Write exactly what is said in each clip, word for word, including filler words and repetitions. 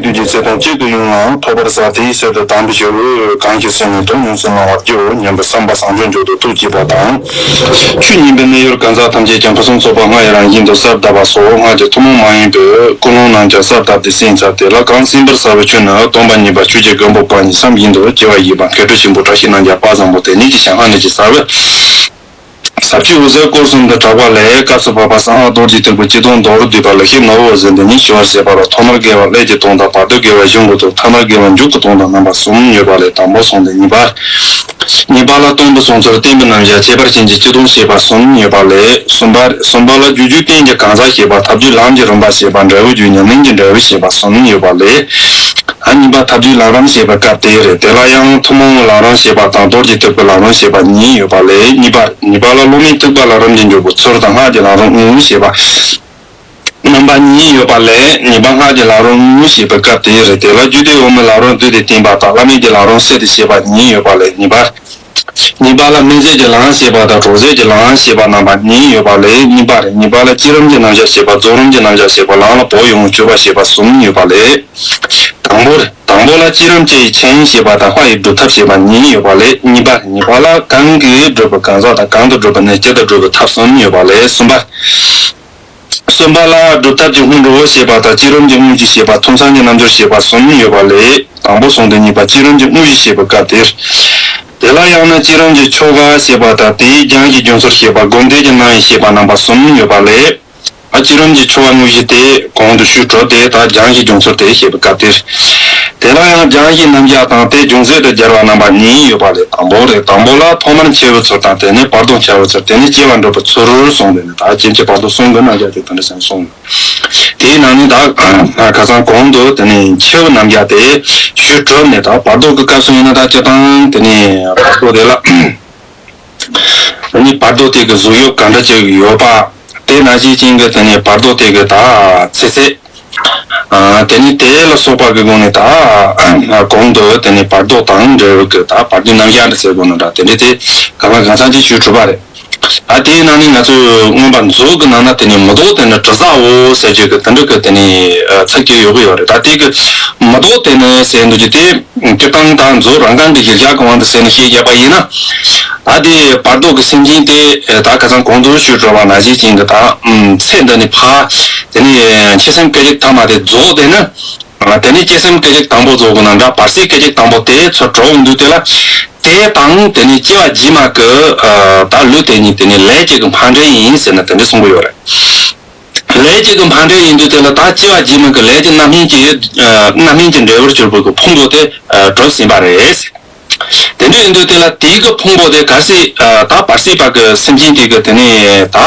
ཡུལ་གྱི་ཚེ་དང་གཅིག་ཏུ་ཡོང་བའང་ཐོབ་པར་བྱ། དེའི་ཕྱིར་དུ་དམ་པའི་ཆོས་གང་གིས་བསོད་ནམས་དང་ཡོངས་སུ་བླང་བར་འགྱུར་སྙམ་པའི་བསམ་པ་བཟང་པོས་མཇུག་ཏུ་ཐུགས་བསྐྱེད་པ་དང་། ཆོས་ཉན་པའི་གནས་ཡུལ་གང་ཟག་ཐམས་ཅད་ཀྱང་ཕུན་སུམ་ཚོགས་པ་ལྔ་ཡི་རང་བཞིན་དུ་གསལ་གདབ་པ་སོགས་སྔགས་ཀྱི་ཐུན་མོང་མ་ཡིན་པའི་ཀུན་སློང་རྣམས་ཀྱང་གསལ་བཏབ་སྟེ་གསན་ཚར་ཏེ། ལམ་གང་གསན་པར་བྱ་བའི་ཆོས་ནི་སྟོང་པ་ཉིད་པ་ཆོས་ཀྱི་མགོན་པོ་དཔའ་ཉིད་བསམ་ཡས་མདོ་སྐྱེ་བ་བཞི་པ་མཁས་གྲུབ་ཆེན་པོ་བཀྲ་ཤིས་རྣམ་རྒྱལ་དཔལ་བཟང་པོ་དེ་ཉིད་ཀྱི་ཞལ་སྔ་ནས་ཀྱི་ཟབ་ཟབ་ཆོས་འོད་གསལ་སྐོར་གསུམ་དུ་གྲགས་པ་ལས། སྐབས་སུ་བབ་པ་གསང་སྔགས་རྡོ་རྗེ་ཐེག་པའི་སྤྱི་དོན་མདོར་བསྡུས་པ་ལེགས་བཤད་ནོར་བུ་འོད་ཟེར་འདི་ཉིད་ཞུ་བར་བྱེད་པ་ལ། ཐོག་མར་དགེ་བ་ཀླད་ཀྱི་དོན་དང་། བར་དོ་དགེ་བ་གཞུང་གི་དོན། ཐ་མར་དགེ་བ་མཇུག་གི་དོན་དང་རྣམ་པ་གསུམ་ཡོད་པ་ལས། དང་པོ་གསུངས་ཏེ་གཉིས་པ། གཉིས་པ་ལ་སྟོན་པའི་གསུང་ཚུལ་བསྟན་པའི་རྣམ་གཞག་ཁྱད་པར་ཅན་གྱི་སྤྱི་དོན་བཤད་པ་གསུམ་ཡོད་པ་ལས། གསུམ་པ། གསུམ་པ་ལ་རྒྱུ་རྒྱུད་བསྟན་གྱི་གང་ཟག་བཤད་པ། ཐབས་རྒྱུད་ལམ་གྱི་རིམ་པ་བཤད་པ། འབྲས་བུ་རྒྱུད་ཉམས་ལེན་གྱི་འབྲས་བུ་བཤད་པ་གསུམ་ཡོད་པ་ལས། ཨ་གཉིས་པ་ཐབས་རྒྱུད་ལམ་རིམ་བཤད་པའི་སྐབས་དེ་རེད། དེ་ལ་ཡང་ཐུན་མོང་གི་ལམ་རིམ་བཤད་པ་དང་རྡོ་རྗེ་ཐེག་པའི་ལམ་རིམ་བཤད་པ་གཉིས་ཡོད་པ་ལས། གཉིས་པ། གཉིས་པ་ལ་སློབ་མའི་ཐེག་པ་ལ་རིམ་གྱིས་འཇུག་པའི་ཚུལ་དང་སྔགས་ཀྱི་ལམ་རིམ་དངོས་བཤད་པ་རྣམ་པ་གཉིས་ཡོད་པ་ལས། གཉིས་པ་སྔགས་ཀྱི་ལམ་རིམ་དངོས་བཤད་པའི་སྐབས་དེ་རེད། དེ་ལ་རྒྱུད་སྡེ་འོག་མའི་ལམ་རིམ་བསྡུས་ཏེ་བསྟན་པ་དང་བླ་མེད་ཀྱི་ལམ་རིམ་གསལ་དུ་བཤད་པ་གཉིས་ཡོད་པ་ལས། གཉིས་པ། གཉིས་པ་ལ་སྨིན་བྱེད་ཀྱི་ལམ་བཤད་པ་དང་གྲོལ་བྱེད་ཀྱི་ལམ་བཤད་པ་རྣམ་པ་གཉིས་ཡོད་པ་ལས། གཉིས་པ་རེད། གཉིས་པ་ལ་བསྐྱེད་རིམ་གྱི་རྣམ་གཞག་བཤད་པ། རྫོགས་རིམ་གྱི་རྣམ་གཞག་བཤད་པ། ལམ་ལ་བོགས་དབྱུང་བའི་སྤྱོད་པ་བཤད་པ་གསུམ་ཡོད་པ་ལས། དང་པོ་རེད། དང་པོ་ལ་བསྐྱེད་རིམ་སྤྱི་ཡི་ཆིངས་བཤད་པ་དང་ལྷ་ཡི་སྒྲུབ་ཐབས་བཤད་པ་གཉིས་ཡོད་པ་ལས། གཉིས་པ་རེད། གཉིས་པ་ལ་གང་གིས་སྒྲུབ་པའི་གང་ཟག་དང་། གང་དུ་སྒྲུབ་པ་ནས་ཇི་ལྟར་སྒྲུབ་པའི་ཐབས་གསུམ་ཡོད་པ་ལས། གསུམ་པ། གསུམ་པ་ལ་སྒྲུབ་ཐབས་ཀྱི་སྔོན་འགྲོ་བོ་བཤད་པ་དང་། བསྐྱེད་རིམ་གྱི་དངོས་གཞི་བཤད་པ། ཐུན་མཚམས་ཀྱི་རྣལ་འབྱོར་བཤད་པ་གསུམ་ཡོད་པ་ལས། དང་པོ་གསུངས་ཏེ་གཉིས་པ་བསྐྱེད་རིམ་གྱི་དངོས་གཞི་བཤད་པའི་སྐབས་དེར། དེ་ལ་ཡང་ན་བསྐྱེད་རིམ་གྱི་ཆོ་ག་བཤད་པ་དང་། དེའི་སྦྱང་གཞིའི་སྦྱོང་ཚུལ་བཤད་པ། སྒོམ་བཟླས་ཀྱི་རྣམ་དབྱེ་བཤད་པ་རྣམ་པ་གསུམ་ཡོད་པ་ལས། ཨ་བསྐྱེད་རིམ་གྱི་ཆོ་ག་དངོས་གཞི་དེ་གོང་དུ་ཞུས་གྲུབ་སྟེ། ད་སྦྱང་གཞིའི་སྦྱོང་ཚུལ་དེ་བཤད་པའི་སྐབས་དེར། དེ་ལ་ཡང་སྦྱང་གཞིའི་རྣམ་གཞག་དང་དེ་སྦྱོང་ཚུལ་དང་སྦྱར་བ་རྣམ་པ་གཉིས་ཡོད་པ་ལས། དང་པོ་རེད། དང་པོ་ལ་ཐོག་མར་འཆི་བའི་ཚུལ་དང་། དེ་ནས་བར་དོར་འཆི་བའི་ཚུལ། དེ་ནས་སྐྱེ་བ་འགྲུབ་པའི་ཚུལ་གསུངས་ཏེ་ནི། ད་སྐྱེ་འཆི་བར་དོ་གསུམ་གྱི་རྣམ་གཞག་དེ་དེ་འདྲ་ཟེར་ནས་གསུངས། དེའི་ནང་ནས་ད་ཁ་སང་གོང་དུ་དེ་ནས་འཆི་བའི་རྣམ་གཞག་དེ་ཞུས་གྲུབ་ནས། ད་བར་དོ་གི་སྐབས་སུ་ཡིན་ན། ད་སྤྱིར་བཏང་དེ་ནས་བར་དོ་དེ་ལ། ཨ་ནི་བར་དོ་དེ་གི་གཟུགས་དབྱིབས་ག་འདྲ་ཅིག་ཡོད་པ། དེ་ནང་བཞིན་ཅན་གྱི་དེ་ནི་བར་དོ་དེ་གི་ད་ཚེ་ཚད། ཨ་དེ་ནི་དེ་ལ་སོགས་པ་གི་སྒོ་ནས། ད་གོང་དུ་དེ་ནི་བར་དོ་དང་འབྲེལ་བའི་གི་ད་བར་དོའི་རྣམ་གཞག་འདྲ་ཟེར་དགོས་ན་འདྲ། དེ་འདྲ་དེ་གང་ལ་གང་འཚམ་ཅིག་ཞུས་གྲུབ་པ་རེད། ད་དེའི་ནང་ནས་ང་ཚོས་མངོན་པ་མཛོད་ཀྱི་ནང་ན་དེ་ནི་མི་ལྡོག་དེ་ནི་དྲི་ཟའོ་ཟེར་རྒྱུ་གི་དེ་འདྲ་གི་དེ་ནི་ཚིག་ཅིག་ཡོད་གི་ཡོད་རེད། ད་དེ་གི་མི་ལྡོག་དེ་ནི་ཟེར་འདུག་རྒྱུ་དེ། སྤྱིར་བཏང་ད་མཛོད་རང་རྐང་གི་གཞིར་བཞག་གི་དབང་དུ་བྱས་ནས་བཤད་བཞག་པ་ཡིན་ན། ད་དེ་བར་དོ་གི་སེམས་ཅན་དེ་ད་ཁ་སང་གོང་དུ་ཞུས་གྲུབ་པ་ནང་བཞིན་ཅན་གྱི་ད་ཚེ་འདི་ནས་ཕར་དེ་ནས་འཆི་སེམས་སྐད་ཅིག་ཐ་མ་དེ་རྫོགས་དེ་ནི། དེ་ནས་སྐྱེ་སེམས་སྐད་ཅིག་དང་པོ་རྫོགས་གི་ན་འདྲ། བར་སྲིད་སྐད་ཅིག་དང་པོ་དེ་ཚུར་གྲོལ་འོང་དུས་དེ་ལ། དེ་དང་དེ་ནས་སྐྱེ་བ་རྗེས་མ་གི་ད་ལུས་དེ་གཉིས་དེ་ནས་ལས་གཅིག་གི་ཕན་འབྲས་ཡིན་ཟེར་ནས་དེ་འདྲ་གསུང་གི་ཡོད་རེད། ལས་གཅིག་གི་ཕན་འབྲས་ཡིན་དུས་དེ་ལ་ད་སྐྱེ་བ་རྗེས་མ་གི་ལས་ཀྱི་རྣམ་སྨིན་གྱི་རྣམ་སྨིན་གྱི་འབྲས་བུར་གྱུར་པའི་གི་ཕུང་པོ་དེ་གྲུབ་ཟིན་པ་རེད། དེ་འདྲ་ཡིན་དུས་དེ་ལ་དེའི་གི་ཕུང་པོ་དེ་གལ་སྲིད་ད་བར་སྲིད་པ་གི་སེམས་ཅན་དེ་གི་དེ་ནས་ད་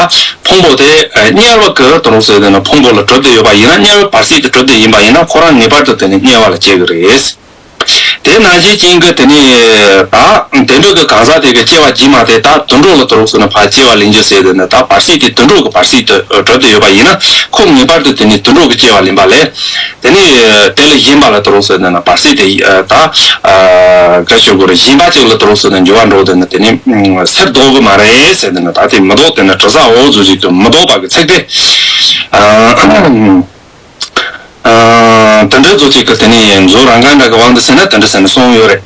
ཕུང་པོ་དེ་དམྱལ་བ་གི་དོན་ཟེར་དེ་ན་ཕུང་པོ་ལ་གྲུབ་བསྡད་ཡོད་པ་ཡིན་ན། དམྱལ་བའི་བར་སྲིད་དུ་གྲུབ་བསྡད་ཡིན་པ་ཡིན་ན། ཁོ་རང་ངེས་པར་དུ་དེ་ནས་དམྱལ་བ་ལ་སྐྱེ་གི་རེད། དེ་ནང་བཞིན་ཅན་གྱི་དེ་ནས་ད་དེ་འདྲ་གི་གང་ཟག་དེ་གི་སྐྱེ་བ་རྗེས་མ་དེ་ད་དུད་འགྲོ་ལ་དུར་ཟེར་ན་ཕར་སྐྱེ་བ་ལེན་རྒྱུ་ཟེར་དེ་ནི། ད་བར་སྲིད་དེ་དུད་འགྲོ་གི་བར་སྲིད་དུ་གྲུབ་བསྡད་ཡོད་པ་ཡིན་ན། ཁོ་ངེས་པར་དུ་དེ་ནས་དུད་འགྲོ་གི་སྐྱེ་བ་ལེན་པ་ལས། དེ་ནས་དེ་ལས་གཞན་པ་ལ་དུར་ཟེར་དེ་ན་བར་སྲིད་དེ་ད་ག་ཞུ་དགོས་རེད། གཞན་པ་ཅིག་ལ་དུར་ཟེར་ན་འགྱུར་བ་འགྲོ་དེ་ནི། དེ་ནས་ཚེ་ལྡོག་གི་མ་རེད་ཟེར་དེ་ན། ད་དེ་མི་ལྡོག་དེ་ནི་དྲི་ཟ་འོ་ཟུག་ཟིག་ཏུ་མི་ལྡོག་པ་གི་ཚིག་དེ། དེ་འདྲ་ཚོ་ཅིག་གི་དེ་ནས་མཛོད་རང་གང་འདྲ་གི་དབང་དུ་བྱས་ན་དེ་འདྲ་ཟེར་ནས་གསུངས་ཡོད་རེད།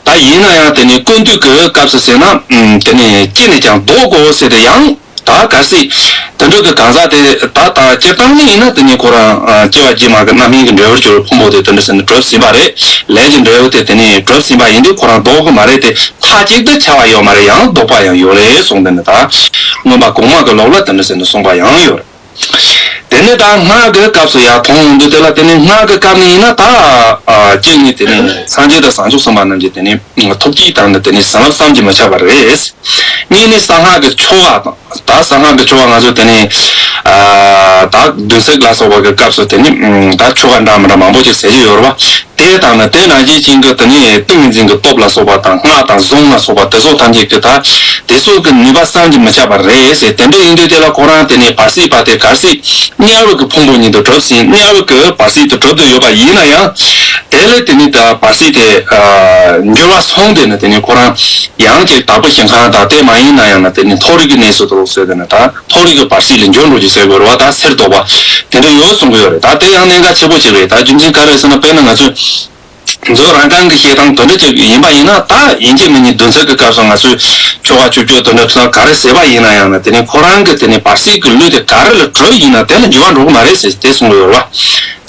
ད་ཡིན་ན་ཡང་དེ་ནས་ཀུན་བཏུས་ཀྱི་སྐབས་སུ་ཟེར་ན། དེ་ནས་ཅི་ནས་ཀྱང་ལྡོག་གོ་ཟེར་ཏེ། ཡང་ད་གལ་སྲིད་དེ་འདྲ་གི་གང་ཟག་དེ་ད་ད་སྤྱིར་བཏང་ནི་ཡིན་ན། དེ་ནས་ཁོ་རང་སྐྱེ་བ་རྗེས་མ་གི་རྣམ་སྨིན་གྱི་འབྲས་བུར་གྱུར་པའི་ཕུང་པོ་དེ་དེ་འདྲ་ཟེར་ནས་གྲུབ་ཟིན་པ་རེད། ལས་ཀྱི་འབྲས་བུ་དེ་དེ་ནས་གྲུབ་ཟིན་པ་ཡིན་དུས་ཁོ་རང་ལྡོག་གི་མ་རེད་དེ། མཐའ་གཅིག་ཏུ་ཆགས་པ་ཡོད་མ་རེད། ཡང་ལྡོག་པ་ཡང་ཡོད་རེད་གསུངས་དེ་ནས། ད་མངོན་པ་གོང་མ་གི་ལུགས་ལ་དེ་འདྲ་ཟེར་ནས་གསུངས་པ་ཡང་ཡོད་རེད། དེ་ནས་ད་སྔགས་ཀྱི་སྐབས་སུ་ཡར་མཐོང་འོང་དུས་དེ་ལ། དེ་ནས་སྔགས་ཀྱི་སྐབས་ནས་ཡིན་ན། ད་གཅིག་ནི་དེ་ནས་སངས་རྒྱས་དང་བྱང་ཆུབ་སེམས་དཔའ་རྣམས་ཀྱི་དེ་ནས་ཐུགས་བསྐྱེད་དང་ནི་དེ་ནས་བྱིན་རླབས་བསམ་གྱིས་མི་ཁྱབ་པ་རེད། གཉིས་ནི་གསང་སྔགས་ཀྱི་ཆོ་ག་དང་། ད་གསང་སྔགས་ཀྱི་ཆོ་ག་ང་ཚོ་དེ་ནས་ད་བདུན་ཚིགས་ལ་སོགས་པ་གི་སྐབས་སུ་དེ་ནས་ད་ཆོ་ག་འདྲ་མི་འདྲ་མང་པོ་ཅིག་ཟེར་གྱི་ཡོད་རེད་པ། དེ་དང་ནི་དེ་ནང་བཞིན་ཅན་གྱི་དེ་ནས་ཏིང་ངེ་འཛིན་གྱི་སྟོབས་ལ་སོགས་པ་དང་། སྔགས་དང་གཟུངས་ལ་སོགས་པ་དེ་ཚོ་ཐམས་ཅད་ཀྱི་ད་དེ་ཚོ་གི་ནུས་པ་བསམ་གྱིས་མི་ཁྱབ་པ་རེད་ཟེར། དེ་འདྲ་ཡིན་དུས་དེ་ལ་ཁོ་རང་དེ་ནས་བར་སྲིད་པ་དེ་གལ་སྲིད་དམྱལ་བ་གི་ཕུང་པོ་ཉིད་དུ་གྲུབ་ཟིན། དམྱལ་བ་གི་བར་སྲིད་དུ་གྲུབ་ཏུ་ཡོད་པ་ཡིན་ན་ཡང་ དེ་ལས་དེ་ནི་ད་བར་སྲིད་དེ་འགྱུར་བ་སོང་དེ་ནི་དེ་ནི་ཁོ་རང་ཡང་ཅིག་དྭགས་པོ་ཞིང་ཁམས་དང་དེ་མ་ཡིན་ན་ཡང་ན་དེ་ནི་མཐོ་རིས་ཀྱི་གནས་སུ་དུ་ཟེར་དེ་ནི་ད་མཐོ་རིས་ཀྱི་བར་སྲིད་ལ་འགྱུར་འགྲོ་གི་ཟེར་དགོས་རེད་བ། ད་གསེར་ལྡོག་པ་དེ་འདྲ་ཡོད་གསུང་གི་ཡོད་རེད། ད་དེ་ཡང་གནད་འགག་ཆེ་པོ་ཅིག་རེད། ད་རྒྱུ་མཚན་ག་རེ་ཟེར་ན་དཔེར་ན་ང་ཚོས་མཛོད་རང་རྐང་གི་བཤད་སྟངས་དེ་འདྲ་ཅིག་ཡིན་པ་ཡིན་ན། ད་ཡིན་གཅིག་མིན་གཉིས་བདུན་ཚིགས་ཀྱི་སྐབས་སུ་ང་ཚོས་ཆོ་ག་ཆུ་སྐྱོར་དེ་འདྲ་ཁྲི་ལ་ག་རེ་ཟེར་བ་ཡིན་ན་ཡང་ན་དེ་ནི་ཁོ་རང་གི་དེ་ནི་བར་སྲིད་ཀྱི་ལུས་དེ་ག་རེ་ལ་གྲུབ་ཡིན་ན་དེ་ལ་འགྱུར་བ་འགྲོ་གི་མ་རེད་ཟེར་དེ་གསུང་གི་ཡོད་རེད་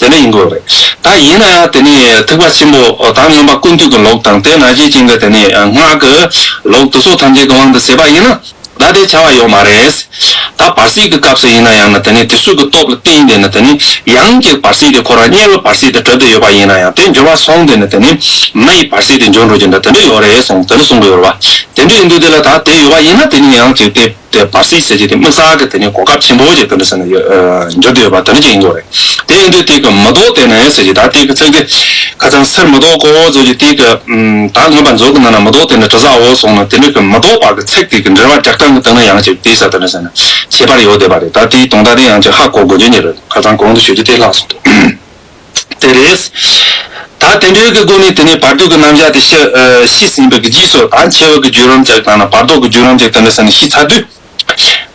བ། དེ་འདྲ་ཡིན་དགོས་རེད། ད་ཡིན་ན་ཡང་དེ་ནི་ཐེག་པ་ཆེན་པོ་ད་མངོན་པ་ཀུན་བཏུས་ཀྱི་ལུགས་དང་དེ་ནང་བཞིན་ཅན་གྱི་དེ་ནི་སྔགས་ཀྱི་ལུགས་དེ་ཚོ་ཐམས་ཅད་ཀྱི་དབང་དུ་ཟེར་བ་ཡིན་ན། ད་དེ་བྱ་བ་ཡོད་མ་རེད། ད་བར་སྲིད་ཀྱི་སྐབས་སུ་ཡིན་ན་ཡང་ན་དེ་ནི་དེ་ཚོ་གི་སྟོབས་ལ་བརྟེན་དེ་ནི་དེ་ནི་ཡང་གཅིག་བར་སྲིད་དེ་ཁོ་རང་དམྱལ་བའི་བར་སྲིད་དེ་གྲུབ་བསྡད་ཡོད་པ་ཡིན་ན་ཡང་དེ་འགྱུར་བ་སོང་དེ་ནི་དེ་ནི་མི་ཡི་བར་སྲིད་དེ་འགྱུར་འགྲོ་གི་འདྲ་དེ་འདྲ་ཡོད་རེད་གསུངས། དེ་འདྲ་གསུང་གི་ཡོད་རེད་བ། དེ་འདྲ་ཡིན་དུས་དེ་ལ་ད་དེ་ཡོད་པ་ཡིན་ན་དེ་ནི་ཡང་གཅིག་དེ་དེ་བར་སྲིད་ཟེར་གྱི་དེ་དམིགས་བསལ་གྱི་དེ་ནི་གོ་སྐབས་ཆེན་པོ་ཅིག་དེ་འདྲ་ཟེར་ན་ཡོད་འགྱུར་བསྡད་ཡོད་པ་དེ་འདྲ་ཅིག་ཡིན་དགོས་རེད། དེ་ཡིན་དུས་དེ་གི་མི་ལྡོག་དེ་ནི་ཟེར་གྱི་ད་དེ་གི་ཚིག་དེ་ཁ་སང་སེར་མི་ལྡོག་གོ་ཟེར་གྱི་དེ་གི་ད་ངོ་མ་མཛོད་ཀྱི་ནང་ན་མི་ལྡོག་དེ་ནི་དྲི་ཟ་འོ་སོང་ན་དེ་འདྲ་གི་མི་ལྡོག་པ་གི་ཚིག་དེ་གི་འགྲེལ་པ་རྒྱག་སྟངས་གི་སྟེང་ན་ཡང་ཅིག་དེ་ས་དེ་འདྲ་ཟེར་ན་ཁྱད་པར་ཡོད་བསྡད་པ་རེད། ད་དེའི་དོན་དག་དེ་ཡང་ཅིག་ཧ་གོ་དགོས་རྒྱུ་ནི་རེད། ཁ་སང་གོང་དུ་ཞུ་རྒྱུ་དེ་ལྷག་སོང་འདུག་དེ་རེད། ད་དེ་འདྲའི་གི་སྒོ་ནས་དེ་ནས་བར་དོ་གི་རྣམ་གཞག་དེ་ཤི་ཨ་ཤི་ཟིན་པའི་གི་རྗེས་སུ་ད་འཆི་བ་གི་བརྒྱུད་རིམ་ཅིག་དང་ན་བར་དོ་གི་བརྒྱུད་རིམ་ཅིག་དེ་འདྲ་ཟེར་ནས་ཤི་ཚར་དུས།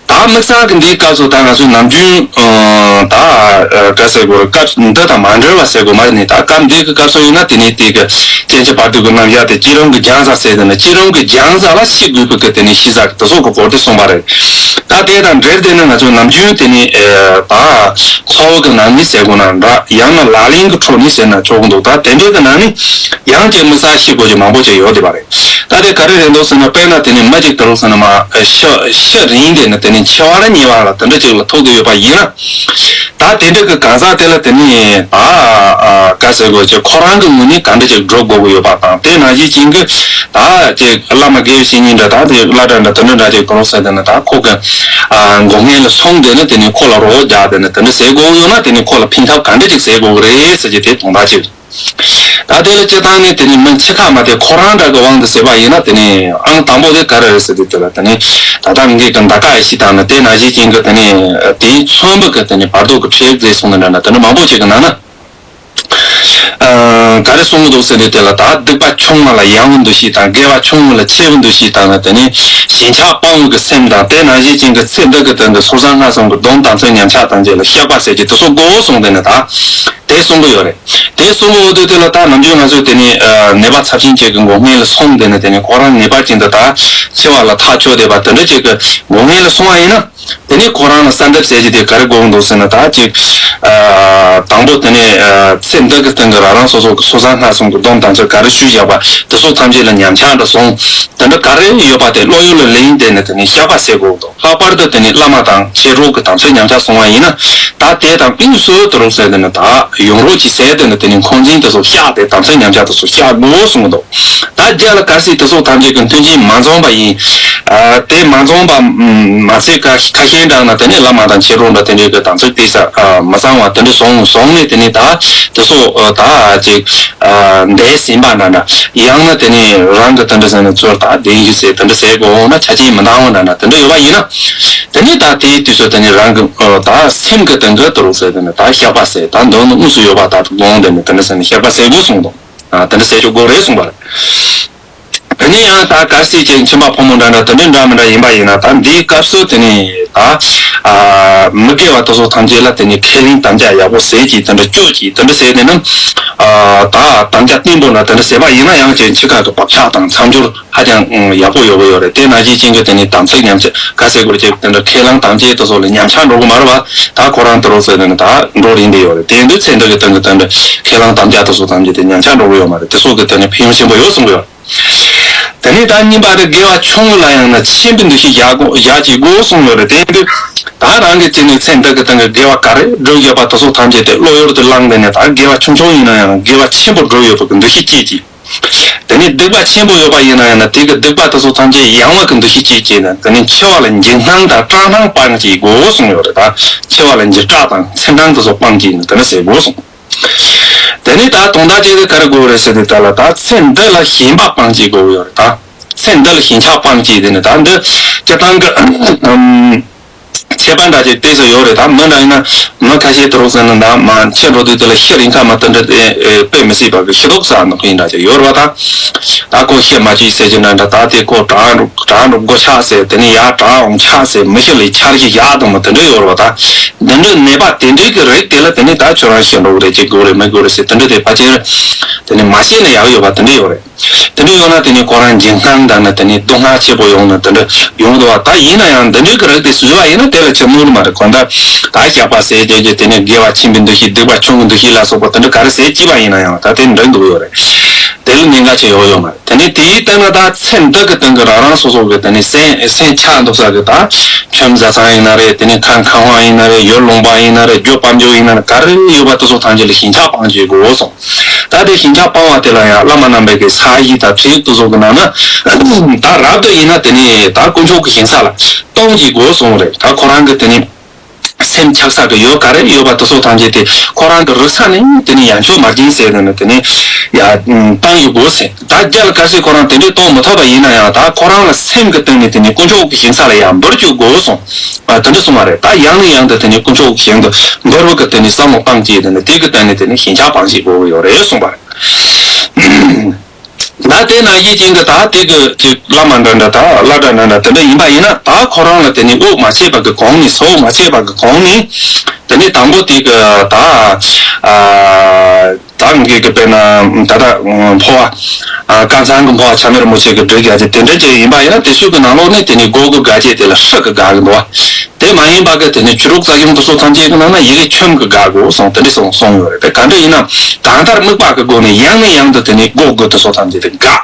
ད་དམིགས་བསལ་གི་འདིའི་སྐབས་སུ་ད་ང་ཚོའི་ནམ་རྒྱུན་ཨ་ད་ཨ་ག་ཟེར་དགོས་རེད། སྐབས་འདི་དང་མ་འབྲེལ་བ་ཟེར་དགོས་མ་རེད་ནི། ད་སྐབས་འདི་གི་སྐབས་སུ་ཡིན་ན་དེ་ནས་དེ་གི་སྐྱེ་འཆི་བར་དོ་གི་རྣམ་གཞག་དེ་བསྐྱེད་རིམ་གི་སྦྱང་ས་ཟེར་དེ་ནི་བསྐྱེད་རིམ་གི་སྦྱང་ས་ལ་ཤི་དགོས་པའི་གི་དེ་ནས་ཤི་ས་གི་དེ་སོགས་གི་སྐོར་དེ་གསུངས་པ་རེད། ད་དེ་དང་འབྲེལ་དེ་ནི་ང་ཚོ་ནམ་རྒྱུན་དེ་ནི་ཨ་ད་འཚོ་བ་གི་ནང་ནས་ཟེར་དགོས་ན་འདྲ། ཡང་ན་ལག་ལེན་གི་ཁྲོད་ནས་ཟེར་ན་ཆོག་གི་འདུག་ད་དེ་འདྲའི་གི་ནང་ནས་ཡང་ཅིག་དམིགས་བསལ་ཤེས་དགོས་ཀྱི་མང་པོ་ཅིག་ཡོད་བསྡད་པ་རེད། ད་དེ་ག་རེ་རེད་འདུག་ཟེར་ན་དཔེར་ན་དེ་ནི་མི་གཅིག་དེ་རུ་ཟེར་ན་མ་ཤི་ཤི་རིང་དེ་ནི་དེ་ནི་འཆི་བ་ར་ཉེ་བ་ལ་དེ་འདྲ་ཅིག་ལ་ཐུག་བསྡད་ཡོད་པ་ཡིན་ན། ད་དེ་འདྲ་གི་གང་ཟག་དེ་ལ་དེ་ནི་ད་ག་ཟེར་དགོས་ཀྱི་ཁོ་རང་གི་ངོས་ནས་ག་འདྲ་ཅིག་སྒྲུབ་དགོས་ཀྱི་ཡོད་པ་དང་དེ་ནང་བཞིན་ཅན་གྱི་ད་ཅིག་བླ་མ་དགེ་བའི་བཤེས་གཉེན་འདྲ་ད་དེ་བླ་གྲྭ་འདྲ་དེ་འདྲ་འདྲ་ཅིག་དེ་རུ་ཟེར་དེ་ནི་ད་ཁོ་གི་ཨ་མགོ་སྔས་ལ་སོང་དེ་ནི་དེ་ནི་ཁོ་ལ་རོགས་རྒྱག་དེ་ནི་དེ་འདྲ་ཟེར་དགོས་ཡོད་ན་དེ་ནི་ཁོ་ལ་ཕན་ཐབས་ག་འདྲ་ཅིག་ཟེར་དགོས་ཀྱི་རེད་ཟེར་གྱི་དེ་དོན་དག་ཅིག་ད་དེ་ལ་སྤྱིར་བཏང་ནི་དེ་ནི་མི་འཆི་ཁ་མ་དེ་ཁོ་རང་འདྲ་གི་དབང་དུ་ཟེར་བ་ཡིན་ན་དེ་ནི་ཨང་དང་པོ་དེ་ག་རེ་རེད་ཟེར་དུས་དེ་ལ་དེ་ནི་ད་ལྟ་ངེད་ཀྱི་ད་ཀ་ཡི་ཤི་དང་ནི་དེ་ནང་བཞིན་ཅན་གྱི་དེ་ནི་དེའི་མཚོན་པ་གི་དེ་ནི་བར་དོ་གི་ཁྲིད་ཡིག་རེད་གསུངས་ནི་འདྲ་འདྲ་དེ་ནི་མང་པོ་ཅིག་གི་ནང་ན། ཨ་ག་རེ་གསུང་གི་འདུག་ཟེར་དུས་དེ་ལ་ད་སྡིག་པ་ཆུང་བ་ལ་ཡང་བའི་འདུ་ཤེས་དང་དགེ་བ་ཆུང་བ་ལ་ཆེ་བའི་འདུ་ཤེས་དང་ནི་དེ་ནི་ཞེན་ཆགས་སྤང་བའི་གི་སེམས་དང་དེ་ནང་བཞིན་ཅན་གྱི་ཚེ་འདི་གི་དོན་དུ་ཚོགས་བསགས་སྔགས་གསུམ་གྱི་སྡོམ་དམ་ཚིག་ཉམས་ཆག་དང་བཅས་ལ་བཤགས་པ་ཟེར་གྱི་དེ་ཚོ་དགོས་གསུངས་དེ་ནི་ད་དེ་གསུང་གི་ཡོད་རེད། དེ་གསུང་གི་འོ་དུས་དེ་ལ་ད་ནམ་རྒྱུན་ང་ཚོས་དེ་ནི་ཨ་ནད་པ་ཚབས་ཆེན་ཅིག་གི་མགོ་སྔས་ལ་སོང་དེ་ནི་དེ་ནི་ཁོ་རང་ངེས་པར་ཅན་དུ་ད་འཆི་བ་ལ་ཐག་ཆོད་བསྡད་པ་དེ་འདྲ་ཅིག་གི་མགོ་སྔས་ལ་སོང་བ་ཡིན་ན། དེ་ནས་ཁོ་རང་ལ་གསལ་འདེབས་ཟེར་གྱི་དེ་ག་རེ་དགོས་འདུག་ཟེར་ན་ད་ཅིག་ཨ་དང་པོ་དེ་ནས་ཨ་ཚེ་འདི་གི་སྟེང་གི་རང་རང་སོ་སོ་གི་ཚོགས་བསགས་སྔགས་གསུམ་གྱི་སྡོམ་དམ་ཚིག་ག་རེ་ཞུས་བཞག་པ་དེ་ཚོ་ཐམས་ཅད་ལ་ཉམས་ཆག་འདྲ་སོང་། དེ་འདྲ་ག་རེ་ཡོད་པ་དེ་བློ་ཡུལ་ལ་ལེན་དེ་ནས་དེ་ནས་བཤགས་པ་ཟེར་དགོས་འདུག་ལྷག་པར་དུ་དེ་ནས་བླ་མ་དང་མཆེད་གྲོགས་ཀྱི་དམ་ཚིག་ཉམས་ཆག་སོང་བ་ཡིན་ན་ད་དེ་དང་དབུས་སུ་དུ་རུང་ཟེར་དེ་ནས་ད་ཡོང་རོགས་ཀྱིས་ཟེར་དེ་ནས་དེ་ནས་འཁོན་འཛིན་དེ་ཚོ་བཤགས་ཏེ་དམ་ཚིག་ཉམས་ཆག་དེ་ཚོ་བཤགས་དགོས་གསུངས་འདུག་ད་རྒྱ་ལ་གལ་སྲིད་དེ་ཚོ་ཐམས་ཅད་ཀྱི་མཐུན་རྐྱེན་མ་འཛོམས་པ་ཡིན། ཨ་དེ་མ་འཛོམས་པ་མ་ཚད་ཁ་ཁ་ཤས་འདྲ་ན་དེ་ནས་བླ་མ་དང་མཆེད་གྲོགས་འདྲ་དེ་འདྲའི་གི་དམ་ཚིག་དེ་ས་ཨ་མ་གཙང་བ་དེ་འདྲ་སོང་སོང་ནས་དེ་ནས་ད་དེ་ཚོ་ཨ་ད་ཅིག་ཨ་འདས་ཟིན་པ་འདྲ་འདྲ་ཡང་ན་དེ་ནས་རང་གི་དེ་འདྲ་ཟེར་ན་ཚུར་ད་བདེན་རྒྱུ་ཟེར་དེ་འདྲ་ཟེར་དགོས་འོང་ན་ཆ་རྐྱེན་མི་འདང་བ་འདྲ་འདྲ་དེ་འདྲ་ཡོད་པ་ཡིན་ན་དེ་ནས་ད་དེའི་དུས་སུ་དེ་ནས་རང་གི་ཨ་ད་སེམས་ཀྱི་དེ་འདྲ་དུ་རུ་ཟེར་དེ་ནས་ད་བཤགས་པ་ཟེར་ད་འདོད་ན་དངོས་སུ་ཡོད་པ་ད་དུ་དགོངས་དེ་ནས་དེ་འདྲ་ཟེར་ནས་བཤགས་པ་ཟེར་དགོས་གསུངས་འདུག་ཨ་དེ་འདྲ་ཟེར་ཆོག་དགོས་རེད་གསུངས་པ་རེད། དེ་ནས་ཡང་ད་གལ་སྲིད་ཅིག་ཁྱིམ་པ་ཕོ་མོ་འདྲ་འདྲ་དེ་འདྲ་འདྲ་མི་འདྲ་ཡིན་པ་ཡིན་ན་ད་འདིའི་སྐབས་སུ་དེ་ནས་ད་ཨ་མི་དགེ་བ་དེ་ཚོ་ཐམས་ཅད་ལ་དེ་ནས་ཁས་ལེན་དམ་བཅའ་ཡག་པོ་ཟེར་གྱིས་དེ་འདྲ་སྐྱོ་གྱིས་དེ་འདྲ་ཟེར་དེ་ནི་ཨ་ད་དམ་བཅའ་བརྟན་པོ་འདྲ་དེ་འདྲ་ཟེར་བ་ཡིན་ན་ཡང་ཅིག་འཆི་ཁ་གི་བག་ཆགས་དང་མཚམས་སྦྱོར་ཧ་ཅང་ཡག་པོ་ཡོད་པ་ཡོད་རེད། དེ་ནང་བཞིན་ཅན་གྱི་དེ་ནི་དམ་ཚིག་ཉམས་ཆག་ག་ཟེར་དགོས་རེད་ཅེས་དེ་འདྲ་ཁས་བླངས་དམ་བཅས་དེ་ཚོ་ལ་ཉམས་ཆག་འགྲོ་གི་མ་རེད་བ། ད་ཁོ་རང་དེ་རོགས་ཟེར་དེ་ནི་ད་འགྲོ་རིན་དེ་ཡོད་རེད། དེ་ཡིན་དུས་ཚེ་འདི་གི་སྟེང་གི་དེ་འདྲ་ཁས་བླངས་དམ་བཅའ་དེ་ཚོ་ཐམས་ཅད་དེ་ཉམས་ཆག་འགྲོ་གི་ཡོད་མ་རེད། དེ་ཚོ་གི་དེ་ནི་ཕན་ཡོན་ཆེན་པོ་ཡོད་གསུང་གི་ཡོད། དེ་ནས་ད་གཉིས་པ་དེ་དགེ་བ་ཆུང་ངུ་ལ་ཡང་ན་ཆེན་པོའི་འདུ་ཤེས་བཞག་དགོས་བཞག་ཅིག་དགོས་གསུངས་ཡོད་རེད། དེ་ཡིན་དུས་ད་རང་གི་ཅི་ནས་ཚེ་འདི་གི་སྟེང་གི་དགེ་བ་ག་རེ་སྒྲུབ་ཡོད་པ་དེ་ཚོ་ཐམས་ཅད་དེ་བློ་ཡུལ་དུ་བླངས་ཏེ་ནས་ད་དགེ་བ་ཆུང་ཆུང་ཡིན་ན་ཡང་དགེ་བ་ཆེན་པོ་སྒྲུབ་ཡོད་པ་གི་འདུ་ཤེས་སྐྱེས་ཀྱིས། དེ་ནས་སྡིག་པ་ཆེན་པོ་ཡོད་པ་ཡིན་ན་ཡང་ན་དེ་གི་སྡིག་པ་དེ་ཚོ་ཐམས་ཅད་ཡང་བ་གི་འདུ་ཤེས་སྐྱེས་ཀྱིས་ནས་དེ་ནས་འཆི་བ་ལ་འཇིགས་སྣང་དང་སྐྲག་སྣང་སྤང་ཅིག་དགོས་གསུངས་ཡོད་རེད། ད་འཆི་བ་ལ་འཇིགས་སྐྲག་དང་འཚེར་སྣང་དེ་ཚོ་སྤང་ཅིག་ནས་དེ་འདྲ་ཟེར་དགོས་གསུངས། དེ་ནས་ད་དོན་དག་ཅིག་གི་ག་རེ་དགོས་རེད་ཟེར་དུས་ད་ལ་ད་ཚེ་འདི་ལ་ཞེན་པ་སྤང་ཅིག་དགོས་ཡོད་རེད། ད་ཚེ་འདི་ལ་ཞེན་ཆགས་སྤང་ཅིག་དེ་ནི་ད་འདི་སྤྱིར་བཏང་གི་ཨམ་ ཁྱད་པར་འདྲ་ཅིག་ཏོག་ཙམ་ཡོད་རེད། ད་མི་འདྲ་ཡིན་ན་མི་ཁ་ཤས་དུ་རུག་ཟེར་ན་ད་མ་ཁྱེད་འགྲོ་དུས་དེ་ལ་ཤི་རིང་ཁ་མ་དེ་འདྲ་དེ་དཔེ་མི་སྲིད་པ་གི་ཤི་དོག་ཟ་ནོ་ཡིན་འདྲ་ཅིག་ཡོད་རེད་བ། ད་ད་ཁོ་ཤི་མ་བཅུག་ཟེར་གྱི་འདྲ་འདྲ། ད་དེ་ཁོ་དྲག་དྲག་འགྲོ་མགོ་ཆག་ཟེར། དེ་ནས་ཡར་དྲག་འོང་ཆག་ཟེར། མི་ཤི་ལས་འཆར་གཞི་ཡག་དང་མ་དེ་འདྲ་ཡོད་རེད་བ། ད་འདི་འདྲའི་ནད་པ་དེ་འདྲའི་གི་རིགས་དེ་ལ་དེ་ནས་ད་ཁྱོད་རང་ཤི་འགྲོ་གི་རེད་ཅིག་དགོས་རེད་མི་དགོས་རེད་ཟེར། དེ་འདྲ་དེ་ཕལ་ཆེར་དེ་ནས་མ་བཤད་ན་ཡག་ཡོད་པ་དེ་འདྲ་ཡོད་རེད། དེ་འདྲ་ཡོང་ན་དེ་ནི་ཁོ་རང་འཇིགས་སྣང་དང་ནི་དེ་ནི་སྡུག་བསྔལ་ཆེ་པོ་ཡོང་ནི་དེ་འདྲ་ཡོང་འདུག་བ། ད་ཡིན་ན་ཡང་འདི་འདྲའི་གི་རིགས་དེ་བཟོས་པ་ཡིན་ན་དེ་ལ་ཅི་མོལ་མ་རེད། གང་ལྟར་ད་ཞགས་པ་ཟས་བརྒྱད་ཀྱི་དེ་ནི་དགེ་བ་ཆེན་པོའི་འདུ་ཤེས་སྡིག་པ་ཆུང་གི་འདུ་ཤེས་ལ་སོགས་པ་དེ་འདྲ་ག་རེ་ཟས་སྐྱིད་པ་ཡིན་ན་ཡང་ད་དེ་འདྲ་འདུག་ཡོད་རེད། དེ་ལ་གནད་འགག་ཅིག་ཡོང་ཡོད་མ་རེད། དེ་ནི་དེ་ཡིས་བལྟས་ན་ད་ཚེ་འདི་གི་སྟེང་གི་རང་རང་སོ་སོ་གི་དེ་ནི་སེམས་སེམས་ཆགས་འདུག་ས་གི་ད་ཁྱིམ་བཟའ་ཚང་ཡིན་ན་རེད། དེ་ནི་ཁང་ཁང་བ་ཡིན་ན་རེད། ཡུལ་ལུང་པ་ཡིན་ན་རེད། རྒྱུ་དཔལ་འབྱོར་ཡིན་ན་རེད། ག་རེ་ཡོད་པ་དེ་ཚོ་ཐམས་ཅད་ལ་ཞེན་ཆགས་སྤང་བྱེད་དགོས་སོང་། ད་དེ་ཞེན་ཆགས་སྤང་བ་དེ་ལ་ཡང་བླ་མ་རྣམ་པས་ཀྱི་ས་གཞི་དང་ཁྲིད་ཡིག་ཏུ་སོགས་ཀྱི་ནང་ན། ད་རབ་ཏུ་ཡིན་ན་དེ་ནི་ད་དཀོན་མཆོག་གི་ཞིང་ས་ལ་གཏོང་གྱི་དགོས་གསུངས་རེད། ད་ཁོ་རང་གི་དེ་ནི་སེམས་ཆགས་ས་གི་ཡོད་ག་རེ་ཡོད་པ་དེ་ཚོ་ཐམས་ཅད་དེ་ཁོ་རང་གི་རིག་ས་ནས་དེ་ནི་ཡང་ཆོག་མར་སྦྱིན་ཟེར་ནས་དེ་ནི་ཡ་བཏང་གི་དགོས་ཟེར། ད་རྒྱ་ལ་ག་ཚོད་ཁོ་རང་དེ་འདྲས་གཏོང་མི་ཐུབ་པ་ཡིན་ན་ཡང་ད་ཁོ་རང་ལ་སེམས་ཀྱི་སྟེང་ནས་དེ་ནི་དཀོན་མཆོག་གི་ཞིང་ས་ལ་ཡང་འབུལ་བཅུག་དགོས་གསུངས། ཨ་དེ་འདྲ་གསུངས་པ་རེད། ད་ཡང་ནས་ཡང་དུ་དེ་ནི་དཀོན་མཆོག་གི་ཞིང་དུ་འབུལ་བ་གི་དེ་ནི་བསམ་བློ་བཏང་སྐྱེས་དེ་ནི་དེ་གི་སྟེང་ནས་དེ་ནི་ཞེན་ཆགས་སྤང་ཞིག་དགོས་ཀྱི་ཡོད་རེད་གསུངས་པ་རེད། ད་དེ་ནང་བཞིན་ཅན་གྱི་ད་དེ་གི་དེ་བླ་མ་འདྲ་འདྲ་ད་བླ་གྲྭ་འདྲ་འདྲ་དེ་འདྲ་ཡིན་པ་ཡིན་ན་ད་ཁོ་རང་ལ་དེ་ནི་དབུགས་མ་ཆད་པ་གི་གོང་ནས་ཟོག་མ་ཆད་པ་གི་གོང་ནས་དེ་ནི་དང་པོ་དེ་གི་ད་ཨ། ད་ངེད་ཀྱི་དཔེར་ན་ད་ལྟ་འཕོ་བ། ཀ་ཚང་གི་འཕོ་བ་ཆ་མེད་རིན་པོ་ཆེ་གི་སྒྲིག་རྒྱ་ཆེ་དེ་འདྲ་ཅིག་ཡིན་པ་ཡིན་ན་དེ་ཚོ་གི་ནང་ལོགས་ནས་དེ་ནི་སྒོ་གི་སྒྲ་བཅས་དེ་ལ་ཧྲི་གི་སྒྲ་གི་འདུག་བ། དེ་མ་ཡིན་པ་གི་དེ་ནི་བཅུ་དྲུག་རྩ་གཞུང་དེ་ཚོ་ཐམས་ཅད་ཀྱི་ནང་ན་ཡི་གེ་ཁྱིམ་གི་སྒྲ་དགོས་སོང་དེ་འདྲ་སོང་སོང་ཡོད་རེད། དེ་ག་འདྲ་ཡིན་ན་གང་ལྟར་དམིགས་པ་གི་སྒོ་ནས་ཡང་ནས་ཡང་དུ་དེ་ནི་སྒོ་དགུ་དེ་ཚོ་ཐམས་ཅད་དེ་སྒྲ།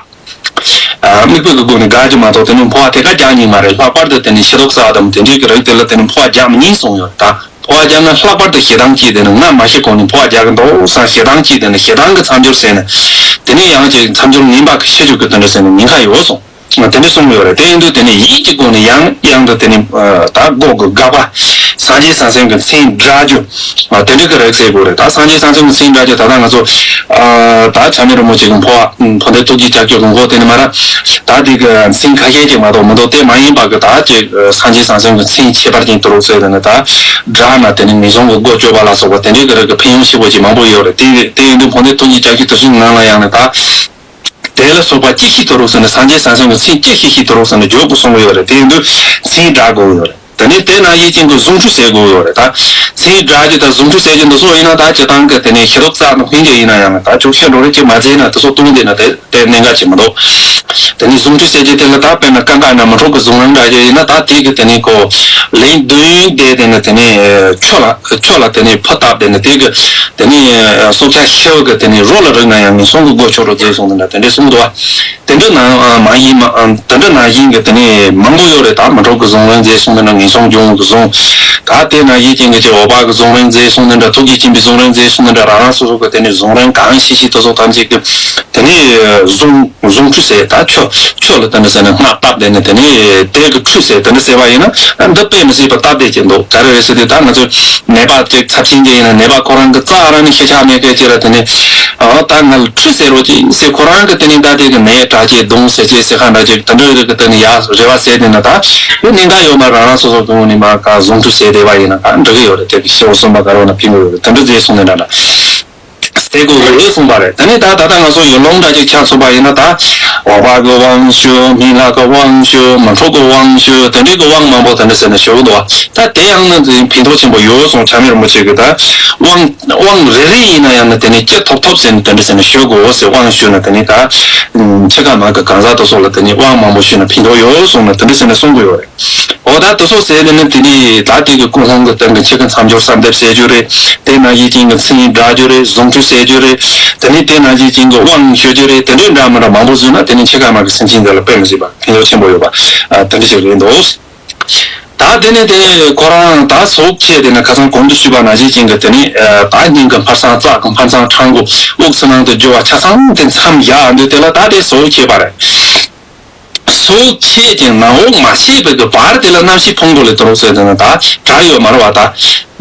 དམིགས་པ་གི་སྒོ་ནས་སྒྲ་གི་མ་གཏོགས་དེ་ནི་འཕོ་བ་དེ་ག་རྒྱག་ཉིན་མ་རེད། ལྷག་པར་དུ་དེ་ནི་ཤི་དོག་ས་དམ་དེ་འདྲའི་གི་རིགས་དེ་ལ་དེ་ནི་འཕོ་བ་རྒྱག་མི་ཉན་སོང་ཡོད་རེད་ད། འཕོ་བ་རྒྱག་ན་ལྷག་པར་དུ་ཞེ་སྡང་སྐྱེས་དེ་ནི་ང་མ་ཤི་གོང་ནས་འཕོ་བ་རྒྱག་གི་འདུག་བསམ་ཞེ་སྡང་སྐྱེས་དེ་ནི་ཞེ་སྡང་གི་མཚམས་སྦྱོར་ཟེར་ནས་དེ་ནི་ཡང་ཅིག་མཚམས་སྦྱོར་ངན་པ་གི་ཤི་རྒྱུ་གི་དེ་འདྲ་ཟེར་ནས་ཉེན་ཁ་ཡོད་སོང་། དེ་འདྲ་གསུངས་ཡོད་རེད། དེ་ཡིན་དུས་དེ་ནི་ཡིད་ཀྱི་སྒོ་ནས་ཡང་ཡང་དུ་དེ་ནི་ད་སྒོ་གི་དགག་པ། སངས་རྒྱས་སངས་སེམས་ཀྱི་མཚན་སྒྲ་རྒྱུ། དེ་འདྲ་གི་རིགས་ཟེར་དགོས་རེད། ད་སངས་རྒྱས་སངས་སེམས་ཀྱི་མཚན་སྒྲ་རྒྱུ་ད་ལྟ་ང་ཚོ་ད་ཆ་མེད་རིན་པོ་ཆེ་གི་འཕོ་བ་འཕོ་འདོད་ཐུགས་རྗེ་ལྕགས་ཀྱུ་གི་མགོ་དེ་ནི་མ་ར། ད་དེ་གི་མཚན་ཁ་ཤས་ཅིག་མ་གཏོགས་མི་འདུག་དེ་མ་ཡིན་པ་གི་ད་ཅིག་སངས་རྒྱས་སངས་སེམས་ཀྱི་མཚན་ཁྱད་པར་ཅན་དུ་རུག་ཟེར་དེ་ནི་ད་སྒྲ་ན་དེ་ནི་ངན་སོང་གི་སྒོ་གཅོད་པ་ལ་སོགས་པ་དེ་འདྲའི་གི་རིགས་ཀྱི་ཕན་ཡོན་ཆེ་བོ་ཅིག་མང་པོ་ཡོད་རེད། དེ་དེ་ཡིན་དུས་འཕོ་འདོད་ཐུགས་རྗེ་ལྕགས་ཀྱུ་དེ་ཚོའི་ནང་ལ་ཡང་ནི་ད། དེ་ལ་སོགས་པ་ཅི་ཞིག་ཏུ་རུག་ཟེར་ན་སངས་རྒྱས་སངས་སེམས་ཀྱི་མཚན་ཅི་ཞིག་ཞིག་ཏུ་རུག་ཟེར་ན་བརྗོད་དགོས་གསུངས་ཡོད་རེད། དེ་ཡིན་དུས་མཚན་སྒྲ་དགོས་ཡོད་རེད། དེ་ནས་དེ་ནང་བཞིན་ཅན་གྱི་གཟུངས་འཁྲུལ་ཟེར་དགོས་ཡོད་རེད། ད་མཚན་སྒྲ་ཅིག་དང་གཟུངས་འཁྲུལ་ཟེར་གྱི་འདི་ཚོ་ཡིན་ན་ད་སྤྱིར་བཏང་གི་དེ་ནས་ཤི་དོག་རྩ་དང་ཕན་གྱི་ཡིན་ན་ཡང་ད་ཅུང་ཤེས་འགྲོ་རེ་ཅིག་མ་བརྩིས་ན་དེ་ཚོ་བཏུང་བསྡད་ན་དེ་དེ་གནད་འགག་ཅིག་མི་འདུག་དེ་ནས་གཟུངས་འཁྲུལ་ཟེར་གྱི་དེ་ལ་ད་དཔེར་ན་ཀ་ཁ་ན་མི་འཁྲུགས་ཀྱི་གཟུངས་རིང་འདྲ་ཅིག་ཡིན་ན་ད་དེ་གི་དེ་ནས་ཁོ་ལན་བདུན་བསྡད་དེ་ནས་དེ་ནས་ཆུ་ལ་ཆུ་ལ་དེ་ནས་ཕུ་བཏབ་དེ་ནས་དེ་གི་དེ་ནས་སྲོག་ཆགས་ཤི་བ་གི་དེ་ནས་རོ་ལ་རེག་ན་ཡང་ངན་སོང་གི་སྒོ་ཆོད་རོགས་མཛད་གསུངས་དེ་འདྲ་དེ་འདྲས་གསུངས་འདུག་བ། དེ་འདྲ་ནང་མ་ཡིན་མ་དེ་འདྲ་ནང་བཞིན་གྱི་དེ་ནས་མང་པོ་ཡོད་རེད། ད་མི་འཁྲུགས་ཀྱི་གཟུངས་རིང་མཛད་གསུངས་དེ་འདྲ་ངན་སོང་སྦྱོང་གི་གཟུངས། ད་དེ་ནང་བཞིན་ཅན་གྱི་ཅིག་འོད་དཔག་གི་གཟུངས་རིང་མཛད་གསུངས་དེ་འདྲ་ཐུགས་རྗེ་ཆེན་པོའི་གཟུངས་རིང་མཛད་གསུངས་དེ་འདྲ་རང་རང་སོ་སོ་གི་དེ་ནས་གཟུངས་རིང་གང་ཤེས་ཤེས་དེ་ཚོ་ཐམས་ཅད་ཀྱི་དེ་ནས་གཟུངས། གཟུངས་འཁྲུལ་ཟེར་ད་ཆོ་ཆོ་ལ་དེ་འདྲ་ཟེར་ན་སྔགས་བཏབ་བསྡད་ནས་དེ་ནས་དེ་གི་འཁྲུལ་ཟེར་དེ་འདྲ་ཟེར་བ་ཡིན་ན་འདི་དཔེ་མི་སྲིད་པ་སྟབས་བདེ་ཅིག་འདུག་ག་རེ་རེད་ཟེར་དུས་ད་ང་ཚོས་ནད་པ་ཅིག་ཚབས་ཆེན་ཅིག་ཡིན་ན་ནད་པ་ཁོ་རང་གི་རྩ་རང་ནས་ཤི་ཆགས་མེད་མཁན་ཅིག་ལ་དེ་ནས་ཨོ་ད་ང་ལ་འཁྲུལ་ཟེར་རོགས་ཅིག་ཟེར་ཁོ་རང་གི་དེ་ནས་ད་དེ་གི་ནད་དྲག་ཅིག་གདོང་ཟེར་ཅིག་ཟེར་ཁ་འདྲ་ཅིག་དེ་འདྲ་རིགས་གི་དེ་ནས་ཡ་རེ་བ་ཟེར་དེ་ན་ད་དེ་ནས་ད་ཡོད་མ་རང་རང་སོ་སོ་གི་ངོས་ནས་མ་ག་གཟུངས་འཁྲུལ་ཟེར་བསྡད་པ་ཡིན་ན་ག་འགྲིག་གི་ཡོད་རེད། དེ་གི་ཤི་བོ་གསུམ་པ་ག་རེ་བ་ན་ཕན་གི་ཡོད་རེད། དེ་འདྲ་ཟེར་སོང་ནས་འདྲ་འདྲ། དེ་དགོས་ཀྱི་རེད་གསུངས་པ་རེད། དེ་ནས་ད་ད་ལྟ་ང་ཚོ་ཡུལ་ལུང་འདྲ་ཅིག་ཆགས་སོང་པ་ཡིན་ན་ད་འོད་དཔག་གི་དབང་ཞུ། མི་ལྷག་གི་དབང་ཞུ། མི་འཁྲུགས་ཀྱི་དབང་ཞུ། དེ་འདྲའི་གི་དབང་མང་པོ་དེ་འདྲ་ཟེར་ནས་ཞུ་གི་འདུག་བ། ད་དེ་ཡང་ན་དེ་ཕན་ཐོགས་ཆེན་པོ་ཡོད་གསུངས། ཆ་མེད་རིན་པོ་ཆེ་གི་ད་དབང་དབང་རེ་རེ་ཡིན་ན་ཡང་ན་དེ་ནས་ཅི་ཐོབ་ཐོབ་ཟེར་ནས་དེ་འདྲ་ཟེར་ནས་ཞུ་དགོས་ཟེར། དབང་ཞུ་ན་དེ་ནས་ད་ཕྱི་ཁ་མ་གི་གང་ཟག་དེ་ཚོ་ལ་དེ་ནས་དབང་མང་པོ་ཞུས་ན་ཕན་ཐོགས་ཡོད་གསུངས་ནས་དེ་འདྲ་ཟེར་ནས་གསུང་གི་ཡོད་རེད། འོ་ད་དེ་ཚོ་ཟེར་དེ་ནི་དེ་ནི་ད་དེ་གི་ཀུན་སློང་གི་སྟེང་གི་ཆེ་གི་མཚམས་སྦྱོར་གསལ་འདེབས་ཟེར་རྒྱུ་རེད། དེ་ནང་བཞིན་ཅན་གི་མཚན་སྒྲ་རྒྱུ་རེད། གཟུངས་འཁྲུལ་ཟེར་རྒྱུ་རེད། དེ་ནི་དེ་ནང་བཞིན་ཅན་གི་དབང་ཞུ་རྒྱུ་རེད། དེ་འདྲའི་འདྲ་མི་འདྲ་མང་པོ་བཟོས་ན་དེ་ནི་ཕྱི་ཁ་མ་གི་སེམས་ཅན་འདི་ལ་དཔེ་མི་སྲིད་པ་ཕན་ཐོགས་ཆེན་པོ་ཡོད་པ་དེ་འདྲ་ཞིག་རེད་འདུག་ད་དེ་ནི་དེ་ནི་ཁོ་རང་ད་ཟོག་ཆེ་དེ་ནི་ཁ་སང་གོང་དུ་ཞུས་པ་ནང་བཞིན་ཅན་གི་དེ་ནི་ད་སྙིང་གི་འཕར་སང་རྩ་གི་འཕར་སང་ཕྲང་གོ་དབུགས་སུ་ནང་དུ་རྒྱུ་བ་ཆ་ཚང་དེ་མཚམས་བཞག་འདུག་དེ་ལ་ད་དེ་ཟོག་ཆེ་པ་རེད། ཟོག་ཆད་ཅིང་ནང་འོག་མ་ཆད་པའི་གི་བར་དེ་ལ་རྣམ་ཤེས་ཕུང་པོ་ལས་དོར་ཟེར་དེ་ན་ད་གྲགས་ཡོད་མ་རེད་བ། ད་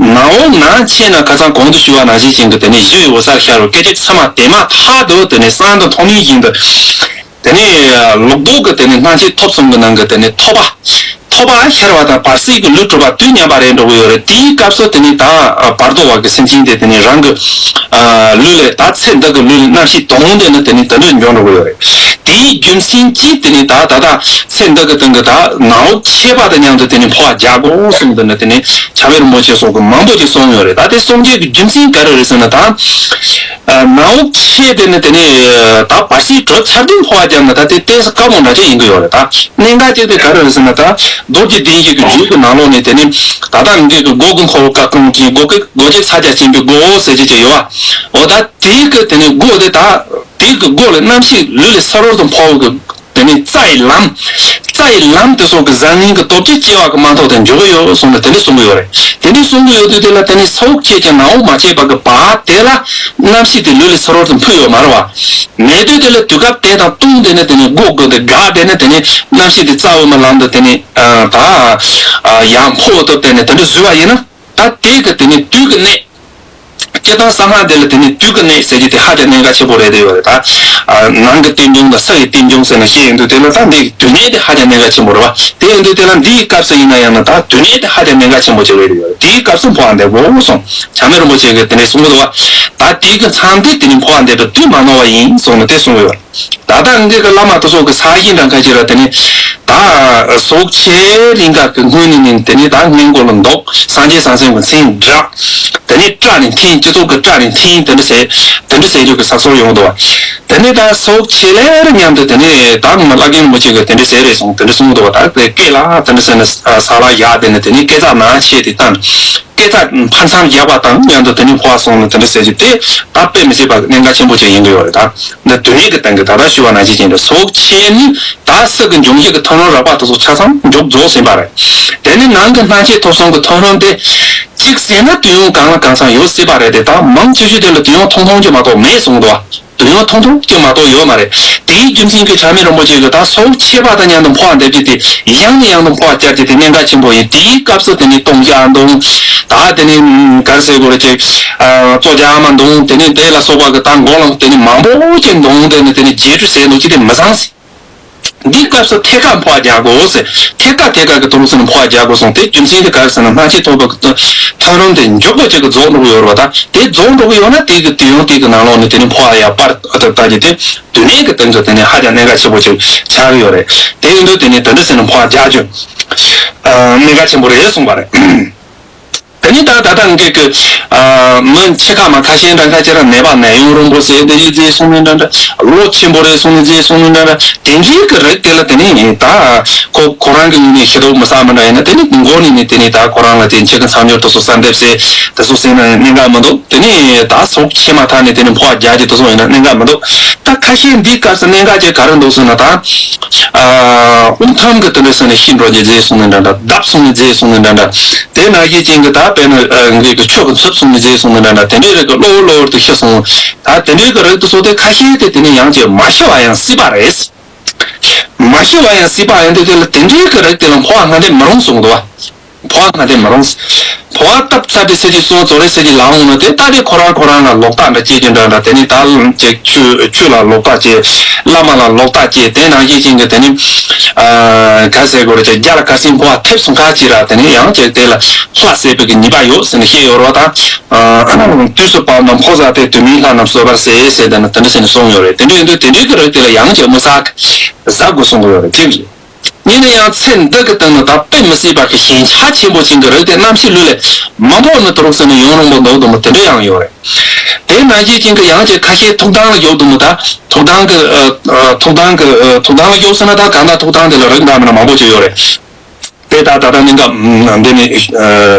ནང་འོག་ནང་ཆད་ན་ཁ་སང་གོང་དུ་ཞུས་པ་ནང་བཞིན་ཅན་གི་དེ་ནི་ཞི་བའི་འོད་གསལ་ཤར་བའི་སྐད་ཅིག་ཚད་མ་དེ་མ་ཐག་ཏུ་དེ་ནི་གསང་དང་ཐོག་མའི་ཞིང་དུ་དེ་ནི་ལོག་རྟོག་གི་དེ་ནི་སྣང་མཆེད་ཐོབ་གསུམ་གི་ནང་གི་དེ་ནི་ཐོབ་པ། ཐོབ་པ་ཤར་བ་དང་བར་སྲིད་ཀྱི་ལུས་གྲུབ་པ་དུས་མཉམ་པ་རེད་འགྲོ་གི་ཡོད་རེད། དེའི་སྐབས་སུ་དེ་ནི་ད་བར་དོ་བ་གི་སེམས་ཅན་དེ་དེ་ནི་རང་གི་ལུས་ལས་ད་ཚེ་འདི་གི་ལུས་ལས་རྣམ་ཤེས་དོང་དེ་ནི་དེ་ནི་དེ་འདྲ་འབྱུང་འགྲོ་གི་ཡོད་རེད། དེའི་རྒྱུ་མཚན་གྱིས་དེ་ནི་ད་ད་ད་ཚེ་འདི་གི་སྟེང་གི་ད་ནང་འོག་ཕྱེད་པ་དང་མཉམ་དུ་དེ་ནི་འཕོ་བ་རྒྱག་དགོས་གསུངས་དེ་ནི་དེ་ནི་བྱམས་པའི་རིན་པོ་ཆེ་སོགས་ཀྱི་མང་པོ་ཅིག་གསུངས་ཡོད་རེད། ད་དེ་གསུང་རྒྱུ་གི་རྒྱུ་མཚན་ག་རེ་རེད་ཟེར་ན་ད། ནང་འོག་ཕྱེད་དེ་ནི་དེ་ནི་ད་བར་སྲིད་གྲོལ་ཚར་དུས་འཕོ་བ་རྒྱག་ན་ད་དེ་ཏོག་ཙམ་དཀའ་མོ་འདྲ་ཅིག་ཡིན་གི་ཡོད་རེད། ད་གནད་འགག་ཅིག་དེ་ག་རེ་རེད་ཟེར་ན་ད་རྡོ་རྗེ་གདན་བཞི་གི་རྒྱུད་ཀྱི་ནང་ལོགས་ནས་དེ་ནི་ད་ལྟ་ངེད་ཀྱི་སྒོ་གི་འཁོར་ལོ་བཀའ་གང་ཅིག་སྒོ་ཀི་སྒོ་ཁྱི་ཕྱག་རྒྱ་ཆེན་པོའི་སྒོ་ཟེར་གྱི་ཅིག་ཡོད་བ། འོ་ད་དེའི་གི་དེ་ནི་སྒོ་དེ་ད་དེའི་གི་སྒོ་ལས་རྣམ་ཤེས་ལུས་ལས་ས་རོར་དུ་འཕོ་བ་གི་དེ་ནི་རྩ་ཡི་ལམ། རྩ་ཡི་ལམ་དེ་སོགས་ཀྱི་བཟང་ངན་གྱི་སྟོབས་ཀྱིས་སྐྱེ་བ་གི་མ་ཐོག་དེ་འཇོག་གི་ཡོད་གསུངས་ནས་དེ་ནི་གསུང་གི་ཡོད་རེད། དེ་ནི་གསུང་གི་ཡོད་དུས་དེ་ལ་དེ་ནི་ས་འོག་ཕྱེད་ཀྱི་ནང་འོག་མ་ཕྱེད་པ་གི་བར་དེ་ལ་རྣམ་ཤེས་དེ་ལུས་ལས་ས་རོར་དུ་འཕོས་ཡོད་མ་རེད་བ། མེད་དུས་དེ་ལ་དུས་སྐབས་དེ་དང་བསྟུན་དེ་ནི་དེ་ནི་སྒོ་སྒོ་དེ་དགག་དེ་ནི་དེ་ནི་རྣམ་ཤེས་དེ་རྩ་བའི་མ་ལམ་དུ་དེ་ནི་ད་ཡང་འཕོ་བ་ཐོབ་དེ་ནི་དེ་འདྲ་བཟོས་པ་ཡིན་ན་ད་དེ་གི་དེ་ནི་དུས་ཀྱི་གནད། སྤྱིར་བཏང་གསང་སྔགས་འདི་ལ་དེ་ནི་དུས་ཀྱི་གནད་ཟེར་གྱི་དེ་ཧ་ཅང་གནད་འགག་ཆེན་པོ་རེད་དེ་ཡོད་རེད་ད། ནང་གི་རྟེན་འབྱུང་དང་ས་ཡི་རྟེན་འབྱུང་ཟེར་ནས་བཤད་ཡོང་དུས་དེ་ལ་ད་འདི་དུས་གནད་དེ་ཧ་ཅང་གནད་འགག་ཆེན་པོ་རེད་བ། དེ་ཡིན་དུས་དེ་ལ་འདིའི་སྐབས་སུ་ཡིན་ན་ཡང་ན་ད་དུས་གནད་དེ་ཧ་ཅང་གནད་འགག་ཆེན་པོ་ཅིག་རེད་དེ་ཡོད་རེད། དེའི་སྐབས་སུ་འཕོ་བ་འདེབས་དགོས་གསུངས། བྱམས་པའི་རིན་པོ་ཆེ་གིས་དེ་ནས་གསུངས་འདུག་བ། ད་དེའི་གི་མཚམས་དེ་དེ་ནི་འཕོ་བ་འདེབས་པའི་དུས་མ་ནོར་བ་ཡིན་གསུངས་ནས་དེ་གསུངས་ཡོད་རེད། ད་ལྟ་འདི་གི་བླ་མ་དེ་ཚོ་གི་ས་གཞི་འདྲ་ཁ་ཅིག་ལ་དེ་ནི་ད་ས་འོག་ཕྱེད་རིང་ག་གི་སྔོན་ནས་ནི་དེ་ནི་ད་སྔོན་མགོ་ལ་འདོགས། སངས་རྒྱས་སངས་སེམས་ཀྱི་མཚན་བསྒྲགས། དེ་ནི་སྐྲ་ནི་འཐེན། སྤྱི་ཚོགས་ཀྱི་སྐྲ་ནི་འཐེན། དེ་འདྲ་ཟེར་དེ་འདྲ་ཟེར་རྒྱུ་གི་ས་སོར་ཡོང་འདུག་བ། དེ་ནི་ད་ས་འོག་ཕྱེད་ལེར་མཉམ་དུ་དེ་ནི་ད་ང་བླ་རྒན་རིན་པོ་ཆེ་གིས་དེ་འདྲ་ཟེར་རེད་གསུངས་དེ་འདྲ་གསུངས་འདུག་བ། ད་དེ་སྐེ་ལ་དེ་འདྲ་ཟེར་ནས་ས་ལ་བཞག་དེ་ནི་དེ་ནི་སྐེ་ཚགས་ནང་ཕྱེད་དེ་བཏང་། སྐེ་ཚགས་ཕར་མཚམས་བཞག་པ་དང་མཉམ་དུ་དེ་ནི་འཕོ་བ་སོང་ནས་དེ་འདྲ་ཟེར་གྱི་དེ་ད་དཔེ་མི་སྲིད་པ་གནད་འགག་ཆེན་པོ་ཅིག་ཡིན་གྱི་ཡོད་རེད་ད། འདི་དུས་གནད་ཀྱི་སྟེང་གི་ད་ལྟ་ཞུས་པ་ནང་བཞིན་ཅན་དུ་ས་འོག་ཕྱེད་ནི་ད་སྲིད་ཀྱི་འབྱུང་བཞི་གི་ཐོན་རིམ་རགས་པ་དེ་ཚོ་ཆ་ཚང་མཇུག་རྫོགས་ཟིན་པ་རེད། དེ་ནི་ནང་གི་སྣང་མཆེད་ཐོབ་གསུམ་གྱི་ཐོན་རིམ་དེ་གཅིག་ཟིན་ན་དུས་ཡུན་གང་ལ་གང་འཚམ་ཡོད་སྲིད་པ་རེད་དེ་ད་མང་ཆེ་ཤོས་དེ་ལ་དུས་ཡུན་ཐུང་ཐུང་ཅིག་མ་གཏོགས་མེད་གསུངས་འདུག་བ། དུས་ཡུན་ཐུང་ཐུང་ཅིག་མ་གཏོགས་ཡོད་མ་རེད། དེའི་རྒྱུ་མཚན་གྱིས་བྱམས་པའི་རིན་པོ་ཆེ་གིས་ད་ས་འོག་ཕྱེད་པ་དང་མཉམ་དུ་འཕོ་བ་འདེབས་རྒྱུ་དེ་ཡང་ནས་ཡང་དུ་འཕོ་བ་བསྐྱར་རྒྱུ་དེ་གནད་འགག་ཆེན་པོ་ཡིན། དེའི་སྐབས་སུ་དེ་ནི་ལྟུང་བཤགས་འདོན། ད་དེ་ནི་ག་རེ་ཟེར་དགོས་རེད་ཅེ། གཙོ་རྒྱག་མ་འདོན། དེ་ནི་དེ་ལ་སོགས་པ་གི་ད་མགོ་ལ་དེ་ནི་མང་པོ་ཅིག་འདོན་དེ་ནི་དེ་ནི་རྗེས་འགྲོ་ཟེར་འདུག་ཅི་དེ་མི་བཟང་ཟེར། འདིའི་སྐབས་སུ་ཐད་ཀར་འཕོ་བ་རྒྱག་དགོས་ཟེར། ཐད་ཀར་ཐད་ཀར་གྱི་དུས་སུ་ནི་འཕོ་བ་རྒྱག་དགོས་གསུངས། དེ་རྒྱུ་མཚན་དེ་ག་རེ་ཟེར་ན་སྣང་མཆེད་ཐོབ་པ་གི་ཐོན་རིམ་དེ་མགྱོགས་པོ་ཅིག་གི་རྫོགས་འགྲོ་གི་ཡོད་རེད་བ། ད་དེ་རྫོགས་འགྲོ་གི་ཡོད་ན་དེ་གི་དུས་ཡུན་དེ་གི་ནང་ལོགས་ནས་དེ་ནི་འཕོ་བ་ཡར་སྤར་ཐུབ་ལྟ་རྒྱུ་དེ་དུས་གནད་ཀྱི་སྟེང་དུ་དེ་ནི་ཧ་ཅང་གནད་འགག་ཆེན་པོ་ཅིག་ཆགས་ཀྱི་ཡོད་རེད། དེ་ཡིན་དུས་དེ་ནི་དེ་འདྲ་ཟེར་ནས་འཕོ་བ་རྒྱག་རྒྱུ་གནད་འགག་ཆེན་པོ་རེད་གསུངས་པ་རེད། དེ་ནི་ད་ད་ལྟ་ངེད་ཀྱི་མི་ཆེ་ཁག་མ་ཁ་ཤས་འདྲ་ཁ་ཅིག་ར་ནད་པ་ནད་ཡམས་རིང་པོ་ཟེར་དེ་ཡི་རྗེས་སོང་ནི་འདྲ་འདྲ། ལོ་ཆེན་པོ་རེད་སོང་ནི་རྗེས་སོང་ནི་འདྲ་འདྲ། དེ་འདྲའི་གི་རིགས་དེ་ལ་དེ་ནི་ད་ཁོ་ཁོ་རང་གི་ངོས་ནས་ཤི་དོགས་མི་ཟ་མི་འདྲ་ཡིན་ན་དེ་ནི་མགོ་ནས་ནི་དེ་ནི་ད་ཁོ་རང་ལ་དེ་འཆི་ཁ་མཚམས་སྦྱོར་དུ་སོ་ས་འདེབས་ཟེར་དེ་ཚོ་ཟེར་ན་གནད་འགག་མི་འདུག་དེ་ནི་ད་ས་འོག་ཕྱེད་མ་ཐག་ནས་དེ་ནི་འཕོ་བ་རྒྱག་རྒྱུ་དེ་ཚོ་ཡིན་ན་གནད་འགག་མི་འདུག་ད་ཁ་ཤས་འདིའི་སྐབས་སུ་གནད་འགག་ཅིག་ག་རེ་འདུག་ཟེར་ན་ད། དབུགས་ཐང་གི་དེ་འདྲ་ཟེར་ནས་ཤི་འགྲོ་རྒྱུ་རྗེས་སོང་ནི་འདྲ་འདྲ། བརྡབ་སོང་ནི་རྗེས་སོང་ནི་འདྲ་འདྲ། དེ་ནང་བཞིན་ཅན་གྱི་ད་དཔེར་ན་ངེད་ཀྱི་ཆོས་ཀྱི་མཆུབ་སོང་ནི་རྗེས་སོང་ནི་འདྲ་འདྲ། དེ་འདྲའི་རིགས་ཀྱི་གློ་བུར་གློ་བུར་དུ་ཤི་སོང་། ད་དེ་འདྲའི་གི་རིགས་དེ་ཚོ་དེ་ཁ་ཤས་དེ་དེ་ནི་ཡང་ཅིག་མ་ཤི་བ་ཡང་སྲིད་པ་རེད། མ་ཤི་བ་ཡང་སྲིད་པ་ཡིན་དུས་དེ་ལ་དེ་འདྲའི་གི་རིགས་དེ་ལ་འཕོ་བ་སྔ་འདེད་མི་རུང་གསུངས་འདུག་བ། འཕོ་བ་སྔ་འདེད་མི་རུང་། འཕོ་བ་སྟབས་ཆ་དེ་ཟེར་གྱི་སོང་ཚོ་རེ་ཟེར་གྱི་ལ་འོང་ན་དེ་ལྟ་དེ་ཁོ་རང་ཁོ་རང་ལ་ལོག་ལྟ་འདྲ་བྱེད་ཀྱི་འདྲ་འདྲ། དེ་ནི་ད་ཅིག་ཆོས་ཆོས་ལ་ལོག་ལྟ་བྱེད། བླ་མ་ལ་ལོག་ལྟ་བྱེད། དེ་ནང་བཞིན་ཅན་གྱི་དེ་ནི་ག་ཟེར་དགོས་རེད་ཅེ། རྒྱ་ལ་ཁ་སང་འཕོ་བ་ཐེབས་སོང་ཁ་ཅིག་ར་དེ་ནི་ཡང་ཅིག་དེ་ལ་ལྷ་ཟེར་བའི་གི་ཉེས་པ་ཡོད་ཟེར་ནས་བཤད་ཡོད་རེད་བ། ད་དུས་སུ་བབ་ན་འཕོ་ཟ་སྟེ་དུས་མིན་ལྷ་རྣམས་གསོད་པར་ཟད་ཟེར་དེ་ནི་དེ་འདྲ་ཟེར་ནས་གསུངས་ཡོད་རེད། དེ་འདྲ་ཡིན་དུས་དེ་འདྲའི་གི་རིགས་དེ་ལ་ཡང་ཅིག་མི་ཟ་ཟ་དགོས་གསུང་གི་ཡོད་རེད་དེ། ཡིན་ན་ཡང་ཚེ་འདི་གི་སྟེང་ན་ད་དཔེ་མི་སྲིད་པ་གི་ཞེན་ཆགས་ཆེན་པོ་ཅན་གྱི་རིགས་དེ་རྣམ་ཤེས་ལུས་ལས་མ་འཕོ་ནི་དུ་རུ་ཟེར་ནས་ཡུན་རིང་པོ་འདུག་འདུག་མོ་དེ་འདྲ་ཡང་ཡོད་རེད། དེ་ནང་བཞིན་ཅན་གྱི་ཡང་ཅིག་ཁ་ཤས་ཐུགས་དམ་ལ་ཡོད་འདུག་མོ། ད་ཐུགས་དམ་གྱི་ཐུགས་དམ་གྱི་ཐུགས་དམ་ལ་ཡོད་ཟེར་ན་ད་གང་ལྟར་ཐུགས་དམ་དེ་ལ་རིགས་འདྲ་མིན་འདྲ་མང་པོ་ཅིག་ཡོད་རེད། དེ་ད་ད་ལྟ་གནད་འགག་འདི་ནི་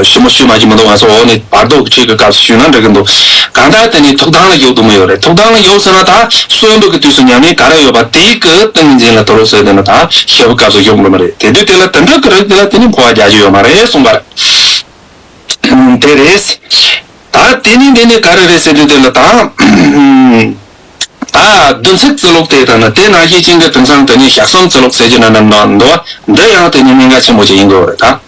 ཞིབ་མོ་ཞུས་མ་ཀྱི་མི་འདུག་ང་ཚོ་འོག་ནས་བར་དོ་གཅིག་གི་སྐབས་སུ་ཞུས་ན་འགྲིག་གི་འདུག་གང་ལྟར་དེ་ནི་ཐུགས་དམ་ལ་ཡོད་འདུག་མོ་ཡོད་རེད། ཐུགས་དམ་ལ་ཡོད་ཟེར་ན་ད་གསོན་པོ་གི་དུས་སུ་ཉམས་ལེན་ག་རེ་ཡོད་པ་དེའི་གི་ཏིང་ངེ་འཛིན་ལ་དུ་རུ་ཟེར་དེ་ནི་ད་ཞེ་པོ་སྐབས་སུ་ཡོང་གི་མ་རེད། དེ་དུས་དེ་ལ་དེ་འདྲ་གི་རིགས་དེ་ལ་དེ་ནི་འཕོ་བ་རྒྱག་རྒྱུ་ཡོད་མ་རེད་གསུངས་པ་རེད། དེ་རེད། ད་དེ་ནི་དེ་ནི་ག་རེ་རེད་ཟེར་དུས་དེ་ལ་ད། ད་བདུན་ཚིགས་བརྩི་ལོག་དེ་དང་ན་དེ་ནང་བཞིན་ཅན་གྱི་དེང་སང་དེ་ནི་ཞག་གསུམ་བརྩི་ལོག་ཟེར་གྱི་ན་ན་ན་འདུག་འདི་ཡང་དེ་ནི་གནད་འགག་ཆེན་པོ་ཅིག་ཡིན་དགོས་རེད་ད།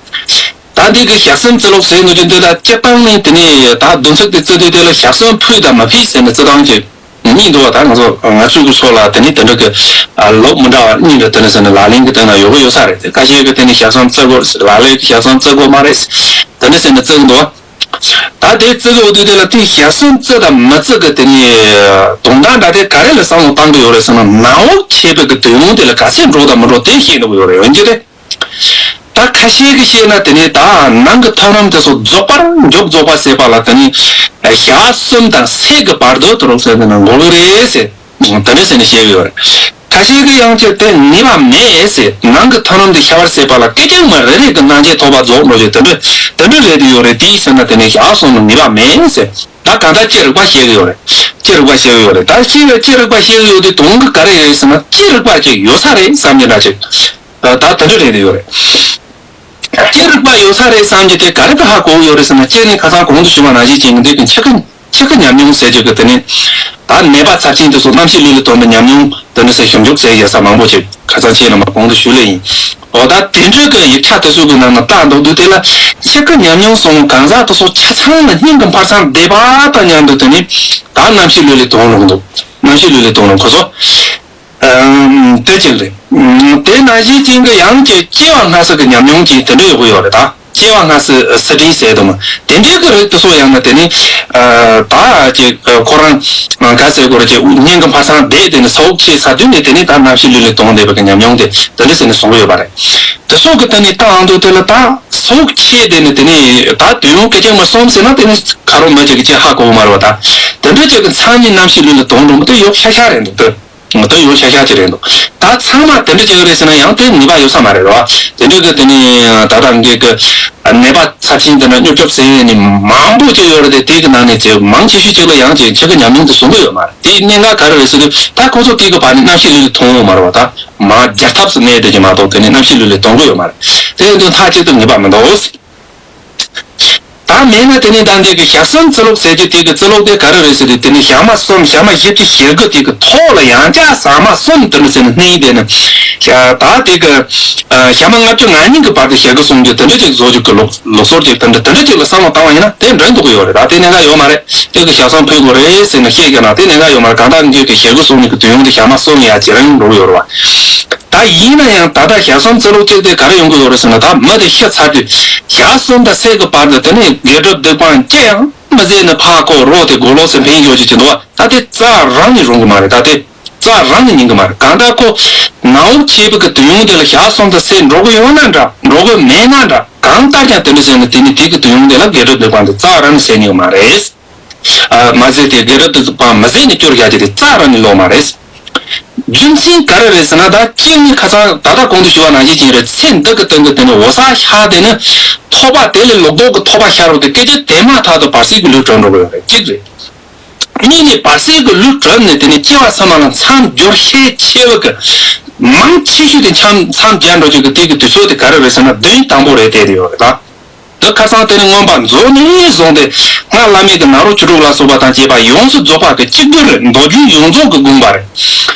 ད་འདི་གི་ཞག་གསུམ་བརྩི་ལོག་ཟེར་ནོ་ཅི་འདི་ད་སྤྱིར་བཏང་ནི་དེ་ནི་ད་བདུན་ཚིགས་དེ་བརྩི་དུས་དེ་ལ་ཞག་གསུམ་ཕུད་དང་མ་ཕུད་ཟེར་ནས་བརྩི་སྟངས་ཀྱི་ གཉིས་འདུག་བ། ད་ང་ཚོ་ང་ཚོའི་གི་ཕྱོགས་ལ་དེ་ནི་དེ་འདྲ་གི་ལོབས་མི་འདྲ་བ་གཉིས་འདྲ་དེ་འདྲ་ཟེར་ནས་ལག་ལེན་གི་སྟེང་ན་ཡོད་གི་ཡོད་ས་རེད། དེ་ཁ་ཤས་གི་དེ་ནི་ཞག་གསུམ་བརྩི་དགོས་ཟེར། ལག་ལེན་གི་ཞག་གསུམ་བརྩི་དགོས་མ་རེད་དེ་འདྲ་ཟེར་ནས་བརྩི་གི་འདུག་བ། ད་དེ་བརྩི་གི་འོ་དུས་དེ་ལ་དེ་ཞག་གསུམ་བརྩི་དང་མི་བརྩི་གི་དེ་ནི་དོན་དག་འདྲ་དེ་ག་རེ་ལ་བསམ་བློ་བཏང་གི་ཡོད་རེད་ཟེར་ན། ནང་འོག་ཆད་པའི་གི་དུས་ཡུན་དེ་ལ་ག་ཚད་འགྲོ་དང་མི་འགྲོ་དེ་ཤེས་འགྲོ་གི་ཡོད་རེད། འོན་ཀྱང་དེ། ད་ཁ་ཤས་ཀྱིས་བཤད་ན་དེ་ནི་ད་ནང་གི་ཐབས་ལམ་དེ་ཚོ་རྫོགས་པར་མགྱོགས་རྫོགས་པ་ཟེར་བ་ལ་དེ་ནི་ཞག་གསུམ་དང་ཚེས་ཀྱི་བར་དུ་དུ་རོགས་ཟེར་དེ་ན་འགོར་གི་རེད་ཟེར། དེ་འདྲ་ཟེར་ནས་བཤད་ཀྱི་ཡོད་རེད། ཁ་ཤས་ཀྱིས་ཡང་ཅིག་དེ་ནུས་པ་མེད་ཟེར། ནང་གི་ཐབས་ལམ་དེ་ཤ་བར་ཟེར་བ་ལ་སྐད་ཅིག་མ་རེ་རེ་གི་སྣང་མཆེད་ཐོགས་པ་རྫོགས་འགྲོ་རྒྱུ་དེ་འདྲ་དེ་འདྲ་རེད་དེ་ཡོད་རེད། དེ་ཡིན་ཟེར་ན་དེ་ནི་ཞག་གསུམ་ལ་ནུས་པ་མེད་ཟེར། ད་གང་ལྟར་ཅི་རིགས་པ་བཤད་ཀྱི་ཡོད་རེད། ཅི་རིགས་པ་བཤད་ཀྱི་ཡོད་རེད། ད་ཅི་ཅི་རིགས་པ་བཤད་ཀྱི་ཡོད་དེ་དོན་གྱི་ག་རེ་རེད་ཟེར་ན། ཅི་རིགས་པ་ཅིག་ཡོད་ས་རེད་བསམ་གྱི་འདྲ་ཅིག་ད་དེ་འདྲ་རེད་དེ་ཡོད་རེད། ཅི་རིགས་པ་ཡོད་ས་རེད་བསམ་གྱི་དེ་ག་རེ་ག་ཧ་གོ་གི་ཡོད་རེད་ཟེར་ན། སྤྱིར་ནི་ཁ་སང་གོང་དུ་ཞུས་པ་ནང་བཞིན་ཅན་གྱི་འདི་གི་འཆི་ཁ་འཆི་ཁ་ཉམས་མྱོང་ཟེར་རྒྱུ་གི་དེ་ནི། ད་ནད་པ་ཚབས་ཆེན་དེ་ཚོ་རྣམ་ཤེས་ལུས་ལ་ཐོན་པའི་ཉམས་མྱོང་དེ་འདྲ་ཟེར་ཞིབ་འཇུག་ཟེར་ཡ་ས་མང་པོ་ཅིག་ཁ་སང་ཁྱེད་རྣམ་པ་གོང་དུ་ཞུས་ལེ་ཡིན། འོ་ད་དེ་འདྲ་གི་ཡིག་ཆ་དེ་ཚོ་གི་ནང་ན་ལྟ་འདུག་དུས་དེ་ལ་འཆི་ཁ་ཉམས་མྱོང་སོང་གང་ཟག་དེ་ཚོ་ཆ་ཚང་ལ་སྙིང་གི་འཕར་ཚང་བསྡད་པ་དང་མཉམ་དུ་དེ་ནི་ད་རྣམ་ཤེས་ལུས་ལ་ཐོན་རུང་འདུག་རྣམ་ཤེས་ལུས་ལ་ཐོན་རུང་ཁོ་ཚོ། ཨམ། དེ་ཅིག་རེད། ཨམ། དེ་ནང་བཞིན་ཅན་གྱི་ཡང་ཅིག་སྐྱེ་བ་སྔ་ཕྱི་གི་ཉམས་མྱོང་ཅིག་དེ་འདྲ་ཡོད་གི་ཡོད་རེད་ད། སྐྱེ་བ་སྔ་ཕྱི་གསར་སྐྲུན་ཟེར་དུ་མ་དེ་འདྲའི་གི་རིགས་དེ་ཚོ་ཡང་ན་དེ་ནི། ཨ། ད་ཅིག་ཁོ་རང་ག་ཟེར་དགོས་རེད། ཅིག་སྙིང་གི་འཕར་ཚང་བསྡད་དེ་ནི་ས་འོག་ཆད་ཚར་དུས་ནས་དེ་ནི་ད་རྣམ་ཤེས་ལུས་ལ་ཐོན་བསྡད་པ་གི་ཉམས་མྱོང་དེ་དེ་འདྲ་ཟེར་ནས་གསུང་གི་ཡོད་པ་རེད། དེ་ཚོ་གི་ད་ནི་ལྟ་འང་དུས་དེ་ལ་ད་ས་འོག་ཆད་དེ་ནི་དེ་ནི་ད་དུས་ཡུན་སྐད་ཅིག་མ་སོང་ཟེར་ན་དེ་ནི་ཁ་རོག་མི་ཅིག་གི་ཅིག་ཧ་གོ་གི་མ་རེད་པ། ད་དེ་འདྲ་ཅིག་གི་མཚམས་ནི་རྣམ་ཤེས་ལུས་ལ་ཐོན་འགྲོ་མི་དེ་ཡོད་ཤག་ཤག་རེད་འདུག་དེ། ད་ཡོད་ཤག་ཤག་ཅིག་རེད་འདུག་ད་ཚང་མ་དེ་འདྲ་ཅིག་རེད་ཟེར་ན་ཡང་དེ་ནུས་པ་ཡོད་ས་མ་རེད་རོ། དེ་འདྲ་གི་དེ་ནི་ད་ལྟ་ངེད་ཀྱི་ནད་པ་ཚབས་ཆེན་དེ་འདྲ་མྱུར་སྐྱོབ་ཟེར་ཡས་ནི་མང་པོ་ཅིག་ཡོད་རེད་དེ། དེ་གི་ནང་ནས་ཅིག་མང་ཆེ་ཤོས་ཅིག་ལ་ཡང་ཅིག་འཆི་ཁའི་ཉམས་མྱོང་དེ་བཟོ་གི་ཡོད་མ་རེད། དེའི་གནད་འགག་ག་རེ་རེད་ཟེར་དུས་ད་ཁོ་ཚོ་དེ་གི་བར་ནས་རྣམ་ཤེས་ལུས་ལ་ཐོན་ཡོད་མ་རེད་པ། ད་མ་རྒྱག་ཐབས་སུ་གནས་བསྡད་ཀྱི་མ་གཏོགས་དེ་ནི་རྣམ་ཤེས་ལུས་ལ་ཐོན་གི་ཡོད་མ་རེད། དེ་ཡིན་དུས་མཐའ་གཅིག་ཏུ་ངེས་པ་མི་འདུག་ད་མེད་ན་དེ་ནི་ད་འདི་གི་ཞག་གསུམ་བརྩི་ལོག་ཟེར་རྒྱུ་དེ་གི་བརྩི་ལོག་དེ་ག་རེ་རེད་ཟེར་དུས་དེ་ནི་ཞག་མ་གསུམ་ཞག་མ་བཞི་བཅུ་ཞེ་དགུ་དེ་གི་ཐོག་ལ་ཡང་བསྐྱར་ཟ་མ་གསུམ་དེ་འདྲ་ཟེར་ནས་གནས་དེ་ནི། ད་དེ་གི་ཞག་མ་ལྔ་བཅུ་ང་གཉིས་ཀྱི་བར་དུ་ཞེ་དགུ་གསུང་རྒྱུ་དེ་འདྲ་ཅིག་བཟོ་རྒྱུ་གི་ལུགས་ལུགས་སྲོལ་ཅིག་དེ་འདྲ་དེ་འདྲ་ཅིག་ལ་བསམ་བློ་བཏང་བ་ཡིན་ན་དེ་འགྲིག་འདུག་གི་ཡོད་རེད། ད་དེ་གནད་འགག་ཡོད་མ་རེད། དེ་གི་ཞག་གསུམ་ཕུལ་དགོས་རེད་ཟེར་ནས་བཤད་རྒྱུ་ན་དེ་གནད་འགག་ཡོད་མ་རེད། གང་ལྟར་ངེད་ཀྱི་ཞེ་དགུ་གསུང་རྒྱུ་གི་དུས་ཡུན་དེ་ཞག་མ་གསུམ་ཡར་ཇེ་རིང་འགྲོ་གི་ཡོད་རེད་བ། ད་ཡིན་ན་ཡང་ད་ལྟ་ཞག་གསུམ་བརྩི་ལོག་བྱས་ཏེ་ག་རེ་ཡོང་གི་ཡོད་རེད་ཟེར་ན། ད་མི་དེ་ཤི་ཚར་དུས་ཞག་གསུམ་དང་ཚེས་ཀྱི་བར་དུ་དེ་ནི་དགེ་སྒྲུབ་སྡིག་སྤང་ཅི་ཡང་མི་བྱེད་ནས་ཕར་ཁོ་རོགས་དེ་སྒོ་ལོགས་སུ་འཕེན་ཡོད་ཅིག་ཅིག་འདུག་བ། ད་དེ་རྩ་རང་ནས་རུང་གི་མ་རེད། ད་དེ་རྩ་རང་ནས་ཉན་གི་མ་རེད། གང་ལྟར་ཁོ་ནང་འོག་ཆད་པའི་གི་དུས་ཡུན་དེ་ལ་ཞག་གསུམ་དང་ཚེས་འགྲོ་གི་ཡོད་ན་འདྲ་འགྲོ་གི་མེད་ན་འདྲ་གང་ལྟར་ཀྱང་དེ་འདྲ་བྱས་ན་དེ་ནི་དེ་གི་དུས་ཡུན་དེ་ལ་དགེ་སྒྲུབ་སྡིག་སྤང་དེ་རྩ་རང་ནས་བྱེད་ཉན་གི་མ་རེད། ཨ། མ་ཟད་དེ་དགེ་སྒྲུབ་དེ་ཚོ་ཕར་མི་ཟད་ནས་སྐྱུར་བཞག་རྒྱུ་དེ་རྩ་རང་ནས་ལོག་མ་རེད། རྒྱུ་མཚན་ག་རེ་རེད་ཟེར་ན། ད་གཅིག་ནི་ཁ་སང་ད་ལྟ་གོང་དུ་ཞུ་བ་ནང་བཞིན་ཅིག་རེད། ཚེ་འདི་གི་སྟེང་དུ་དེ་ནི་འོད་གསལ་ཤར་དེ་ནི་ཐོབ་པ་དེ་ལས་ལོག་རྟོག་གི་ཐོབ་པ་ཤར་བ་དེ་སྐད་ཅིག་དེ་མ་ཐག་ཏུ་བར་སྲིད་ཀྱི་ལུས་གྲུབ་འགྲོ་གི་ཡོད་རེད། གཅིག་རེད། གཉིས་ནི་བར་སྲིད་ཀྱི་ལུས་གྲུབ་ནས་དེ་ནི་སྐྱེ་བ་ཚང་མ་ལ་མཚམས་སྦྱོར་ཤས་ཆེ་བ་གི་མང་ཆེ་ཤོས་དེ་མཚམས་མཚམས་སྦྱར་འགྲོ་རྒྱུ་གི་དེ་གི་དུས་ཚོད་དེ་ག་རེ་རེད་ཟེར་ན་བདུན་དང་པོ་རེད་བསྡད་དེ་ཡོད་རེད་ད། ད་ཁ་སང་དེ་ནི་མངོན་པ་རྫོགས་ནས་བཟུང་སྟེ་སྔགས་བླ་མེད་ཀྱི་ནཱ་རོ་ཆོས་དྲུག་ལ་སོགས་པ་དང་བཅས་པ་ཡོངས་སུ་རྫོགས་པ་གི་གཅིག་པུ་རེད། མདོ་རྒྱུད་ཡོངས་རྫོགས་ཀྱི་དགོངས་པ་རེད།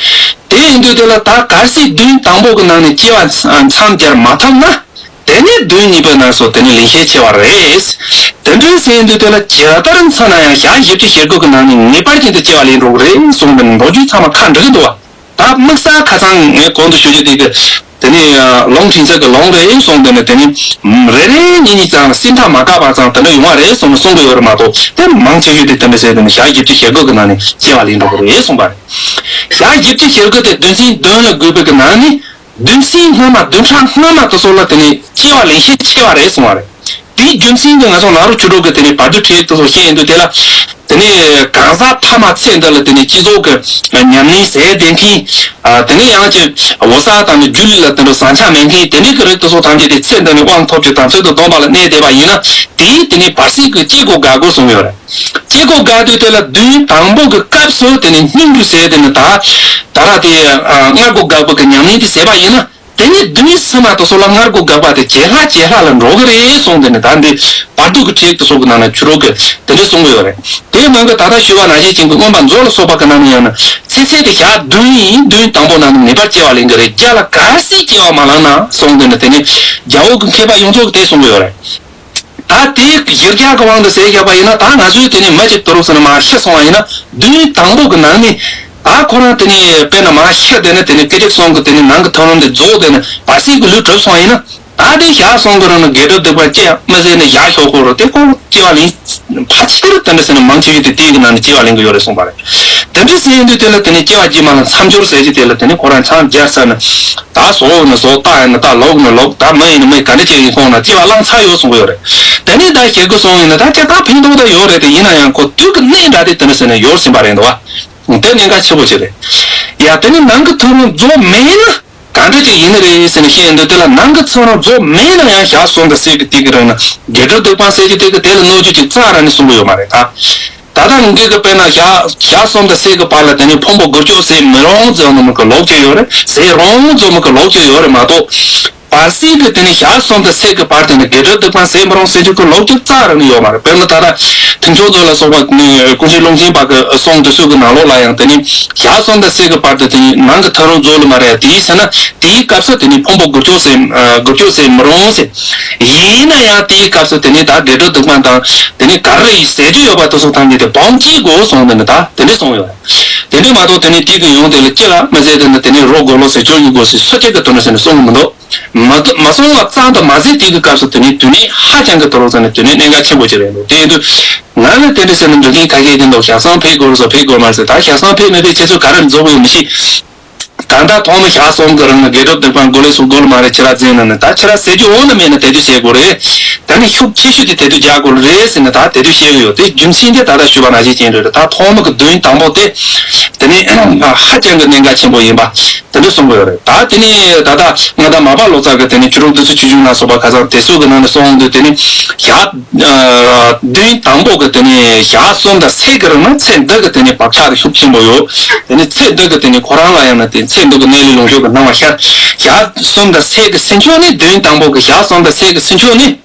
དེ་ཡིན་དུས་དེ་ལ་ད་བར་སྲིད་བདུན་དང་པོ་གི་ནང་ནས་སྐྱེ་བ་མཚམས་སྦྱར་མ་ཐུབ་ན། དེ་ནས་བདུན་གཉིས་པའི་ནང་སོ་དེ་ནི་ལེན་ཤས་ཆེ་བ་རེད། དེ་འདྲའི་ཟེར་དུས་དེ་ལ་ཇི་ལྟར་མཚོན་ན་ཡང་ཞག་བཞི་བཅུ་ཞེ་དགུ་གི་ནང་ནས་ངེས་པར་ཅན་དུ་སྐྱེ་བ་ལེན་འགྲོ་གི་རེད་གསུངས་པའི་མདོ་རྒྱུད་ཚང་མ་ཁ་འགྲིག་གི་འདུག་བ། ད་དམིགས་བསལ་ཁ་སང་ངས་གོང་དུ་ཞུ་རྒྱུ་དེ་གི་དེ་ནི་ལུང་ཕྲན་ཚེགས་ཀྱི་ལུང་རེད་གསུངས། དེ་ནི་དེ་ནི་རེ་རེ་གཉིས་གཉིས་ཙམ་ལ་སེམས་ཐག་མ་བཀག་པ་ཙམ་དེ་འདྲ་ཡོང་བ་རེད་གསུངས་ནས་གསུང་གི་ཡོད་རེད་མ་གཏོགས། དེ་མང་ཆེ་ཤོས་དེ་དེ་འདྲ་ཟེར་དེ་ནི་ཞག་བཞི་བཅུ་ཞེ་དགུ་གི་ནང་ནས་སྐྱེ་བ་ལེན་འགྲོ་གི་རེད་གསུངས་པ་རེད། ཞག་བཞི་བཅུ་ཞེ་དགུ་དེ་བདུན་ཚན་བདུན་ལ་བགོས་པའི་གི་ནང་ནས། བདུན་ཚན་སྔོན་མ་བདུན་ཕྲག་སྔོན་མ་དེ་ཚོ་ལ་དེ་ནི་སྐྱེ་བ་ལེན་ཤས་ཆེ་བ་རེད་གསུང་བ་རེད། དེའི་རྒྱུ་མཚན་དེ་ང་ཚོ་ནཱ་རོ་ཆོས་དྲུག་གི་དེ་ནི་བར་དོའི་ཁྲིད་ཡིག་དེ་ཚོ་བཤད་ཡོང་དུས་དེ་ལ། དེ་ནི་གང་ཟག་ཐ་མ་ཚེ་འདི་ལ་དེ་ནི་སྤྱི་ཚོགས་ཀྱི་ཉམས་ལེན་ཟེར་བསྡད་མཁན། དེ་ནི་ཡང་ཅིག་འོད་གསལ་དང་ནི་སྒྱུ་ལུས་ལ་དེ་འདྲ་བཟང་ཆ་མེད་མཁན་དེ་འདྲའི་གི་རིགས་དེ་ཚོ་ཐམས་ཅད་དེ་ཚེ་འདི་ནི་དབང་ཐོབ་ཀྱི་དམ་ཚིག་ཏུ་སྡོམ་པ་ལ་གནས་བསྡད་པ་ཡིན་ན། དེའི་དེ་ནི་བར་སྲིད་ཀྱི་སྐྱེ་སྒོ་འགག་དགོས་གསུངས་ཡོད་རེད། སྐྱེ་སྒོ་འགག་དུས་དེ་ལ་བདུན་དང་པོ་གི་སྐབས་སུ་དེ་ནི་སྙིང་པོ་ཟེར་དེ་ནི་ད་ད་ར་དེ་སྔར་སྒོ་འགག་པ་གི་ཉམས་ལེན་དེ་བྱས་པ་ཡིན་ན། དེ་ནས་བདུན་ཕྱི་མ་དེ་ཚོ་ལ་སྔར་སྒོ་འགག་པ་དེ་ཇེ་ལྷག་ཇེ་ལྷག་ལ་འགྲོ་གི་རེད་གསུངས། དེ་ནས་ད་འདི་བར་དོ་གི་ཁྲིད་དེ་ཚོ་གི་ནང་ན་ཆོས་དྲུག་གི་དེ་འདྲ་གསུང་གི་ཡོད་རེད། དེའི་ནང་གི་ད་ལྟ་ཞུས་པ་ནང་བཞིན་ཅན་གྱི་མངོན་པ་མཛོད་ལ་སོགས་པ་གི་ནང་ནས་ཡང་ན་ཚེ་ཚད་དེ་ཞག་བདུན་ཡིན། བདུན་དང་པོ་ནང་ནས་ངེས་པར་སྐྱེ་བ་ལེན་གི་རེད། བརྒྱ་ལ་གལ་སྲིད་སྐྱེ་བ་མ་ལེན་ན་གསུངས། དེ་ནས་དེ་ནས་རྒྱལ་པོ་གི་མཁས་པ་ཡོངས་རྫོགས་ཀྱིས་དེ་གསུང་གི་ཡོད་རེད། ད་དེའི་གཞིར་རྒྱག་གི་དབང་དུ་ཟེར་བཞག་པ་ཡིན་ན། ད་ང་ཚོས་དེ་ནས་མི་ཅིག་དུ་རུག་ཟེར་ནས་མར་ཤི་སོང་བ་ཡིན་ན། བདུན་དང་པོ་གི་ནང་ནས་ད་ཁོ་རང་དེ་ནས་དཔེར་ན་མར་ཤི་བསྡད་ན། དེ་ནས་སྐད་ཅིག་གསུམ་གི་དེ་ནས་ནང་གི་མཐོ་རིམ་དེ་རྫོགས་བསྡད་ན། བར་སྲིད་ཀྱི་ལུས་གྲུབ་སོང་བ་ཡིན་ན། ད་དེ་ཞག་གསུམ་གི་རིང་ལ་དགེ་སྒྲུབ་སྡིག་པ་ཅི་ཡང་མི་ཟེར་ནས་ཞག་ཤོག་ཁོ་རུ་དེ་ཁོ་སྐྱེ་བ་ལེན། ཕལ་ཆེར་དེ་འདྲ་ཟེར་ན་མང་ཆེ་ཤོས་དེ་དེའི་གི་ནང་ནས་སྐྱེ་བ་ལེན་གི་ཡོད་རེད་གསུངས་པ་རེད། དེ་འདྲ་ཟེར་ཡིན་དུས་དེ་ལ་དེ་ནས་སྐྱེ་བ་རྗེས་མ་ལ་མཚམས་སྦྱོར་ཟེར་གྱི་དེ་ལ་དེ་ནས་ཁོ་རང་མཚམས་སྦྱར་ཚར་ན། ད་ཟོག་ནི་ཟོག། རྟ་ཡིན་ན་རྟ། ལུག་ནི་ལུག། ད་མི་ཡིན་ན་མི། ག་འདྲ་ཅིག་ཡིན་ཁོང་ན་སྐྱེ་བ་བླངས་ཚར་ཡོད་གསུང་གི་ཡོད་རེད། དེ་ནས་ད་ཞེ་དགུ་སོང་ཡིན་ན་ད་ཁྱེད་ད་ཕན་ཐོགས་ད་ཡོད་རེད། དེ་ཡིན་ན་ཡང་ཁོ་དུས་ཀྱི་གནད་འདྲ་དེ་དེ་འདྲ་ཟེར་ནས་ཡོད་ཟིན་པ་རེད་འདུག་བ། དེ་གནད་འགག་ཆེན་པོ་ཅིག་རེད། ཡ་དེ་ནས་ནང་གི་མཐོ་རིམ་རྫོགས་མེད་ན། ག་འདྲ་ཅིག་ཡིན་ནི་རེད་ཟེར་ནས་བཤད་འདུག་དེ་ལ་ནང་གི་མཐོ་རིམ་རྫོགས་མེད་ན་ཡང་ཞག་གསུམ་དང་ཕྱེད་ཀ་དེ་གི་རིང་ན་དགེ་སྒྲུབ་སྡིག་སྤང་ཟེར་གྱི་དེ་གི་དེ་ལ་གནོད་རྒྱུ་ཅིག་རྩ་ར་ནས་གསུང་གི་ཡོད་མ་རེད་ད། ད་ལྟ་ངེད་ཀྱི་དཔེར་ན་ཞག་ཞག་གསུམ་དང་ཕྱེད་ཀ་བར་ལ་དེ་ནས་ཕུང་པོ་འགུལ་སྐྱོད་ཟེར་མི་རུང་ཟེར་ནི་མི་གི་ལོག་ཅིག་ཡོད་རེད། ཟེར་རུང་ཟེར་མི་གི་ལོག་ཅིག་ཡོད་རེད་མ་གཏོགས། བར་སྲིད་ཀྱི་དེ་ནས་ཞག་གསུམ་དང་ཕྱེད་ཀ་བར་དེ་ནས་དགེ་སྒྲུབ་སྡིག་སྤང་ཟེར་མི་རུང་ཟེར་རྒྱུ་གི་ལོག་རྒྱུ་རྩ་ར་ནས་ཡོད་མ་རེད། དཔེར་ན་ད་ལྟ་ཕུན་ཚོགས་མཛོད་ལ་སོགས་པ་ནི་ཀུན་མཁྱེན་ཀློང་ཆེན་པ་གི་གསུང་དེ་ཚོ་གི་ནང་ལོགས་ལ་ཡང་དེ་ནས་ཞག་གསུམ་དང་ཕྱེད་ཀ་བར་དུ་དེ་ནས་ནང་གི་མཐོ་རིམ་རྫོགས་ལ་མ་རེད། དེའི་ཕྱིར་ན་དེའི་སྐབས་སུ་དེ་ནས་ཕུང་པོ་འགུལ་སྐྱོད་ཟེར་ཨ་འགུལ་སྐྱོད་ཟེར་མི་རུང་ཟེར། ཡིན་ན་ཡང་དེའི་སྐབས་སུ་དེ་ནས་ད་དགེ་སྒྲུབ་སྡིག་སྤང་དང་དེ་ནས་ག་རེ་ཟེར་རྒྱུ་ཡོད་པ་དེ་ཚོ་ཐམས་ཅད་དེ་སྤང་བྱེད་དགོས་གསུངས་ནས་ནི་ད་དེ་འདྲ་གསུངས་ཡོད། དེ་འདྲ་མ་གཏོགས་དེ་ནས་དེ་གི་ཡོང་དེ་ལ་ཅི་ལ་མི་ཟེར། དེ་ནི་དེ་ནས་རོ་རྒོད་ལོ་ཟེར་ཆོས་ཀྱི་སྒོ་ཟེར་སུ་གཅིག་གི་དོན་ཟེར་ནས་གསུངས་མི་འདུག་མ་མ་གསུངས་པ་ཙམ་དུ་མ་ཟད། དེ་གི་སྐབས་སུ་དེ་ནི་དུས་ནི་ཧ་ཅང་གི་དོ་རུང་ཟེར་ནས་དུས་ནི་གནད་འགག་ཆེན་པོ་ཅིག་རེད་འདུག་དེ་ཡིན་དུས་ང་ལ་དེ་འདྲ་ཟེར་ནས་འདུག་མཁན་ཁ་ཤས་ཀྱིས་འདུག་ཞག་གསུམ་ཕེབས་དགོས་རེད་ཟེར། ཕེབས་དགོས་མ་རེད་ཟེར། ད་ཞག་གསུམ་ཕེབས་མི་ཕེབས་ཁྱེད་ཚོས་ག་རེ་རྫོགས་ཡོད་མི་ཤེས། ད་ལྟ་ཐོག་མ་ཞག་གསུམ་གི་རིང་ལ་དགེ་སྒྲུབ་སྡིག་སྤང་དགོས་ལེགས་སུ་དགོས་ལ་མ་རེད། ཁྱེད་རང་འཛིན་ན་ནི་ད་ཁྱེད་རང་ཟེར་རྒྱུ་འོང་ན་མེད་ན་དེ་དུས་བཤད་དགོས་རེད། ད་ནི་ཤུགས་ཆེ་ཤོས་དེ་དེ་དུས་རྒྱག་དགོས་རེད་ཟེར་ནས་ད་དེ་དུས་བཤད་གི་ཡོད། དེ་རྒྱུ་མཚན་དེ་ད་ལྟ་ཞུས་པ་ནང་བཞིན་ཅན་རེད། ད་ཐོག་མ་གི་བདུན་དང་པོ་དེ་དེ་ནི་ཧ་ཅང་གི་གནད་འགག་ཆེན་པོ་ཡིན་པ་དེ་འདྲ་གསུང་གི་ཡོད་རེད། ད་དེ་ནི་ད་ལྟ་ང་དང་མ་པ་ལོ་ཙཱ་གི་དེ་ནི་ཆོས་དྲུག་བདུད་རྩི་ཆོས་འབྱུང་ལ་སོགས་པ་ཁ་སང་དེ་ཚོ་གི་ནང་ནས་གསུངས་འོང་དུས་དེ་ནི་ཞག་བདུན་དང་པོ་གི་དེ་ནས་ཞག་གསུམ་དང་ཕྱེད་ཀྱི་རིང་ན་ཚེ་འདི་གི་དེ་ནས་བག་ཆགས་དེ་ཤུགས་ཆེན་པོ་ཡོད། དེ་ནས་ཚེ་འདི་གི་དེ་ནས་ཁོ་རང་ལ་ཡང་ན་དེ་ཚེ་འདི་གི་གནས་ལུགས་ལོངས་སྤྱོད་ཀྱི་སྣང་བ་ཤར། ཞག་གསུམ་དང་ཕྱེད་ཀྱི་ཚེ་མཆོག་ནས། བདུན་དང་པོ་གི་ཞག་གསུམ་དང་ཕྱེད་ཀྱི་ཚེ་མཆོག་ནས་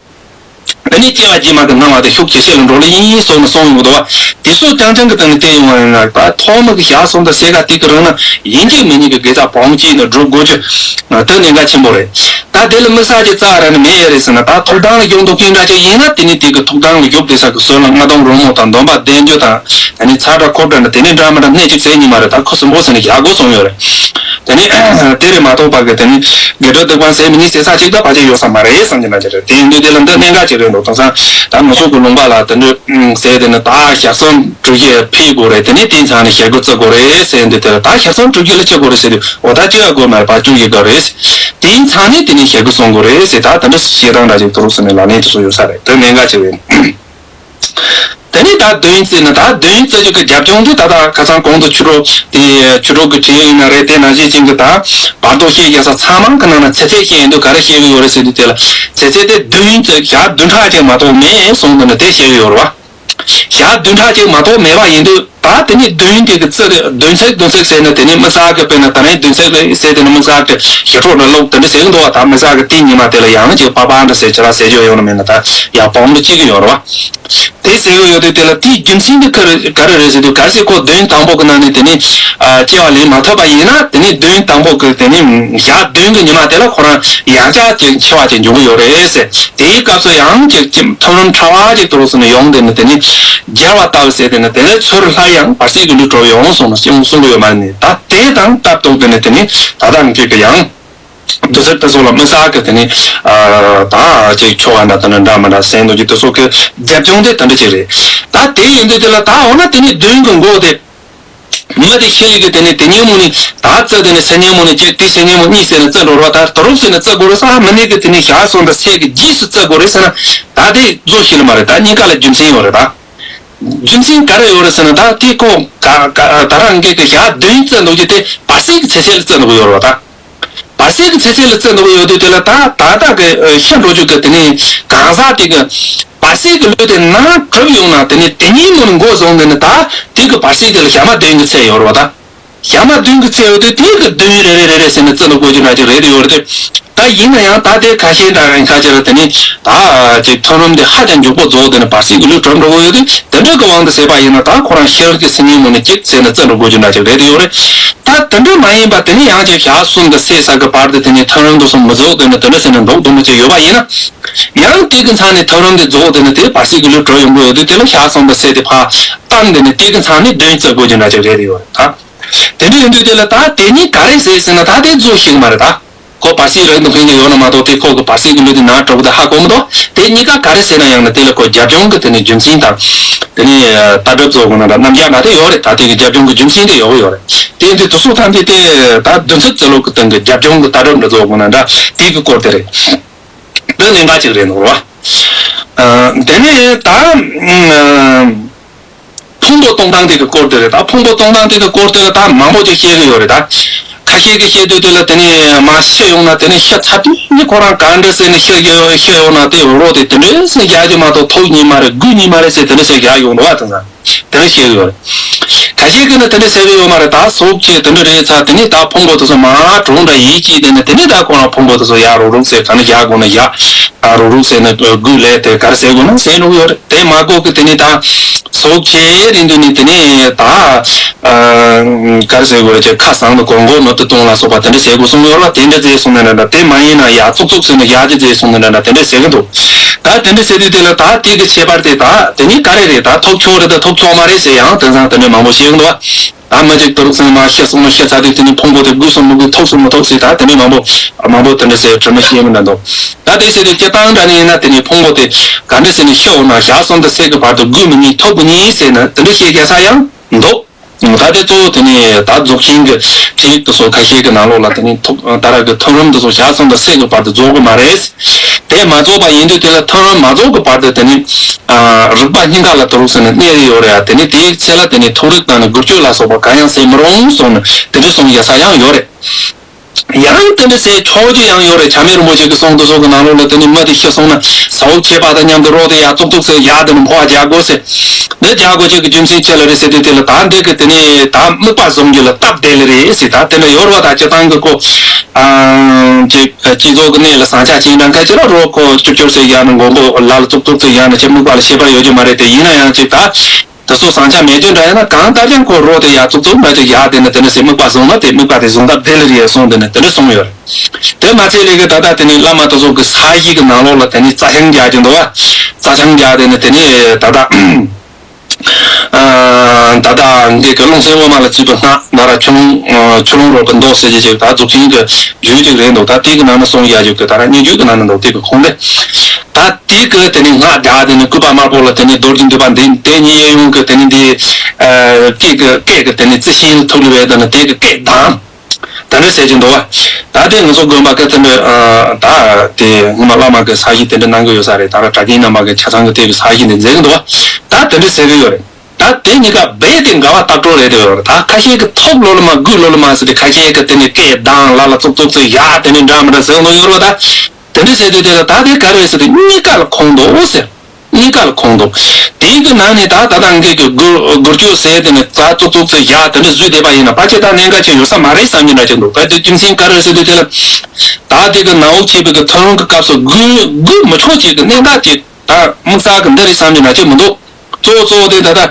དེ་ནས་སྐྱེ་བ་རྗེས་མ་གི་སྣང་བ་དེ་ཤུགས་ཇེ་ཆེ་ལ་འགྲོ་ལེ་ཡིན་གསུངས་ནས་གསུངས་ཡོང་གི་འདུག་བ། དེ་ཚོ་རྐྱང་རྐྱང་གི་སྟེང་ནས་བསྟན་ཡོང་བ་ཡིན་ན། ད་ཐོག་མ་གི་ཞག་གསུམ་དང་ཕྱེད་ཀ་དེ་གི་རིང་ན་ཡིན་གཅིག་མིན་གཉིས་ཀྱི་དགེ་རྩ་སྤོང་བྱས་ནས་སྒྲུབ་དགོས་རྒྱུ་དེ་གནད་འགག་ཆེན་པོ་རེད། ད་དེ་ལ་དམིགས་བསལ་གྱི་རྩ་ར་ནི་མེད་ཡ་རེད་ཟེར་ན། ད་ཐོབ་ཐང་ལ་ཡོང་འདུག་མཁན་འདྲ་ཅིག་ཡིན་ན། དེ་ནི་དེ་གི་ཐོབ་ཐང་ལ་ཡོད་དེ་ས་གི་སྲོལ་ལ་སྔགས་སྡོམ་རོལ་མོ་དང་སྡོམ་པ་བཟླས་རྒྱུ་དང་། དེ་ནི་ཚ་གྲང་ཁོག་དྲག་ན་དེ་ནི་འདྲ་མི་འདྲ་སྣེ་གཅིག་བཙལ་ཉན་མ་རེད། ད་ཁོ་གསུམ་པོ་ཟེར་ནས་བཞག་དགོས་གསུངས་ཡོད་རེད། དེ་ནི་དེ་རེད་མ་གཏོགས་པ་གི་དེ་ནི་དགེ་སྒྲུབ་སྡིག་སྤང་ཟེར་མི་ནི་ཟེར་ས་གཅིག་ད་ཕལ་ཆེར་ཡོད་ས་མ་རེད་བསམ་གྱི་འདྲ་ཅིག་རེད། དེ་ཡིན་དུས་དེ་ལ་འདི་གནད་འགག་ཅིག་རེད་འདུག་དེང་སང་ད་ང་ཚོ་གི་ལུང་པ་ལ་དེ་འདྲ་ཟེར་དེ་ནི་ད་ཞག་གསུམ་དྲུག་བརྒྱད་ཕེབས་དགོས་རེད། དེ་ནི་དེ་ཚང་ནས་ཞེ་དགུ་བརྩི་དགོས་རེད་ཟེར་དུས། དེ་ལ་ད་ཞག་གསུམ་དྲུག་བརྒྱད་ལ་བརྩི་དགོས་རེད་ཟེར་དུས། འོ་ད་བརྩི་ཡ་དགོས་མ་རེད་པ། བཅུ་བཞི་དགོས་རེད། དེ་ཚང་ནས་དེ་ནི་ཞེ་དགུ་སོང་དགོས་རེད་ཟེར། ད་དེ་འདྲ་བཤད་སྟངས་འདྲ་ཅིག་ཏུ་རུག་ཟེར་ནས་ལག་ལེན་དུ་སོང་ཡོད་ས་རེད། དེ་གནད་འགག་ཆེ་བས། དེ་ནས་ད་བདུན་བརྩི་ན། ད་བདུན་བརྩི་རྒྱུ་གི་རྒྱབ་ལྗོངས་དེ་ད་ལྟ་ཁ་སང་གོང་དུ་ཆོས་དྲུག་དེ་ཆོས་དྲུག་གི་ཁྲིད་ཡིག་ཡིན་ན་རེད། དེ་ནང་བཞིན་ཅན་གྱི་ད་བར་དོ་བཤད་རྒྱག་ས་ཚང་མ་གི་ནང་ན་ཚེ་ཚད་བཤད་ཡིན་དུས་ག་རེ་བཤད་གི་ཡོད་རེད་ཟེར་དུས། དེ་ལ་ཚེ་ཚད་དེ་བདུན་བརྩི། ཞག་བདུན་ཕྲག་ཅིག་མ་གཏོགས་མེད་གསུངས་འདུག་ན་དེ་བཤད་གི་ཡོད་རེད་བ། ཞག་བདུན་ཕྲག་ཅིག་མ་གཏོགས་མེད་པ་ཡིན་དུས། ད་དེ་ནི་བདུན་དེ་གི་རྩི་རེད། བདུན་ཚིགས་བདུན་ཚིགས་ཟེར་ན་དེ་ནི་དམིགས་བསལ་གི་དཔེར་ན་ད་རིང་བདུན་ཚིགས་རེད་ཟེར། དེ་ནི་དམིགས་བསལ་གི་ཞི་ཁྲོ་རེད་ལོག་དེ་འདྲ་ཟེར་གི་འདུག་བ། ད་དམིགས་བསལ་གི་དེ་ཉི་མ་དེ་ལ་ཡང་ཅིག་པག་པག་འདྲ་ཟེར་ཅི་ར་ཟེར་རྒྱུ་ཡོད་ན་མེད་ན། ད་ཡང་སྤོང་འདྲ་བྱེད་གི་ཡོད་རེད་བ། དེ་ཟེར་གི་ཡོད་དུས་དེ་ལ་དེའི་རྒྱུ་མཚན་དེ་ག་རེ་ག་རེ་རེད་ཟེར་དུས། གལ་སྲིད་ཁོ་བདུན་དང་པོ་གི་ནང་ནས་དེ་ནི་ཨ་སྐྱེ་བ་ལེན་མ་ཐུབ་པ་ཡིན་ན། དེ་ནི་བདུན་དང་པོ་གི་དེ་ནི་ཞག་བདུན་གི་ཉི་མ་དེ་ལ་ཁོ་རང་ཡང་བསྐྱར་ཅིག་འཆི་བ་ཅིག་འབྱུང་གི་ཡོད་རེད་ཟེར། དེའི་སྐབས་སུ་ཡང་ཅིག་ཅིག་མཐོ་རིམ་ཕྲ་བ་ཅིག་ཏུ་རུ་སོང་ནས་ཡོང་དེ་ནི་དེ་ནི་རྒྱལ་བ་ལྟ་བུ་ཟེར། དེ་ནི་དེ་ལས་ཚུར་སླར་ཡང་བར་སྲིད་ཀྱི་ལུས་གྲུབ་ཡོང་གསུངས་ནས་གསུང་གི་ཡོད་མ་རེད། ད་དེ་དང་སྟབས་བསྟུན་དེ་ནི་དེ་ནི་ད་ལྟ་ངེད་ཀྱི་ཡང་བདུད་རྩི་དེ་ཚོ་ལ་དམིགས་བསལ་གྱི་དེ་ནི་ཨ་ད་ཅིག་ཆོ་ག་འདྲ་དང་འདྲ་མི་འདྲ་ཟེར་འདུག་གི། དེ་ཚོ་གི་རྒྱབ་ལྗོངས་དེ་དེ་འདྲ་ཅིག་རེད། ད་དེ་ཡིན་དུས་དེ་ལ་ད་འོ་ན་དེ་ནི་བདུན་གྱི་མགོ་དེ། མི་དེ་ཤི་ཡི་གི་དེ་ནས་དེ་ཉིན་མོ་ནས་ད་བརྩི། དེ་ནས་སང་ཉིན་མོ་ནས་གཅིག་དེ་སང་ཉིན་མོ་གཉིས་ཟེར་ནས་བརྩི་འགྲོ་རོགས། ད་དུ་རུབ་ཟེར་ནས་བརྩི་དགོས་རེད་ཟེར། མི་ནས་གི་དེ་ནས་ཞག་གསུམ་དང་ཕྱེད་ཀྱི་རྗེས་སུ་བརྩི་དགོས་རེད་ཟེར་ན། ད་དེ་རྫོགས་ཤིག་ལ་མ་རེད། ད་གཉིས་ཀ་ལ་རྒྱུ་མཚན་ཡོད་རེད། ད་རྒྱུ་མཚན་ག་རེ་ཡོད་རེད་ཟེར་ན། ད་དེ་ཁོ་ག་ག་ད་རང་གི་གི་ཞག་བདུན་བརྩི་འདུག་རྒྱུ་དེ་བར་སྲིད་ཀྱི་ཚེ་ཚད་ལ་བརྩི་འདུག་ཡོད་རེད་བ། ད་བར་སྲིད་ཀྱི་ཚེ་ཚད་ལ་བརྩི་འདུག་ཡོད་དུས་དེ་ལ་ད་ད་ལྟ་གི་ཤི་འགྲོ་རྒྱུ་གི་དེ་ནས་གང་ཟག་དེ་གི་བར་སྲིད་ཀྱི་ལུས་དེ་ནང་གྲུབ་ཡོང་ན། དེ་ནས་དེ་ཉིན་མོ་ནས་འགོ་བཟུང་ནས་ནི་ད་དེ་གི་བར་སྲིད་དེ་ལ་ཞག་མ་བདུན་གྱི་ཚེ་ཡོད་རེད་བ། ད་ཞག་མ་བདུན་གྱི་ཚེ་ཡོད་དུས་དེ་གི་བདུན་རེ་རེ་རེ་རེ་ཟེར་ནས་བརྩི་འདུག་དགོས་རྒྱུ་འདྲ་ཅིག་རེད་དེ་ཡོད་རེད་དེ། ད་ཡིན་ན་ཡང་ད་དེ་ཁ་ཤས་འདྲ་ཡང་ཁ་ཤས་རེ་དེ་ནི་ད་ཅིག་མཐོ་རིམ་དེ་ཧ་ཅང་མགྱོགས་པོ་རྫོགས། དེ་ནི་བར་སྲིད་ཀྱི་ལུས་གྲུབ་འགྲོ་གི་ཡོད་དུས། དེ་འདྲ་གི་དབང་དུ་བྱས་པ་ཡིན་ན། ད་ཁོ་རང་ཤི་རག་གི་སང་ཉིན་མོ་ནས་གཅིག་ཟེར་ནས་བརྩི་འགྲོ་དགོས་རྒྱུ་འདྲ་ཅིག་རེད་དེ་ཡོད་རེད། ད་ ད་དེ་འདྲ་མ་ཡིན་པ་དེ་ནི་ཡང་ཅིག་ཞག་གསུམ་དང་ཚེས་གསུམ་གི་བར་དུ་དེ་ནི་ཐོ་རངས་དུས་སུ་མི་རྫོགས། དེ་ནི་དེ་འདྲ་ཟེར་ནས་མདོག་མདོག་མོ་ཅིག་ཡོད་པ་ཡིན་ན། ཡང་དེ་གི་མཚམས་ནས་ཐོ་རངས་དེ་རྫོགས། དེ་ནི་དེ་བར་སྲིད་ཀྱི་ལུས་གྲོལ་ཡོང་གི་ཡོད་དུས་དེ་ལ་ཞག་གསུམ་དང་ཚེས་དེ་ཕར་བཏང་། དེ་ནི་དེ་གི་མཚམས་ནས་བདུན་བརྩི་དགོས་རྒྱུ་འདྲ་ཅིག་རེད་ཡོད་རེད་ད། དེ་འདྲ་ཡིན་དུས་དེ་ལ་ད་དེ་ནི་ག་རེ་ཟེར་ཟེར་ན། ད་དེ་རྫོགས་ཤེས་ཀྱི་མ་རེད་ད། ཁོ་བར་སྲིད་རང་དུ་ཕན་གྱི་ཡོད་ན་མ་གཏོགས་དེ་ཁོ་གི་བར་སྲིད་ཀྱི་ལུས་དེ་ནང་གྲོགས་དེ་ཧ་གོ་མི་འདུག་དེ་གཉིས་ཀ་ག་རེ་ཟེར་ན་ཡང་ན་དེ་ལ་ཁོ་རྒྱབ་ལྗོངས་ཀྱི་དེ་ནི་རྒྱུ་མཚན་དང་། དེ་ནི་ལྟ་གྲུབ་ཚོ་གི་ནང་ལ་རྣམ་གཞག་ན་དེ་ཡོད་རེད། ད་དེ་གི་རྒྱབ་ལྗོངས་ཀྱི་རྒྱུ་མཚན་དེ་ཡོད་གི་ཡོད་རེད། དེ་ཡིན་དུས་དེ་ཚོ་ཐམས་ཅད་དེ་ད་བདུན་ཚིགས་ཚུལ་ལུགས་ཀྱི་སྟེང་གི་རྒྱབ་ལྗོངས་ཀྱི་ལྟ་གྲུབ་འདྲ་ཚོ་གི་ནང་འདྲ་དེ་གི་སྐོར་དེ་རེད། དེ་གནད་འགག་ཅིག་རེད་འདུག་ར། ཨ། དེ་ནས་ད། ཨ། ཕུང་པོ་གཏོང་སྟངས་དེ་གི་སྐོར་དེ་རེད། ད་ཕུང་པོ་གཏོང་སྟངས་དེ་གི་སྐོར་དེ་ལ་ད་མང་པོ་ཅིག་བཤད་གི་ཡོད་རེད་ད། ཁ་ཤས་ཀྱིས་བཤད་དུས་དེ་ལ་དེ་ནས་མར་ཤི་ཡོང་ན་དེ་ནས་ཤི་ཚར་དུས་ནི་ཁོ་རང་ག་འདྲ་ཟེར་ནས་ཤི་ཡོང་ཤི་ཡོང་ན་དེ་རོ་དེ་དེ་འདྲ་ཟེར་བཞག་རྒྱུ་མ་གཏོགས་ཐུག་ཉིན་མ་རེད། རྒུད་ཉིན་མ་རེད་ཟེར་དེ་འདྲ་ཟེར་བཞག་ཡོང་འདུག་བ། དེང་སང་དེ་འདྲ་བཤད་གི་ཡོད་རེད། ཁ་ཤས་ཀྱིས་ནི་དེ་འདྲ་ཟེར་གི་ཡོད་མ་རེད། ད་ཟོག་བཅད་དེ་འདྲ་རེད་ཚར་དེ་ནས་ད་ཕུང་པོ་དེ་ཚོ་མར་གྲོངས་འདྲ་ཡིན་གྱིས་དེ་ནས་དེ་ནས་ད་ཁོ་རང་ཕུང་པོ་དེ་ཚོ་ཡར་རུག་རུག་ཟེར་ག་ནས་བཞག་དགོས་ན་བཞག་ཨ། རུག་རུག་ཟེར་ནས་རྒུད་ལས་དེ་ག་རེ་ཟེར་དགོས་ན་ཟེར་འགྲོ་གི་ཡོད་རེད། དེ་མ་གོ་གི་དེ་ནས་ད་ཟོག་བཅད་རན་དུས་ནས་དེ་ནས་ད། ཨ། ག་རེ་ཟེར་དགོས་རེད། ཅེས་ཁ་བཟང་དུ་གོང་གོང་ནོར་དུ་གཏོང་ལ་སོགས་པ་དེ་འདྲ་ཟེར་དགོས་གསུངས་ཡོད་ལ། དེ་འདྲ་ཟེར་གསུངས་ནས་འདྲ་འདྲ། དེ་མ་ཡིན་ན་ཡར་ཙུག་ཙུག་ཟེར་ནས་ཡར་ཅི་ཟེར་གསུངས་ནས་འདྲ་འདྲ་དེ་འདྲ་ཟེར་གི་འདུག་ད་དེ་འདྲ་ཟེར་དུས་དེ་ལ་ད་དེ་གི་ཁྱད་པར་དེ་ད་དེ་ནི་ག་རེ་རེད། ད་ཐོབ་ཆོག་རེད། ད་ཐོབ་ཆོག་མ་རེད་ཟེར་ཡང་དེང་སང་དེ་འདྲ་མང་པོ་བཤད་གི་འདུག་ད་མི་གཅིག་དུ་རུག་ཚང་མ་ཤི་སོང་ན་ཤི་ཚར་དུས་དེ་ནི་ཕུང་པོ་དེ་རྒུད་སོང་མི་རྒུད་ཐོབ་སོང་མི་ཐོབ་ཟེར་ད་དེ་འདྲ་མང་པོ་མང་པོ་དེ་འདྲ་ཟེར་དྲི་མ་བཤད་མི་འདྲ་འདུག་ད་དེ་ཟེར་དུས་སྤྱིར་བཏང་འདྲ་ནི་ཡིན་ན་དེ་ནི་ཕུང་པོ་དེ་ག་འདྲ་ཟེར་ནས་ཤི་འོང་ན་ཞག་གསུམ་དང་ཚེས་གི་བར་དུ་རྒུད་མི་ཉན་ཐོབ་མི་ཉན་ཟེར་ན་དེ་འདྲ་བཤད་རྒྱག་ས་ཡང་འདུག་ད་དེ་གཙོ་བོ་དེ་ནི་ད་རྫོགས་ཆེན་གྱི་ཚིག་དེ་ཚོ་ཁ་ཤས་ཀྱི་ནང་ལོགས་ལ་དེ་ནི་ཐོབ་ད་ར་གི་ཐོབ་རིམ་དེ་ཚོ་ཞག་གསུམ་དང་ཚེས་གི་བར་དུ་རྫོགས་གི་མ་རེད། དེ་མ་རྫོགས་པ་ཡིན་དུས་དེ་ལ་ཐོབ་རིམ་མ་རྫོགས་གི་བར་དུ་དེ་ནི་ཨ། རིག་པ་སྙིང་ག་ལ་དུ་རུག་ཟེར་ནས་གནས་ཡོད་རེད་ཡ། དེ་ནི་དེའི་ཚེ་ལ་དེ་ནི་ཐུགས་རིག་དང་ནི་སྒུལ་སྐྱོད་ལ་སོགས་པ་གང་ཡང་ཟེར་མི་རུང་གསུངས་ནས་དེ་འདྲ་གསུངས་ཡོད་ས་ཡང་ཡོད་རེད། ཡང་དེ་འདྲ་ཟེར་ཆོག་རྒྱུ་ཡང་ཡོད་རེད། བྱམས་མེད་རིན་པོ་ཆེ་གི་གསུང་དེ་ཚོ་གི་ནང་ལོགས་ལ་དེ་ནི་མི་དེ་ཤི་སོང་ན་ཟོག་བཅད་པ་དང་མཉམ་དུ་རོ་དེ་ཡར་ཙུག་ཙུག་ཟེར་ཡར་དེ་ནི་འཕོ་བ་རྒྱག་དགོས་ཟེར། འདི་རྒྱག་དགོས་ཆེད་ཀྱི་རྒྱུ་མཚན་ཅི་ལ་རེད་ཟེར་དུས་དེ་ལ་ད་འདི་གི་དེ་ནི་ད་དམིགས་པ་བཟུང་རྒྱུ་ལ་སྟབས་བདེ་ལེ་རེད་ཟེར། ད་དེ་འདྲ་ཡོད་རེད་བ། ད་སྤྱིར་བཏང་གི་ཁོ་ཨ་ཅིག་སྤྱི་ཚོགས་ཀྱི་གནས་ལ་ཟིང་ཆ་ཅན་འདྲ་འགའ་ཅིག་ལ་རོ་ཁོ་ཅོར་ཅོར་ཟེར་ཡར་ནི་མགོ་མགོ་ལ་ལ་ཙུག་ཙུག་ཙུག་ཡར་ནི་ཅིག་དམིགས་པ་ལ་ཤེས་པ་ཡོད་རྒྱུ་མ་རེད། དེ་ཡིན་ན་ཡང་ཅིག་ད། དེ་ཚོ་ཟིང་ཆ་མེད་རྒྱུ་འདྲ་ཡིན་ན་གང་ལྟར་ཀྱང་ཁོ་རོ་དེ་ཡར་ཙུག་ཙུག་མ་ཅིག་ཡར་དེ་ནི་དེ་ནི་ཟེར་དམིགས་པ་བཟུང་ན་དེ་དམིགས་པ་དེ་བཟུང་སྟབས་བདེ་ལེ་རེད་གསུངས་དེ་ནི་དེ་འདྲ་གསུངས་ཡོད་རེད། དེ་མ་ཚད་ལས་ཀྱི་ད་ལྟ་དེ་ནི་བླ་མ་དེ་ཚོ་གི་ས་གཞི་གི་ནང་ལོགས་ལ་དེ་ནི་རྩྭ་ཤིང་རྒྱག་གི་འདུག་བ། རྩྭ་ཤིང་རྒྱག་དེ་ནི་དེ་ནི་ད་ལྟ་ཨ་ད་ལྟ་འདི་གི་ཀློང་གསལ་དབུ་མ་ལ་བརྩིས་པའི་སྔགས་ན་ར་ཆུ་ཀླུང་ཨ་ཆུ་ཀླུང་རོལ་པའི་མདོ་ཟེར་གྱི་ཅིག་ད་རྫོགས་ཆེན་གྱི་རྒྱུད་ཅིག་རེད་འདུག་ད་དེ་གི་ནང་ན་གསུངས་ཡ་ཅིག་གི་ད་ར་སྙན་བརྒྱུད་གི་ནང་ན་འདུག་དེ་གི་ཁུངས་དེ། ད་དེ་གི་དེ་ནི་སྔགས་བརྒྱ་དེ་ནི་སྐུད་པ་དམར་པོ་ལ་དེ་ནི་རྡོ་རྗེ་འདུས་པ་འདི་དེ་ཉིད་གཡས་གཡོན་གི་དེ་ནི་འདི་ཨ་སྐད་གི་སྐད་གི་དེ་ནི་རྩི་ཤིང་ཐུག་ལེ་བས་དེ་ནི་དེ་གི་སྐད་གདངས་དེ་འདྲ་ཟེར་གྱི་འདུག་བ། ད་དེ་ང་ཚོ་དགོན་པ་གི་དེ་འདྲ་ཨ་ད་དེ་སྔོན་མ་བླ་མ་གི་ས་གཞི་དེ་འདྲ་གནང་གི་ཡོད་ས་རེད། ད་ར་གྲྭ་རྒན་རྣམ་པ་གི་ཆ་ཚང་གི་དེ་གི་ས་གཞི་འདི་མཛད་གི་འདུག་བ། ད་དེ་འདྲ་ཟེར་གི་ཡོད་རེད། ད་དེ་གཉིས་ཀ་རྦད་དེ་འགལ་བ་ལྟག་སྤྲོད་རེད་དེ་ཡོད་རེད། ད་ཁ་ཤས་ཀྱི་ཐོབ་ལོ་ལ་མ་སྒུག་ལོ་ལ་མ་ཟེར་ཏེ་ཁ་ཤས་ཀྱི་དེ་ནི་སྐད་གདངས་ལ་ལ་ཙུག་ཙུག་ཙུག་ཡ་དེ་ནི་འདྲ་མི་འདྲ་ཟེར་ནོ་ཡོད་རེད་བ། ད་དེ་འདྲ་ཟེར་དུས་དེ་ལ་ད་དེ་ག་རེ་ཟེར་ཏེ་གཉིས་ཀ་ལ་ཁོང་དོ་ཟེར། གཉིས་ཀ་ལ་ཁོང་དོ། དེ་གི་ནང་ནས་ད་ད་ལྟ་འགས་ཀྱི་སྒུར་སྒུར་སྐྱོད་ཟེར་དེ་ནི་ད་ཙུག་ཙུག་ཙུག་ཡ་དེ་ནི་བཟོས་བསྡད་པ་ཡིན་ན་ཕལ་ཆེར་ད་གནད་འགག་ཅིག་ཡོད་ས་མ་རེད་བསམ་གྱི་འདྲ་ཅིག་འདུག་ད་དེ་རྒྱུ་མཚན་ག་རེ་ཟེར་དུས་དེ་ལ་ད་དེ་གི་ནང་འོག་བྱས་པའི་གི་ཐོན་རུང་གི་སྐབས་སུ་སྒུར་སྒུར་མི་ཆོག་ཅིག་གི་གནད་འགག་ཅིག་ད་དམིགས་བསལ་གི་འདི་རེད་བསམ་གྱི་འདྲ་ཅིག་མི་འདུག་གཙོ་བོ་དེ་ད་ལྟ་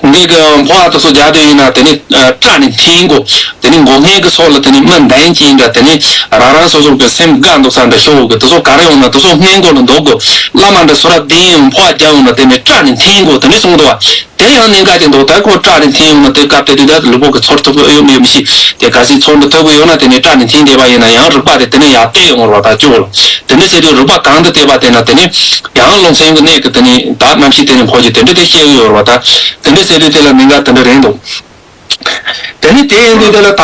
ངེད་ཀྱི་འཕོ་བ་དེ་ཚོ་རྒྱག་དུས་ཡིན་ན་དེ་ནི་སྐྲ་ནི་འཐེན་དགོས། དེ་ནི་མགོ་སྔས་ཀྱི་ཚོགས་ལ་དེ་ནི་མི་འདན་ཅན་འདྲ་དེ་ནི་རང་རང་སོ་སོ་གི་སེམས་དགའ་འདུག་ས་འདྲ་ཤོག་གི་དེ་ཚོ་ག་རེ་ཡོང་ན་དེ་ཚོ་སྔས་མགོ་ལ་འདུག་དགོས། བླ་མ་འདྲ་ཚོ་ར་བདེན་ཡང་འཕོ་བ་རྒྱག་ཡོང་ན་དེ་ནི་སྐྲ་ནི་འཐེན་དགོས་དེ་ནི་གསུངས་འདུག་བ། དེ་ཡང་གནད་འགག་ཅིག་འདུག་ད་ཁོ་སྐྲ་ནི་འཐེན་ཡོང་ན་དེ་སྐབས་དེ་དུས་ད་ལུས་པོ་གི་ཚོར་ཐུབ་ཡོད་མེད་མི་ཤེས། དེ་གལ་སྲིད་ཚོར་འདྲ་ཐུབ་གི་ཡོད་ན་དེ་ནི་སྐྲ་ནི་འཐེན་བསྡད་པ་ཡིན་ན་ཡང་རིག་པ་དེ་དེ་ནི་ཡར་བལྟས་ཡོང་བར་བ་ད་བཅུག་ལ། དེ་འདྲ་ཟེར་དུས་རིག་པ་གང་དུ་བལྟས་པ་དེ་ན་དེ་ནི་ཡང་རླུང་སེམས་ཀྱི་གནད་ཀྱི་དེ་ནི་ད་རྣམ་ཤེས་དེ་ནི་འཕོ་རྒྱུ་དེ་འདྲ་དེ་ཤེས་ཀྱི་ཡོད་རེད་བ། ད་དེ་འདྲ་ཟེར་དུས་དེ་ལ་གནད་འགག་དེ་འདྲ་རེད་འདུག་དེ་ནི་དེ་ཡིན་དུས་དེ་ལ་ད་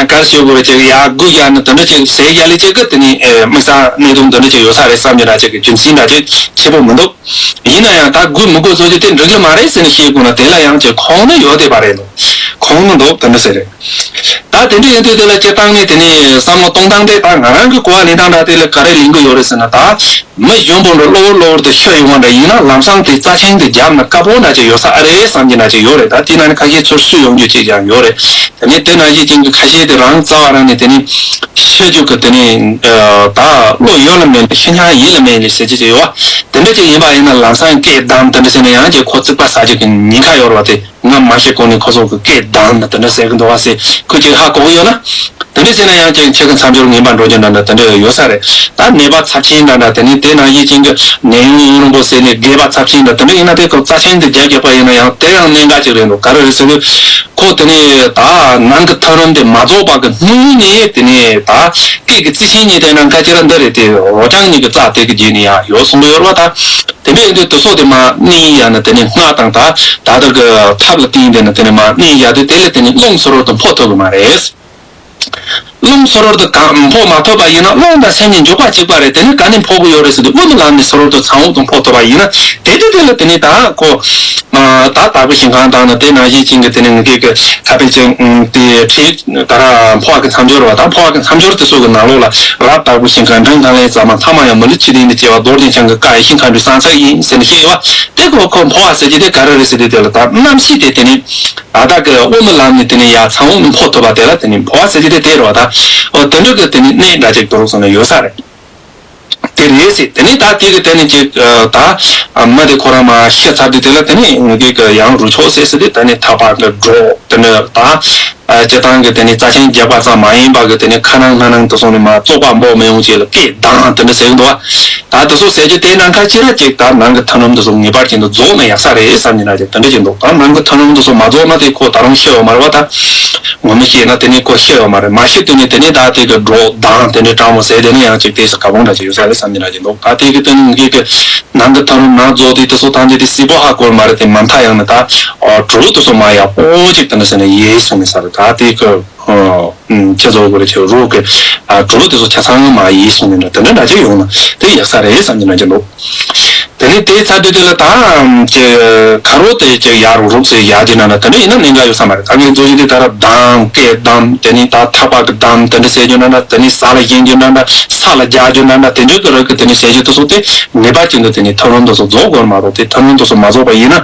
གར་ཞུ་དགོས་ཅིག་ཡར་སྒུག་ཡ་ནི་དེ་འདྲ་ཅིག་ཟེར་ཡ་ལས་ཅིག་གི་དེ་ནི་དམིགས་བསལ་གནད་དོན་དེ་འདྲ་ཅིག་ཡོད་ས་རེད་བསམ་གྱི་འདྲ་ཅིག་གི་རྒྱུ་མཚན་འདྲ་ཅིག་ཆེ་པོ་མི་འདུག་ཡིན་ན་ཡང་ད་སྒུག་མི་དགོས་ཚོད་ཅིག་དེ་འགྲིག་གི་མ་རེད་ཟེར་ནས་བཤད་དགོས་ན་དེ་ལ་ཡང་ཅིག་ཁོང་ནི་ཡོད་བསྡད་པ་རེད་འདུག་ཁོང་ནི་འདུག་དེ་འདྲ་ཟེར་རེད། ད་དེ་འདྲ་ཡིན་དུས་དེ་ལ་སྤྱིར་བཏང་ནས་དེ་ནས་བསམ་བློ་གཏོང་སྟངས་དེ་ད་ང་རང་གི་གོ་བ་ལེན་སྟངས་འདྲ་དེ་ལ་ག་རེ་ལེན་གི་ཡོད་རེད་ཟེར་ན། ད་མི་གཞོན་པོ་འདྲ་གློ་བུར་གློ་བུར་དུ་ཤི་ཡོང་བ་འདྲ་ཡིན་ན་ལམ་སང་དེ་རྩ་ཆེན་དེ་རྒྱབ་ན་དཀའ་པོ་འདྲ་ཅིག་ཡོད་ས་ཨ་རེད་བསམ་གྱི་འདྲ་ཅིག་ཡོད་རེད། ད་དེ་ནང་ནས་ཁ་ཤས་ཚུར་བསུ་ཡོང་རྒྱུ་ཅིག་ཀྱང་ཡོད་རེད། དེ་ནས་དེ་ནང་བཞིན་ཅན་གྱི་ཁ་ཤས་དེ་རང་རྩ་བ་རང་ནས་དེ་ནས་ཤི་རྒྱུ་གི་དེ་ནས་ད་བློ་ཡོད་ལ་མེད་ལ་ཤི་སྙིང་ཡིན་ལ་མེད་ལ་ཟེར་གྱི་ཅིག་ཡོད་བ། དེ་འདྲ་ཅིག་ཡིན་པ་ཡིན་ན་ལམ་སང་སྐད་བསྡམས་དེ་འདྲ་ཟེར་ན་ཡང་ཅིག་ཁོ་རྩིག་པ་ཟ་རྒྱུ་གི་ཉེན་ཁ་ཡོད་རེད་བ། དེ། ང་མ་ཤི་གོང་ནས་ཁོ་ཚོ་གི་སྐད་བསྡམས་ནས་དེ་འདྲ་ཟེར་གི་འདུག་བ་ཟེར། ཁོས་ཅིག་ཧ་གོ་གི་ཡོད་ན། དེ་འདྲ་ཟེར་ན་ཡང་ཅིག་ཁྱེད་ཀྱི་མཚམས་སྦྱོར་ངན་པ་འགྲོ་རྒྱུ་འདྲ་འདྲ་དེ་འདྲ་ཡོད་ས་རེད། ད་ནད་པ་ཚབས་ཆེན་འདྲ་འདྲ་དེ་ནི་དེ་ནང་བཞིན་ཅན་གྱི་ནད་ཡམས་ཡུན་རིང་པོ་ཟེར་ནས་རྒས་པ་ཚབས་ཆེན་འདྲ་དེ་འདྲ་ཡིན་ན། དེ་ཁོ་རྩ་ཆེན་དེ་རྒྱ་རྒྱག་པ་ཡིན་ན་ཡང་དེ་ཡང་གནད་འགག་ཅིག་རེད་འདུག་ག་རེ་རེད་ཟེར་དུས། ཁོ་དེ་ནི་ད་ནང་གི་ཐོད་རུམ་དེ་མ་རྫོགས་པ་གི་སྔོན་ནས་དེ་ནི་ད་སྐད་ཀྱི་རྩི་ཤིང་གཉིས་དེ་ནང་ཁ་ཅིག་ར་འདི་རེད། དེ་རོ་རྐྱང་གཉིས་ཀྱི་རྩ་དེ་གི་རྗེས་ནས་ཡང་ཡོད་གསུངས་པ་ཡོད་རེད་བ། ད་དེ་འདྲ་ཡིན་དུས་དེ་ཚོ་དེ་མ་གནས་ཡ་ན་དེ་ནི་སྔགས་དང་ད་ད་ལྟ་གི་ཐབས་ལ་བརྟེན་དེ་ནི་དེ་ནི་མ་གནས་ཡ་དེ་དེ་ལས་དེ་ནི་རླུང་སོ་རོལ་དུ་འཕོ་ཐུབ་གི་མ་རེད། རླུང་སོ་རོལ་དུ་གང་འཕོ་མ་ཐུབ་པ་ཡིན་ན་རླུང་དང་སེམས་གཉིས་འཇུག་པ་གཅིག་པ་རེད། དེ་ནི་ག་ནས་འཕོ་གི་ཡོད་རེད་ཟེར་དུས་དབུ་མའི་ལམ་ནས་སོ་རོལ་དུ་ཚངས་དབུགས་དང་འཕོ་ཐུབ་པ་ཡིན་ན། དེ་དུས་དེ་ལ་དེ་ནི་ད་ཁོ་ད་དྭགས་པོ་ཞིང་ཁམས་དང་ནི་དེ་ནང་བཞིན་ཅན་གྱི་དེ་ནི་ངེད་ཀྱི་ཁ་དཔེ་ཅན་དེ་ཁྲིད་ད་ར་འཕོ་བ་གི་མཚམས་སྦྱོར་བ་དང་འཕོ་བ་གི་མཚམས་སྦྱོར་དེ་ཚོ་གི་ནང་ལོགས་ལ་རབ་དྭགས་པོ་ཞིང་ཁམས་འབྲིང་ཐང་ལྷའི་ཟ་མ་ཐ་མ་ཡང་མི་ལུས་ཕྱི་ལྡན་དུ་སྐྱེ་བ་རྡོར་གདན་འཆང་གི་བཀའ་ཡེ་ཤེས་མཁའ་འགྲོའི་ས་མཚམས་ཡིན་ཟེར་ནས་བཤད་ཡོད་བ། དེ་ཁོ་ཁོ་འཕོ་བ་ཟེར་གྱི་དེ་ག་རེ་རེད་ཟེར་དུས་དེ་ལ་ད་རྣམ་ཤེས་དེ་དེ་ནི་ཨ་ད་གི་དབུ་མའི་ལམ་ནས་དེ་ནི་ཡ་ཚངས་དབུགས་འཕོ་ཐུབ་པ་དེ་ལ་དེ་ནི་འཕོ་བ་ཟེར་གྱི་དེ་དེ་རེད་བ། ད་འོ་དེ་འདྲ་གི་དེ་ནི་གནད་འདྲ་ཅིག་དུ་རུག་སོང་ནས་ཡོད་ས་རེད། དེ་རེད་ཟེར། དེ་ནི་ད་དེ་གི་དེ་ནི་ཅིག་ད་མི་དེ་ཁོ་རང་མ་ཤི་ཚར་དུས་དེ་ལ་དེ་ནི་ངེད་ཀྱི་ཡང་རུ་ཆོག་ཟེར་ཟེར་དུས་དེ་ནི་ཐག་པ་གི་སྒྲོག་དེ་འདྲ་ད། སྤྱིར་བཏང་གི་དེ་ནི་རྩ་ཆེན་རྒྱག་པ་ཙམ་མ་ཡིན་པ་གི་དེ་ནི་ཁ་ནང་སྣ་ནང་དུ་སོང་ནས་མ་བཙོག་པ་འབོག་མི་ཡོང་ཅེས་ལ་སྐད་བསྡམས་དེ་འདྲ་ཟེར་གི་འདུག་བ། ད་དེ་ཚོ་ཟེར་རྒྱུ་དེ་ནང་ཁ་ཅིག་ར་ཅིག་ད་ནང་གི་ཐོད་རུམ་དེ་ཚོ་ངེས་པར་ཅན་དུ་རྫོགས་ན་ཡག་ས་རེད་བསམ་གྱི་འདྲ་ཅིག་དེ་འདྲ་ཅིག་འདུག་ད་ནང་གི་ཐོད་རུམ་དེ་ཚོ་མ་རྫོགས་ན་དེ་ཁོ་ད་རུང་ཤི་ཡོད་མ་རེད་བ། ད་ངོ་མ་ཤི་ན་དེ་ནི་ཁོ་ཤི་ཡོད་མ་རེད། མ་ཤི་དུས་ནི་དེ་ནི་ད་དེ་གི་སྒྲོག་བསྡམས་དེ་ནི་སྤྲང་མོ་ཟེར་དེ་ནི་ཡང་ཅིག་དེ་ས་ག་བོང་འདྲ་ཅིག་ཡོད་ས་རེད་བསམ་གྱི་འདྲ་ཅིག་འདུག་ད་དེ་གི་དེ་ནི་ངེད་ཀྱི་ནང་གི་ཐོད་རུམ་ནང་རྫོགས་དུས་དེ་ཚོ་ཐམས་ཅད་དེ་སིལ་བུ་ཧ་གོ་མ་རེད། དེ་མ་མཐའ་ཡང་ནི་ད་གྲོ་ལུག་དེ་ཚོ་མ་ཡག་པོ་ཅིག་དེ་འདྲ་ཟེར་ནས་ཡེ་སོང་ནས་ས་རེད། ད་དེ་གི་ཁྱེད་ཚོ་གི་རེ་ཆེ་རོགས་ཀྱི་གྲོ་ལུགས་དེ་ཚོ་ཆ་ཚང་མ་ཡིན་གསུངས་ནས་འདྲ་དེ་འདྲ་འདྲ་ཅིག་ཡོང་ན་དེ་ཡག་ས་རེད་བསམ་གྱི་འདྲ་ཅིག་འདུག་དེ་ནས་དེ་ཚར་དུས་དེ་ལ་ད་ཁ་རོག་དེ་ཅིག་ཡར་རུག་རུག་ཟེར་ཡར་གྱི་ན་འདྲ་དེ་འདྲ་ཡིན་ན་གནད་འགག་ཡོད་ས་མ་རེད། ད་ངས་བཟོ་རྒྱུ་དེ་ད་ར་བསྡམས་སྐད་བསྡམས་དེ་ནས་ད་ཐག་པ་གི་བསྡམས་དེ་འདྲ་ཟེར་རྒྱུ་ན་འདྲ་དེ་ནས་ས་ལ་བཞེངས་རྒྱུ་ན་འདྲ་ས་ལ་རྒྱག་རྒྱུ་ན་འདྲ་དེ་འདྲ་གི་རིགས་ཀྱི་དེ་ནས་ཟེར་རྒྱུ་དེ་ཚོ་དེ་ངེས་པར་ཅན་དུ་དེ་ནས་ཐོད་རུམ་དེ་ཚོ་རྫོགས་དགོས་མ་གཏོགས་དེ་ཐོད་རུམ་དེ་ཚོ་མ་རྫོགས་པ་ཡིན་ན་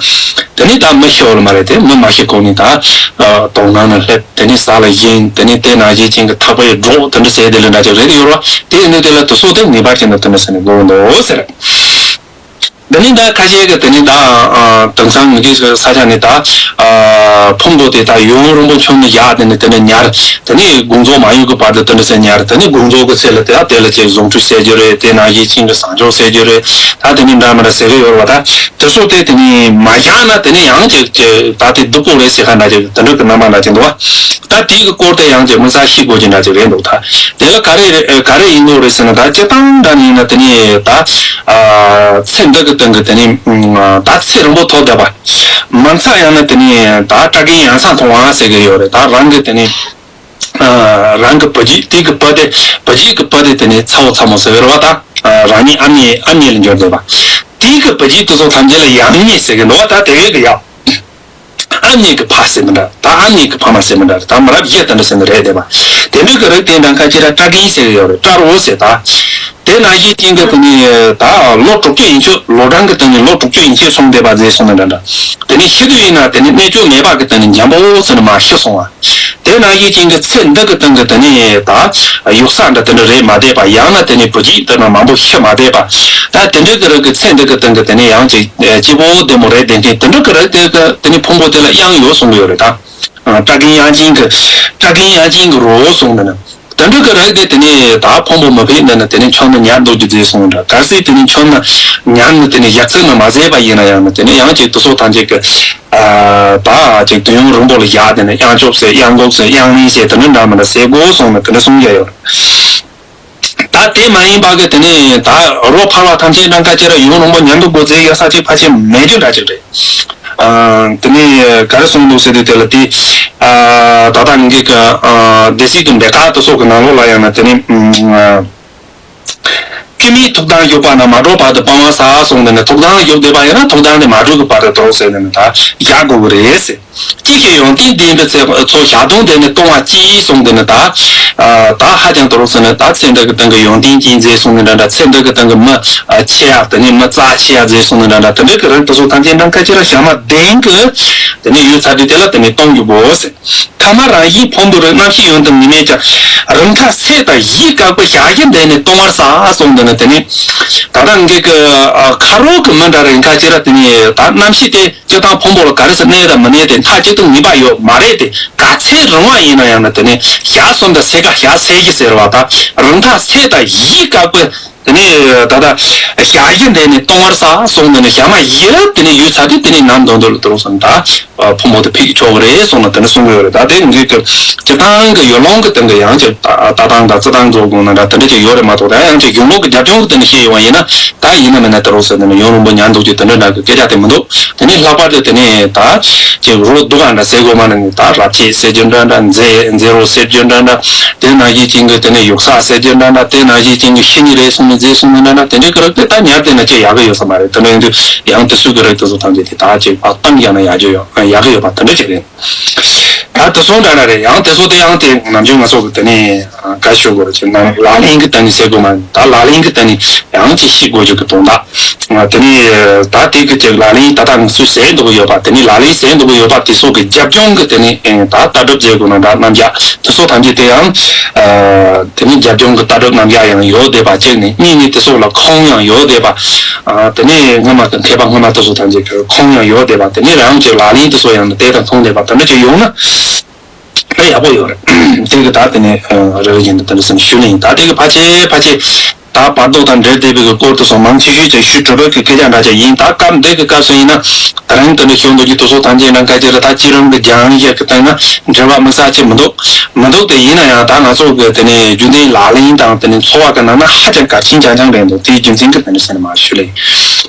དེ་ནས་ད་མི་ཤི་བ་ལ་མ་རེད། དེ་མི་མ་ཤི་གོང་ནས་ད་དོང་ནང་ན་སླེབས། དེ་ནས་ས་ལ་བཞེངས། དེ་ནས་དེ་ནང་བཞིན་ཅན་གྱི་ཐག་པའི་སྒྲོག་དེ་འདྲ་ཟེར་དེ་ལ་འདྲ་ཅིག་རེད་ཡོད་ར། དེ་ཡིན་དུས་དེ་ལ་དུ་སོ་དེ་ངེས་པར་ཅན་དུ་དེ་འདྲ་ཟེར་ནས་དགོས་འདུག་ཟེར། དེ་ནས་ད་ཁ་ཤས་ཀྱི་དེ་ནས་ད་དེང་སང་ངེད་ཀྱི་ས་ཆ་ནས་ད་ཕུང་པོ་དེ་ད་ཡུན་རིང་པོ་མཆོད་ནས་བཞག་དེ་ནས་དེ་ནས་ཉར། དེ་ནས་དགོངས་རྫོགས་མ་ཡོང་གི་བར་དུ་དེ་འདྲ་ཟེར་ཉར། དེ་ནས་དགོངས་རྫོགས་ཀྱི་ཚེ་ལ་དེ་དེ་ལ་ཅིག་གཟུངས་ཁྲུས་ཟེར་རྒྱུ་རེད། དེ་ནང་བཞིན་ཅན་གྱི་བཟང་སྤྱོད་ཟེར་རྒྱུ་རེད། ད་དེ་ནས་འདྲ་མི་འདྲ་ཟེར་གི་ཡོད་རེད་བ། ད་དེ་ཚོ་དེ་དེ་ནས་མ་བཞག་ན་དེ་ནས་ཡང་ཅིག་ཅིག་ད་དེ་སྡུག་པོ་རེད་ཟེར་ཁ་འདྲ་ཅིག་དེ་འདྲ་གི་རྣམ་པ་འདྲ་ཅིག་འདུག་བ། ད་དེ་གི་སྐོར་དེ་ཡང་ཅིག་མི་ཚ་ཤི་དགོས་ཀྱི་འདྲ་ཅིག་རེད་འདུག་ད་དེ་ལ་ག་རེ་ག་རེ་ཡིན་དགོས་རེད་ཟེར་ན། ད་སྤྱིར་བཏང་འདྲ་ནི་ཡིན་ན་དེ་ནས་ད་ཚེ་འདི་གི་སྟེང་གི་དེ་ནས་ད་ཚེ་རིང་པོ་ཐོབ་བསྡད་པ། མ་མཐའ་ཡང་ན་དེ་ནས་ད་སྐྲ་རྒན་ཡང་སང་མཐོང་བ་ཟེར་གི་ཡོད་རེད། ད་རང་གི་དེ་ནས། རང་གི་བུ་རྒྱུད་དེ་གི་བུ་དེ་བུ་རྒྱུད་ཀྱི་བུ་དེ་དེ་ནས་ཚ་བོ་ཚ་མོ་ཟེར་བའི་རེད་བ། ད་རང་ཉིད་ཨ་མྱེས་ཨ་མྱེས་ལ་འགྱུར་བསྡད་པ། དེ་གི་བུ་རྒྱུད་དེ་ཚོ་ཐམས་ཅད་ལ་ཡང་མྱེས་ཟེར་གི་འདུག་བ། ད་དེ་བས་གི་ཡག་ཨ་མྱེས་ཀྱི་ཕ་ཟེར་མི་འདྲ། ད་ཨ་མྱེས་ཀྱི་ཕ་མ་ཟེར་མི་འདྲ། ད་མི་རབས་བཞི་དེ་འདྲ་ཟེར་ནི་རེད་བསྡད་པ། དེ་འདྲ་གི་རིགས་དེ་འདྲ་ཁ་ཅིག་ལ་སྐྲ་རྒན་ཟེར་གི་ཡོད་རེད། སྐྲ་རོ་ཟེར་ད། དེ་ནང་བཞིན་ཅན་གྱི་དེ་ནི་ད་ལོ་དྲུག་ཅུ་ཡན་ཆོད་ལོ་གྲངས་ཀྱི་སྟེང་ནས་ལོ་དྲུག་ཅུ་ཡན་ཆོད་སོང་བསྡད་པ་མཛད་སོང་ནི་འདྲ་འདྲ། དེ་ནི་ཤི་དུས་ཡིན་ན་དེ་ནི་གནོད་སྐྱོན་མེད་པ་གི་སྟེང་ནས་འཇམ་པོ་ཟེར་ནས་མར་ཤི་སོང་བ། དེ་ནང་བཞིན་ཅན་གྱི་ཚེ་འདི་གི་སྟེང་གི་དེ་ནི་ད་ཡུགས་ས་འདྲ་དེ་འདྲ་རེད་མ་བསྡད་པ། ཡང་ན་དེ་ནི་བུ་རྒྱུད་དེ་ན་མང་པོ་ཤི་མ་བསྡད་པ། ད་དེ་འདྲ་གི་རིགས་ཀྱི་ཚེ་འདི་གི་སྟེང་གི་དེ་ནི་ཡང་ཅིག་སྐྱིད་པོ་བདེ་མོ་རེད་བསྡད་མཁན་དེ་འདྲ་གི་རིགས་དེ་གི་དེ་ནི་ཕུང་པོ་དེ་ལ་གཡང་ཡོད་གསུང་གི་ཡོད་རེད་ད། སྐྲ་རྒན་གཡང་ཅན་གྱི་སྐྲ་རྒན་གཡང་ཅན་གྱི་རོ་གསུངས་འདི་ནི། དེ་འདྲ་གི་རིགས་དེ་དེ་ནས་ད་ཕུང་པོ་མི་ཕེབས་ནས་ནི་དེ་ནས་མཆོད་ན་ཉར་འདུག་རྒྱུ་རེད་གསུངས་འདྲ། གལ་སྲིད་དེ་ནས་མཆོད་ན་ཉར་ནི་དེ་ནས་ཡག་ཚད་ནི་མ་ཟད་པ་ཡིན་ན་ཡང་ནི་དེ་ནས་ཡང་ཅིག་དེ་ཚོ་ཐམས་ཅད་ཀྱི་ད་ཅིག་དུས་ཡུན་རིང་པོ་ལ་བཞག་དེ་ནས་གཡང་ཆོབ་ཟེར་གཡང་འགུགས་ཟེར་གཡང་ལིང་ཟེར་དེ་འདྲ་འདྲ་མི་འདྲ་ཟེར་དགོས་གསུངས་ནས་དེ་འདྲ་གསུང་རྒྱུ་ཡོད། ད་དེ་མ་ཡིན་པ་གི་དེ་ནས་ད་རོ་འཕར་བ་ཐམས་ཅད་འདྲ་འགའ་ཅིག་ར་ཡུན་རིང་པོ་ཉལ་འདུག་དགོས་ཚེ་ཡ་ས་ཅིག་ཕལ་ཆེར་མེད་རྒྱུ་འདྲ་ཅིག་རེད། ཨ། དེ་ནས་ག་རེ་གསུངས་འདུག་ཟེར་དུས་དེ་ལ་དེ། ཨ། ད་ལྟ་ངེད་ཀྱི་ཨ། སྡེ་སྲིད་ཀྱི་འབད་ཁ་དེ་ཚོ་གི་ནང་ལོགས་ལ་ཡང་ན་དེ་ནས་ཨ། སྐྱེ་མེད་ཐུགས་དམ་བཞུགས་པ་ན་མ་གྲོལ་བར་དུ་སྤང་བ་བྱ་གསུངས་ཏེ་ནི་ཐུགས་དམ་བཞུགས་བསྡད་པ་ཡིན་ན་ཐུགས་དམ་དེ་མ་གྲོལ་གྱི་བར་དུ་འདུག་ཟེར་ནས་ནི་ད་བཞག་དགོས་ཀྱི་རེད་ཟེར། ཅི་ཕྱིར་ཡོན་ཏན་ལྡན་པའི་ཚེ་ཚོགས་ཞག་དུང་དེ་ནི་གཏོང་བ་ཅི་གསུངས་ཏེ་ནི་ད། ཨ། ད་ཧ་ཅང་དུ་རུ་ཟེར་ནས་ད་ཚེ་འདི་གི་སྟེང་གི་ཡོན་ཏན་ཅན་མཛད་གསུངས་ནས་འདྲ་འདྲ། ཚེ་འདི་གི་སྟེང་གི་མི་ཆེ་ཡ་དེ་ནས་མི་རྩ་ཆེ་ཡ་མཛད་གསུངས་ནས་འདྲ་འདྲ། དེ་འདྲ་གི་རིགས་དེ་ཚོ་ཐམས་ཅད་ནམ་མཁའ་ཅིག་ར་ཞག་མ་བདུན་གི་དེ་ནས་ཡོད་ཚར་དུས་དེ་ལ་དེ་ནས་གཏོང་རྒྱུ་དགོས་ཟེར། ཐ་མ་རང་བཞིན་ཕུང་པོའི་རིགས་རྣམ་ཤེས་ཡོན་དུ་མི་གནས་ཀྱང་། རིན་ཐང་ཚད་དང་བཞི་བཀག་པའི་ཞག་བཞི་འདས་ནས་ལྟུང་བར་བྱ་གསུངས་འདི་ནི་དེ་ནི། ད་ལྟ་ངེད་ཀྱི་ཁ་རོག་གི་མི་འདྲ་རིན་ཐང་ཅི་ར་དེ་ནི་ད་རྣམ་ཤེས་དེ། སྤྱིར་བཏང་ཕུང་པོ་ལ་ག་རེ་ཟེར་གནས་དང་མི་གནས་དེ་མཐའ་གཅིག་ཏུ་ངེས་པ་ཡོད་མ་རེད་དེ། ག་ཚད་རིང་བ་ཡིན་ན་ཡང་ན་དེ་ནི་ཞག་གསུམ་དང་ཚེས་ག་ཞག་ཚེས་བཞི་ཟེར་བ་དང་རིན་ཐང་ཚད་དང་བཞི་བཀག་པའི་དེ་ནི་ད་ལྟ་ཞག་བཞི་འདས་ནས་ལྟུང་བར་བྱ་གསུངས་ནས་ནི་ཞག་མ་བཞི་རབ་དེ་ནི་ཡོད་ས་དེ་དེ་ནི་ནམ་དུ་འདོད་ལ་དུ་རུང་སོང་ད་ཕུང་པོ་དེ་ཕིག་ཆོག་གི་རེད་གསུངས་ན་དེ་ནི་གསུང་གི་ཡོད་རེད། ད་དེ་ངེད་ཀྱི་སྤྱིར་བཏང་གི་ཡུལ་ལུང་གི་སྟེང་གི་ཡང་ཅིག་ལྟ་སྟངས་དང་རྩི་སྟངས་རྫོགས་དགོངས་ན་འདྲ་དེ་འདྲ་ཅིག་ཡོད་རེད་མ་གཏོགས། ད་ཡང་ཅིག་གཞུང་ལུགས་ཀྱི་རྒྱབ་ལྗོངས་ཀྱི་སྟེང་ནས་བཤད་ཡོང་བ་ཡིན་ན། ད་ཡིན་ན་མིན་ན་དེ་རུ་ཟེར་ནས་ཡུན་རིང་པོ་ཉར་འདུག་ཅེས་དེ་འདྲ་འདྲ་གི་སྐད་ཆ་དེ་མི་འདུག་དེ་ནས་ལྷག་པར་དུ་དེ་ནས་ད་ཅིག་རོ་སྡུག་ག་འདྲ་ཟེར་དགོས་མ་ནི་ད་རབ་བྱེད་ཟེར་རྒྱུ་འདྲ་འདྲ། མཛེ་མཛེ་རོ་ཟེར་རྒྱུ་འདྲ་འདྲ། དེ་ནང་བཞིན་ཅན་གྱི་དེ་ནས་ཡུགས་ས་ཟེར་རྒྱུ་འདྲ་འདྲ། དེ་ནང་བཞིན་ཅན་གྱི་ཤི་ནི་རེད་གསུངས་ནས་མཛེ་གསུངས་ནི་འདྲ་འདྲ། དེ་འདྲ་གི་རབ་དེ་ད་ཉར་དེ་ན་ཅིག་ཡག་གི་ཡོད་ས་མ་རེད། དེ་འདྲ་ཡིན་དུས་ཡང་དེ་ཚོ་གི་རབ་དེ་ཚོ་ཐམས་ཅད་དེ་ད་ཅིག་ཕར་བཏང་ཡག་ན་ཡག་རྒྱུ་ཡོད་ཡག་གི་ཡོད་པ་དེ་འདྲ་ཅིག་རེད། ད་དེ་སོང་འདྲ་འདྲ་རེད། ཡང་དེ་སོང་དེ་ཡང་དེ་ནམ་རྒྱུན་ང་ཚོ་གི་དེ་ནས་བཀའ་ཤོད་དགོས་ཅིག་ནང་ལག་ལེན་གི་སྟེང་ནས་ཟེར་དགོས་མ། ད་ལག་ལེན་གི་སྟེང་ནས་ཡང་ཅིག་ཤེས་དགོས་ཅིག་གི་དོན་དག་དེ་ནས་ད་དེ་གི་ཅིག་ལག་ལེན་ད་ལྟ་ང་ཚོས་ཟེར་འདུག་གི་ཡོད་པ་དེ་ནས་ལག་ལེན་ཟེར་འདུག་གི་ཡོད་པ་དེ་སོགས་ཀྱི་རྒྱབ་ལྗོངས་ཀྱི་དེ་ནས་ད་ལྟ་གྲུབ་བྱེད་དགོས་ན་འདྲ་རྣམ་གཞག་དེ་སོགས་ཐམས་ཅད་དེ་ཡང་དེ་ནས་རྒྱབ་ལྗོངས་ཀྱི་ལྟ་གྲུབ་རྣམ་གཞག་ཡང་ཡོད་བསྡད་པ་གཅིག་ནས། གཉིས་ནས་དེ་སོགས་ལ་ཁུངས་ཡང་ཡོད་བསྡད་པ། དེ་ནས་སྔ་མ་དང་མཁས་པ་སྔ་མ་དེ་ཚོ་ཐམས་ཅད་ཀྱི་ཁུངས་ཡང་ཡོད་བསྡད་པ། དེ་ནས་རང་གི་ལག་ལེན་དེ་ཚོ་ཡང་དེ་དང་མཚུངས་བསྡད་པ་དེ་འདྲ་ཅིག་ཡོང་ན་ད་ཡག་པོ་ཡོད་རེད། དེ་གི་ད་དེ་ནས་རེ་རེ་བཞིན་དུ་དེ་འདྲ་སེམས་ཞུ་ལེ་ཡིན། ད་དེ་གི་ཕལ་ཆེར་ཕལ་ཆེར་ད་བར་དོ་དང་འབྲེལ་བསྡད་པའི་གི་སྐོར་དུ་སོང་མང་ཆེ་ཤོས་ཀྱི་ཞུ་གྲུབ་པའི་གི་སྐད་ཆ་འདྲ་ཅིག་ཡིན། ད་སྐབས་འདི་གི་སྐབས་སུ་ཡིན་ན་ད་རིང་དེ་འདྲ་ཞུ་འདུག་གི་དེ་ཚོ་ཐམས་ཅད་ནང་སྐད་ཆ་ལ་ད་ཅི་རང་གི་རྒྱང་ཡག་གི་སྟེང་ན་འབྲེལ་བ་དམིགས་བསལ་ཅིག་མི་འདུག་མི་འདུག་དེ་ཡིན་ན་ཡང་ད་ང་ཚོ་གི་དེ་ནས་རྒྱུན་ལྡན་ལག་ལེན་དང་དེ་ནས་འཚོ་བ་གི་ནང་ན་ཧ་ཅང་གལ་ཆེན་རྐྱང་རྐྱང་རེད་འདུག་དེའི་རྒྱུ་མཚན་གི་དེ་འདྲ་སེམས་ནས་མ་ཞུ་ལེ།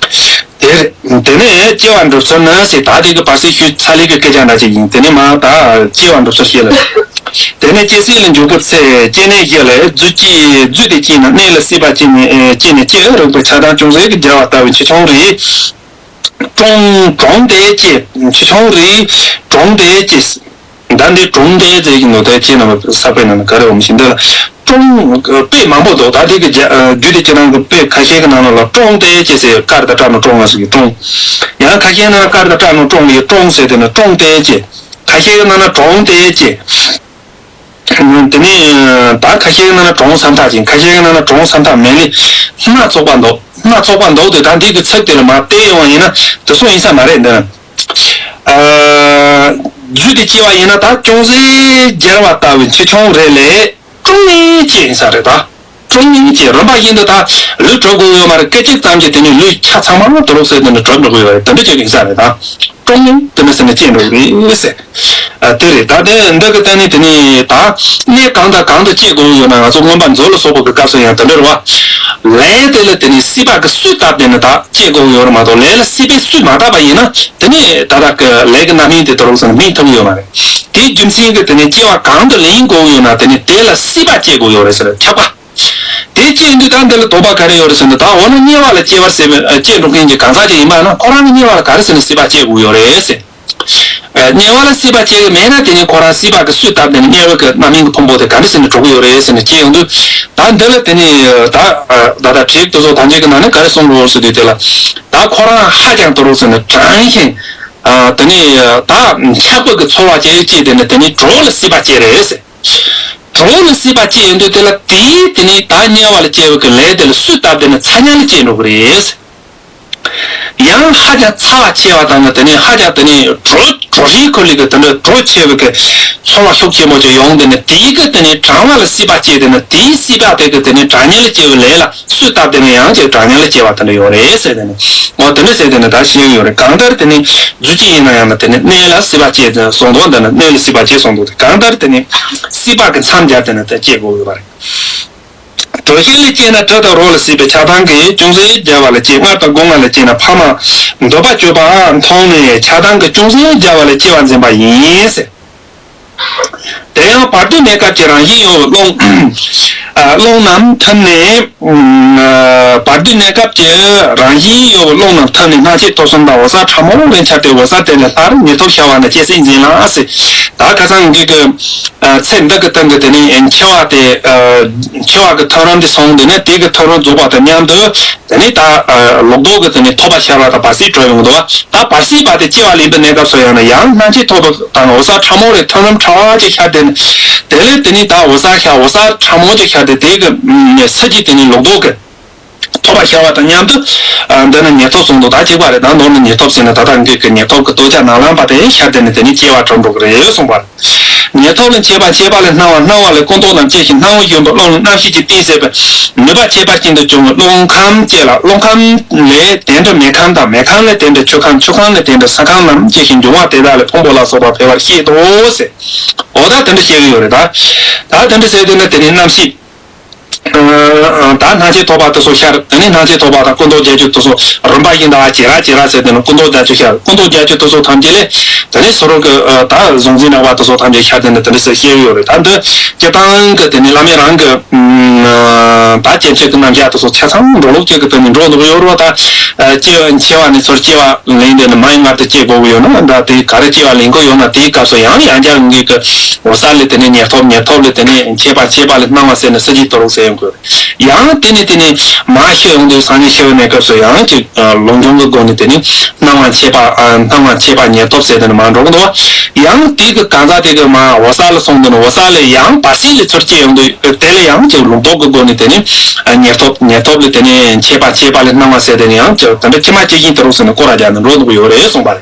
དེ་དེ་ནས་སྐྱེ་བ་འགྲུབ་ཚུལ་ནི་ཟེར་ད་དེ་གི་བར་སྲིད་ཞུས་ཚར་ལེ་གི་སྐད་ཆ་འདྲ་ཅིག་ཡིན། དེ་ནས་མ་ད་སྐྱེ་བ་འགྲུབ་ཚུལ་བཤད་ལ། དེ་ནས་སྐྱེ་སྲིད་ལ་འཇུག་པའི་ཚེ་སྐྱེ་གནས་བཞི་ལ་རྫུས་སྐྱེས་རྫུས་ཏེ་སྐྱེས་ན་གནས་ལ་སྲིད་པ་སྐྱེས་ནས་སྐྱེས་ནས་སྐྱེ་རིགས་པའི་ཆགས་སྡང་ཅུང་ཟད་ཀྱིས་སྦྱར་བ་ལྟ་བུའི་ཆོས་ཆུང་རིགས། གྲོང་གྲོང་དེ་སྐྱེས་ཆོས་ཆུང་རིགས་གྲོང་དེ་སྐྱེས། ད་འདི་གྲོང་དེ་ཟེར་གྱི་ནོ་དེ་ཅི་ན་ས་དཔེ་ནང་ག་རེ་འོང་ཞིག་འདི་ལ་ཀྲོང་དཔེ་མང་པོ་འདུག་ད་དེ་གི་རྒྱུ་དེ་ཅི་ནང་གི་དཔེ་ཁ་ཤས་ཀྱི་ནང་ལ་ཀྲོང་དེ་ཅི་ཟེར་ཀར་ད་ཀྲ་ནོ་ཀྲོང་ལ་ཟེར་གི་ཀྲོང་། ཡང་ཁ་ཤས་ན་ཀར་ད་ཀྲ་ནོ་ཀྲོང་ལ་ཀྲོང་ཟེར་དེ་ནི་ཀྲོང་དེ་ཅི། ཁ་ཤས་ཀྱི་ནང་ན་གྲོང་དེ་ཅི། དེ་ནས་ད་ཁ་ཤས་ཀྱི་ནང་ན་གྲོང་སམ་ཐག་ཅིང་ཁ་ཤས་ཀྱི་ནང་ན་གྲོང་སམ་ཐག་མེད་ལེ། སྣ་ཚོགས་པ་འདུག་སྣ་ཚོགས་པ་འདུག་དེ་ད་འདི་གི་ཚིག་དེ་ལ་མ་བལྟས་ཡོང་བ་ཡིན་ན་དེ་སོང་ཡིན་ས་མ་རེད་འདི། རྒྱུད་དེ་སྐྱེ་བ་ཡིན་ན་ད་ཅུང་ཟད་སྦྱར་བ་ལྟ་བུའི་ཆོས་ཆུང་རེད་ལས་ཀྲུང་ནས་སྐྱེ་ཡིན་ས་རེད་ད། ཀྲུང་ནས་སྐྱེ་རིམ་པ་བཞིན་དུ་ད་ལུས་གྲུབ་དགོས་ཡོད་མ་རེད། སྐད་ཅིག་ཙམ་གྱིས་དེ་ནས་ལུས་ཆ་ཚང་མ་དུ་རུབ་ཟེར་དེ་ནས་གྲུབ་འགྲོ་གི་ཡོད་རེད། དེ་འདྲ་བྱེད་ཀྱི་ཡིན་ས་རེད་ད། ཀྲུང་ནས་དེ་འདྲ་ཟེར་ནས་སྐྱེ་འགྲོ་གི་རེད་ཟེར། ཨ་དེ་རེད་ད། དེ་འདི་གི་སྟེང་ནས་དེ་ནས་ད་གནས་གང་དང་གང་དུ་སྐྱེ་དགོས་ཡོད་ན་ང་ཚོ་མངོན་པ་མཛོད་ལ་སོགས་པ་གི་སྐབས་སུ་ཡང་དེ་འདྲ་རེད་བ། ལས་དེ་ལ་དེ་ནས་སྲིད་པ་གི་སུས་བཏབ་དེ་ནས་ད་སྐྱེ་དགོས་ཡོད་རེད་མ་གཏོགས་ལས་ལ་སྲིད་པས་སུས་མ་བཏབ་པ་ཡིན་ན་དེ་ནས་ད་ལྟ་གི་ལས་ཀྱི་རྣམ་སྨིན་དེ་དུ་རུབ་ཟེར་ནས་སྨིན་ཐུབ་ཡོད་མ་རེད། དེའི་རྒྱུ་མཚན་གྱིས་དེ་ནས་སྐྱེ་བ་གང་དུ་ལེན་དགོས་ཡོད་ན་དེ་ནས་དེ་ལ་སྲིད་པ་སྐྱེ་དགོས་ཡོད་རེད་ཟེར་ཆགས་པ། དེ་སྐྱེས་དུས་ད་འདི་ལ་དོགས་པ་ག་རེ་ཡོད་རེད་ཟེར་ན་ད་འོ་ན་དམྱལ་བ་ལ་སྐྱེ་བར་ཟེར་བའི་སྐྱེ་འགྲོ་མཁན་གྱི་གང་ཟག་ཅིག་ཡིན་པ་ན་ཁོ་རང་གི་དམྱལ་བ་ལ་ག་རེ་ཟེར་ནས་སྲིད་པ་སྐྱེ་དགོས་ཡོད་རེད་ཟེར། དམྱལ་བ་ལ་སྲིད་པ་སྐྱེ་གི་མེད་ན་དེ་ནི་ཁོ་རང་སྲིད་པ་གི་སུས་བཏབ་དེ་ནི་དམྱལ་བ་གི་རྣམ་སྨིན་གྱི་ཕུང་པོ་དེ་ག་འདྲ་ཟེར་ནས་གྲུབ་ཀྱི་ཡོད་རེད་ཟེར་ནས་སྐྱེ་ཡོང་དུས་ད་འདི་ལ་དེ་ནི་ད་ད་ད་བྲིས་དེ་ཚོ་ཐམས་ཅད་ཀྱི་ནང་ནས་ག་རེ་གསུངས་འགྲོ་ཟེར་དུས་དེ་ལ་ད་ཁོ་རང་ཧ་ཅང་དུ་རུ་ཟེར་ནས་དྲང་ཞིང་དེ་ནི་ད་འཆག་པ་གི་ཚོར་བ་སྐྱེ་ཡོད་ཅེས་དེ་ནི་དེ་ནི་གྲོགས་ལ་སྲིད་པ་སྐྱེ་རེད་ཟེར། གྲོགས་ལ་སྲིད་པ་སྐྱེ་ཡོང་དུས་དེ་ལ་དེའི་དེ་ནི་ད་དམྱལ་བ་ལ་སྐྱེ་བའི་གི་ལས་དེ་ལ་སུས་བཏབ་དེ་ནི་ཚ་དམྱལ་ལ་སྐྱེ་འགྲོ་གི་རེད་ཟེར། ཡང་ཧ་ཅང་ཚ་བ་ཆེ་བ་དང་དེ་ནས་ཧ་ཅང་དེ་ནས་དྲོ་དྲོ་ཞིང་ཁོ་ལི་གི་དེ་འདྲ་དྲོ་ཆེ་བའི་གི་ཚོར་བ་ཤུགས་ཆེན་པོ་ཅིག་ཡོང་དེ་ནས་དེའི་གི་དེ་ནས་གྲང་བ་ལ་སྲིད་པ་སྐྱེས་དེ་ནས་དེའི་སྲིད་པ་དེ་གི་དེ་ནས་གྲང་དམྱལ་ལ་སྐྱེ་བའི་ལས་ལ་སུས་བཏབ་དེ་ནས་ཡང་ཅིག་གྲང་དམྱལ་ལ་སྐྱེ་བ་དེ་འདྲ་ཡོད་རེད་ཟེར་དེ་ནས་འོ་དེ་འདྲ་ཟེར་དེ་ནས་ད་ཤེས་ཀྱི་ཡོད་རེད། གང་ལྟར་དེ་ནས་རྫུས་སྐྱེས་ཡིན་ན་ཡང་ན་དེ་ནས་གནས་ལ་སྲིད་པ་སྐྱེས་དེ་གསུངས་འདུག་འདི་ནས་གནས་ལ་སྲིད་པ་སྐྱེས་གསུངས་འདུག་དེ་གང་ལྟར་དེ་ནས་སྲིད་པ་གི་མཚམས་སྦྱར་དེ་ནས་དེ་སྐྱེ་དགོས་ཡོད་པ་རེད། དྲོ་ཞིང་ལ་སྐྱེས་ན་དྲི་དང་རོ་ལ་སྲིད་པའི་ཆགས་སྡང་གིས་ཅུང་ཟད་སྦྱར་བ་ལ་སྐྱེས། མངལ་དང་སྒོ་ལྔ་ལ་སྐྱེས་ན་ཕ་མ་འདོད་པ་སྤྱོད་པའང་མཐོང་ནས་ཆགས་སྡང་གིས་ཅུང་ཟད་སྦྱར་བ་ལ་སྐྱེ་བར་འཛིན་པ་ཡིན་ཟེར། དེ་ཡང་བར་དོའི་གནས་སྐབས་ཀྱི་རང་བཞིན་ཡོད་པའི་ཀློང་། རླུང་རྣམས་ཐིམ་ནས། བར་དོའི་གནས་སྐབས་ཀྱི་རང་བཞིན་ཡོད་པའི་རླུང་རྣམས་ཐིམ་ནས་སྣང་མཆེད་ཐོབ་གསུམ་དང་འོད་གསལ་ཕྲ་མོ་ལས་འཆར་ཏེ། འོད་གསལ་དེ་ལས་སླར་ཉེར་ཐོབ་ཤར་བ་ནི་སྐྱེ་སྲིད་འཛིན་ལ་ཟེར། ད་ཁ་སང་གི་གི་ཚེ་འདི་གི་སྟེང་གི་དེ་ནི་མཆེ་བ་དེ་མཆེ་བ་གི་ཐོན་རིམ་དེ་སོང་དེ་ནི་དེ་གི་ཐོན་རིམ་རྫོགས་པ་དང་མཉམ་དུ། དེ་ནི་ད་ལོག་རྟོག་གི་དེ་ནི་ཐོབ་པ་ཤར་བ་དང་བར་སྲིད་གྲོལ་ཡོང་འདུག་ད་བར་སྲིད་པ་དེ་སྐྱེ་བ་ལེན་པའི་གནས་སྐབས་སུ་ཡང་ན་ཡང་སྣང་མཆེད་ཐོབ་པ་དང་འོད་གསལ་ཕྲ་མོ་རེ་ཐོན་རིམ་ཕྲ་བ་ཅིག་ཤར་དེ་ནི། དེ་ལས་དེ་ནི་ད་འོད་གསལ་ཤར་འོད་གསལ་ཕྲ་མོ་ཅིག་ཤར་དེ་དེ་གི་སྲིད་ཀྱི་དེ་ནི་ལོག་རྟོག་གི་ཐོབ་པ་ཤར་བ་དང་མཉམ་དུ། འདི་ནི་ཉེར་ཐོབ་གསུངས་འདུག་ད་གཅིག་པ་རེད། ད་མདོར་ན་ཉེར་ཐོབ་ཟེར་ན་ད་ལྟ་འགོས་ཀྱི་ཉེར་ཐོབ་ཀྱི་སྟོབས་ཆ་ནང་ལངས་པ་དེ་ཤར་དེ་ནི་དེ་ནི་སྐྱེ་བ་གྲོལ་འགྲོ་གི་རེད་གསུངས་པ་རེད། ཉེར་ཐོབ་ལ་མཆེད་པ་མཆེད་པ་ལས་སྣང་བ་སྣང་བ་ལས་ཀུན་རྟོག་རྣམས་སྐྱེ་ཞིང་སྣང་བ་ཞུན་པ་རླུང་ལ་རྣམ་ཤེས་ཀྱི་རྟེན་ཟད་པའི་ནུས་པ་ཁྱད་པར་ཅན་དུ་འབྱུང་བའི་རླུང་ཁམས་སྐྱེ་ལ། རླུང་ཁམས་ལས་དེ་འདྲ་མེ་ཁམས་དང་མེ་ཁམས་ལས་དེ་འདྲ་ཆུ་ཁམས། ཆུ་ཁམས་ལས་དེ་འདྲ་ས་ཁམས་རྣམས་སྐྱེ་ཞིང་འབྱུང་བ་དེ་དག་ལས་ཕུང་པོ་ལ་སོགས་པ་འཕེལ་བར་བཤད་དོ་ཟེར། འོ་ད་དེ་འདྲ་བཤད་ཀྱི་ཡོད་རེད་ད། ད་དེ་འདྲ་ཟེར་དུས་ན་དེ་ནི་རྣམ་ཤེས། ད་སྣང་མཆེད་ཐོབ་པ་དེ་ཚོ་ཤར། དེ་ནས་སྣང་མཆེད་ཐོབ་པ་དང་ཀུན་རྟོག་བརྒྱད་ཅུ་དེ་ཚོ་རིམ་པ་བཞིན་དུ་ཨ་ཇེ་ར་ཇེ་ར་ཟེར་དེ་ནི་ཀུན་རྟོག་བརྒྱད་ཅུ་ཤར། ཀུན་རྟོག་བརྒྱད་ཅུ་དེ་ཚོ་ཐམས་ཅད་ལས་དེ་ནས་སོ་རོ་གི་ད་གཟུང་འཛིན་རགས་པ་དེ་ཚོ་ཐམས་ཅད་ཤར། དེ་ནི་དེ་འདྲ་ཟེར་བཤད་ཀྱི་ཡོད་རེད། ད་འདི་སྤྱིར་བཏང་གི་དེ་ནི་བླ་མེད་རང་གི་ད་སྐྱེ་མཆེད་ཀྱི་རྣམ་གཞག་དེ་ཚོ་ཆ་ཚང་འགྲོ་ལུགས་གཅིག་གི་དེ་ནི་འགྲོ་འདུག་ཡོད་རེད་བ། ད་སྐྱེ་བ་མཆེད་པ་ནས་ཚུར་སྐྱེ་བ་ལེན་དེ་ནི་མ་ཡི་མངལ་དུ་སྐྱེ་དགོས་ཀྱི་ཡོད་ན། ད་དེ་ག་རེ་སྐྱེ་བ་ལེན་དགོས་ཡོད་ན་དེའི་སྐབས་སུ་ཡང་ཡང་བསྐྱར་འགོས་ཀྱི། འོད་གསལ་ལས་དེ་ནས་ཉེར་ཐོབ། ཉེར་ཐོབ་ལས་དེ་ནས་མཆེད་པ། མཆེད་པ་ལས་སྣང་བ་ཟེར་ནས་སྲིད་ཀྱི་དུ་རུ་ཟེར་ཡོང་དགོས། ཡང་དེ་ནས་དེ་ནས་མ་ཤི་ཡོང་དུས་སངས་རྒྱས་ཤི་བའི་གནས་སྐབས་སུ་ཡང་ཅིག་ལུགས་འབྱུང་གི་སྒོ་ནས་དེ་ནས་སྣང་བ་མཆེད་པ། སྣང་བ་མཆེད་པ་ཉེར་ཐོབ་ཟེར་དེ་ནས་མ་འགྲོ་གི་འདུག་ཡང་དེ་གི་གང་ཟག་དེ་གི་མ་འོད་གསལ་ལ་སོང་དུས་ནས་འོད་གསལ་ལས་ཡང་བར་སྲིད་ལ་ཚུར་སྐྱེ་ཡོང་དུས་དེ་ལ་ཡང་ཅིག་ལུགས་ལྡོག་གི་སྒོ་ནས་དེ་ནས་ཉེར་ཐོབ། ཉེར་ཐོབ་ལས་དེ་ནས་མཆེད་པ། མཆེད་པ་ལས་སྣང་བ་ཟེར་དེ་ནས་ཡང་ཅིག་དེ་འདྲ་ཕྱི་མ་སྐྱེ་བཞིན་དུ་རུ་ཟེར་ནས་སྐོར་ར་རྒྱག་ནས་འགྲོ་འདུག་ཡོད་རེད་གསུངས་པ་རེད།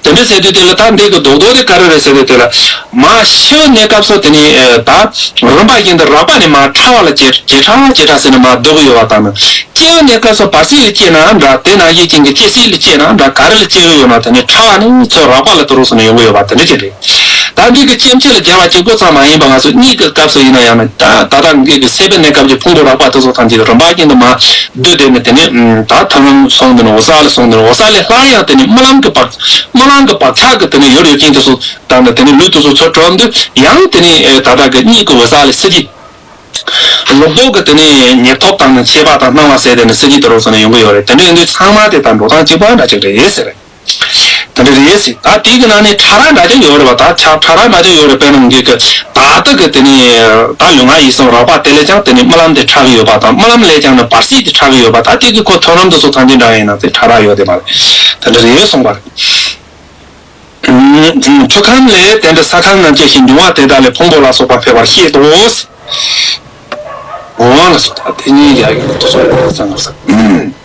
དེ་འདྲ་ཟེར་དུས་དེ་ལ་ད་འདི་གི་རྡོག་རྡོག་དེ་ག་རེ་རེད་ཟེར་དུས་དེ་ལ། མ་ཤི་བའི་གནས་སྐབས་སུ་དེ་ནི་ད་རིམ་པ་བཞིན་དུ་རགས་པ་ནས་མ་ཕྲ་བ་ལ་ཇེ་ཇེ་ཕྲ་ཇེ་ཕྲ་ཟེར་ནས་མ་སྡུག་གི་ཡོད་པ་དང་ནི། སྐྱེ་བའི་གནས་སྐབས་སུ་བར་སྲིད་ལ་སྐྱེས་ན་འདྲ། དེ་ནང་བཞིན་ཅན་གྱི་སྐྱེ་སྲིད་ལ་སྐྱེས་ན་འདྲ། ག་རེ་ལ་སྐྱེ་གི་ཡོད་ན་དེ་ནི་ཕྲ་བ་ནས་ཚུར་རགས་པ་ལ་དུ་རུ་ཟེར་ནས་ཡོང་གི་ཡོད་པ་དེ་འདྲ་ཅིག་རེད། ད་འདི་གི་སྐྱེ་མཆེད་ལ་སྦྱར་བ་གཅིག་པོ་ཙམ་མ་ཡིན་པ་ང་ཚོ་གཉིད་ཀྱི་སྐབས་སུ་ཡིན་ན་ཡང་ན་ད་ད་ལྟ་འདི་གི་སད་པའི་གནས་སྐབས་ཀྱི་ཕུང་པོ་རགས་པ་དེ་ཚོ་ཐམས་ཅད་རིམ་པ་བཞིན་དུ་མ་བསྡུས་དེ་ནི་དེ་ནི་ད་ཐོན་རིམ་སོང་དེ་ནི་འོད་གསལ་ལ་སོང་དེ་ནི་འོད་གསལ་ལས་སླར་ཡང་དེ་ནི་རྨི་ལམ་གྱི་བག་རྨི་ལམ་གྱི་བག་ཆགས་ཀྱི་དེ་ནི་ཡུལ་ཡུལ་ཅན་དེ་ཚོ་དང་ནི་དེ་ནི་ལུས་དེ་ཚོ་ཚུར་གྲོལ་དུས་ཡང་དེ་ནི་ད་ལྟ་གི་གཉིད་ཀྱི་འོད་གསལ་ལས་སད་ཀྱི་ལོག་རྟོག་གི་དེ་ནི་ཉེར་ཐོབ་དང་ནི་མཆེད་པ་དང་སྣང་བ་ཟེར་དེ་ནི་སད་ཀྱི་དུ་རུ་ཟེར་ནས་ཡོང་གི་ཡོད་རེད། དེ་འདྲ་ཡིན་དུས་ཚང་མ་དེ་དང་འགྲོ་སྟངས་གཅིག་པ་འདྲ་གཅིག་རེད་ཟེར། དེ་འདྲ་རེད་ཟེར། ད་དེ་གི་ནང་ནས་ཕྲ་རགས་འདྲ་ཅིག་ཡོད་རེད་པ། ད་ཕྲ་ཕྲ་རགས་འདྲ་ཅིག་ཡོད་རེད། དཔེར་ན་འདི་གི་ད་ལྟ་གི་དེ་ནི་ད་ལུས་ངག་ཡིད་གསུམ་རགས་པ་དེ་ལས་ཀྱང་དེ་ནི་རྨི་ལམ་དེ་ཕྲ་གི་ཡོད་པ་དང་རྨི་ལམ་ལས་ཀྱང་ནི་བར་སྲིད་དེ་ཕྲ་གི་ཡོད་པ། ད་དེ་གི་ཁོ་ཐོན་རིམ་དེ་ཚོ་ཐམས་ཅད་འདྲ་ཡིན་ན་དེ་ཕྲ་རགས་ཡོད་དེ་མ་རེད། དེ་འདྲ་རེད་གསུངས་པ་རེད། ཆུ་ཁམས་ལས་དེ་འདྲ་ས་ཁམས་རྣམས་སྐྱེ་ཞིང་འབྱུང་བ་དེ་དག་ལས་ཕུང་པོ་ལ་སོགས་པ་འཕེལ་བར་བཤད་དོ། འོ་ལ་སོགས་པ་དེ་ཉིད་ཡ་གི་ལ་དུ་སོགས་པ་ཙམ་ཟེར།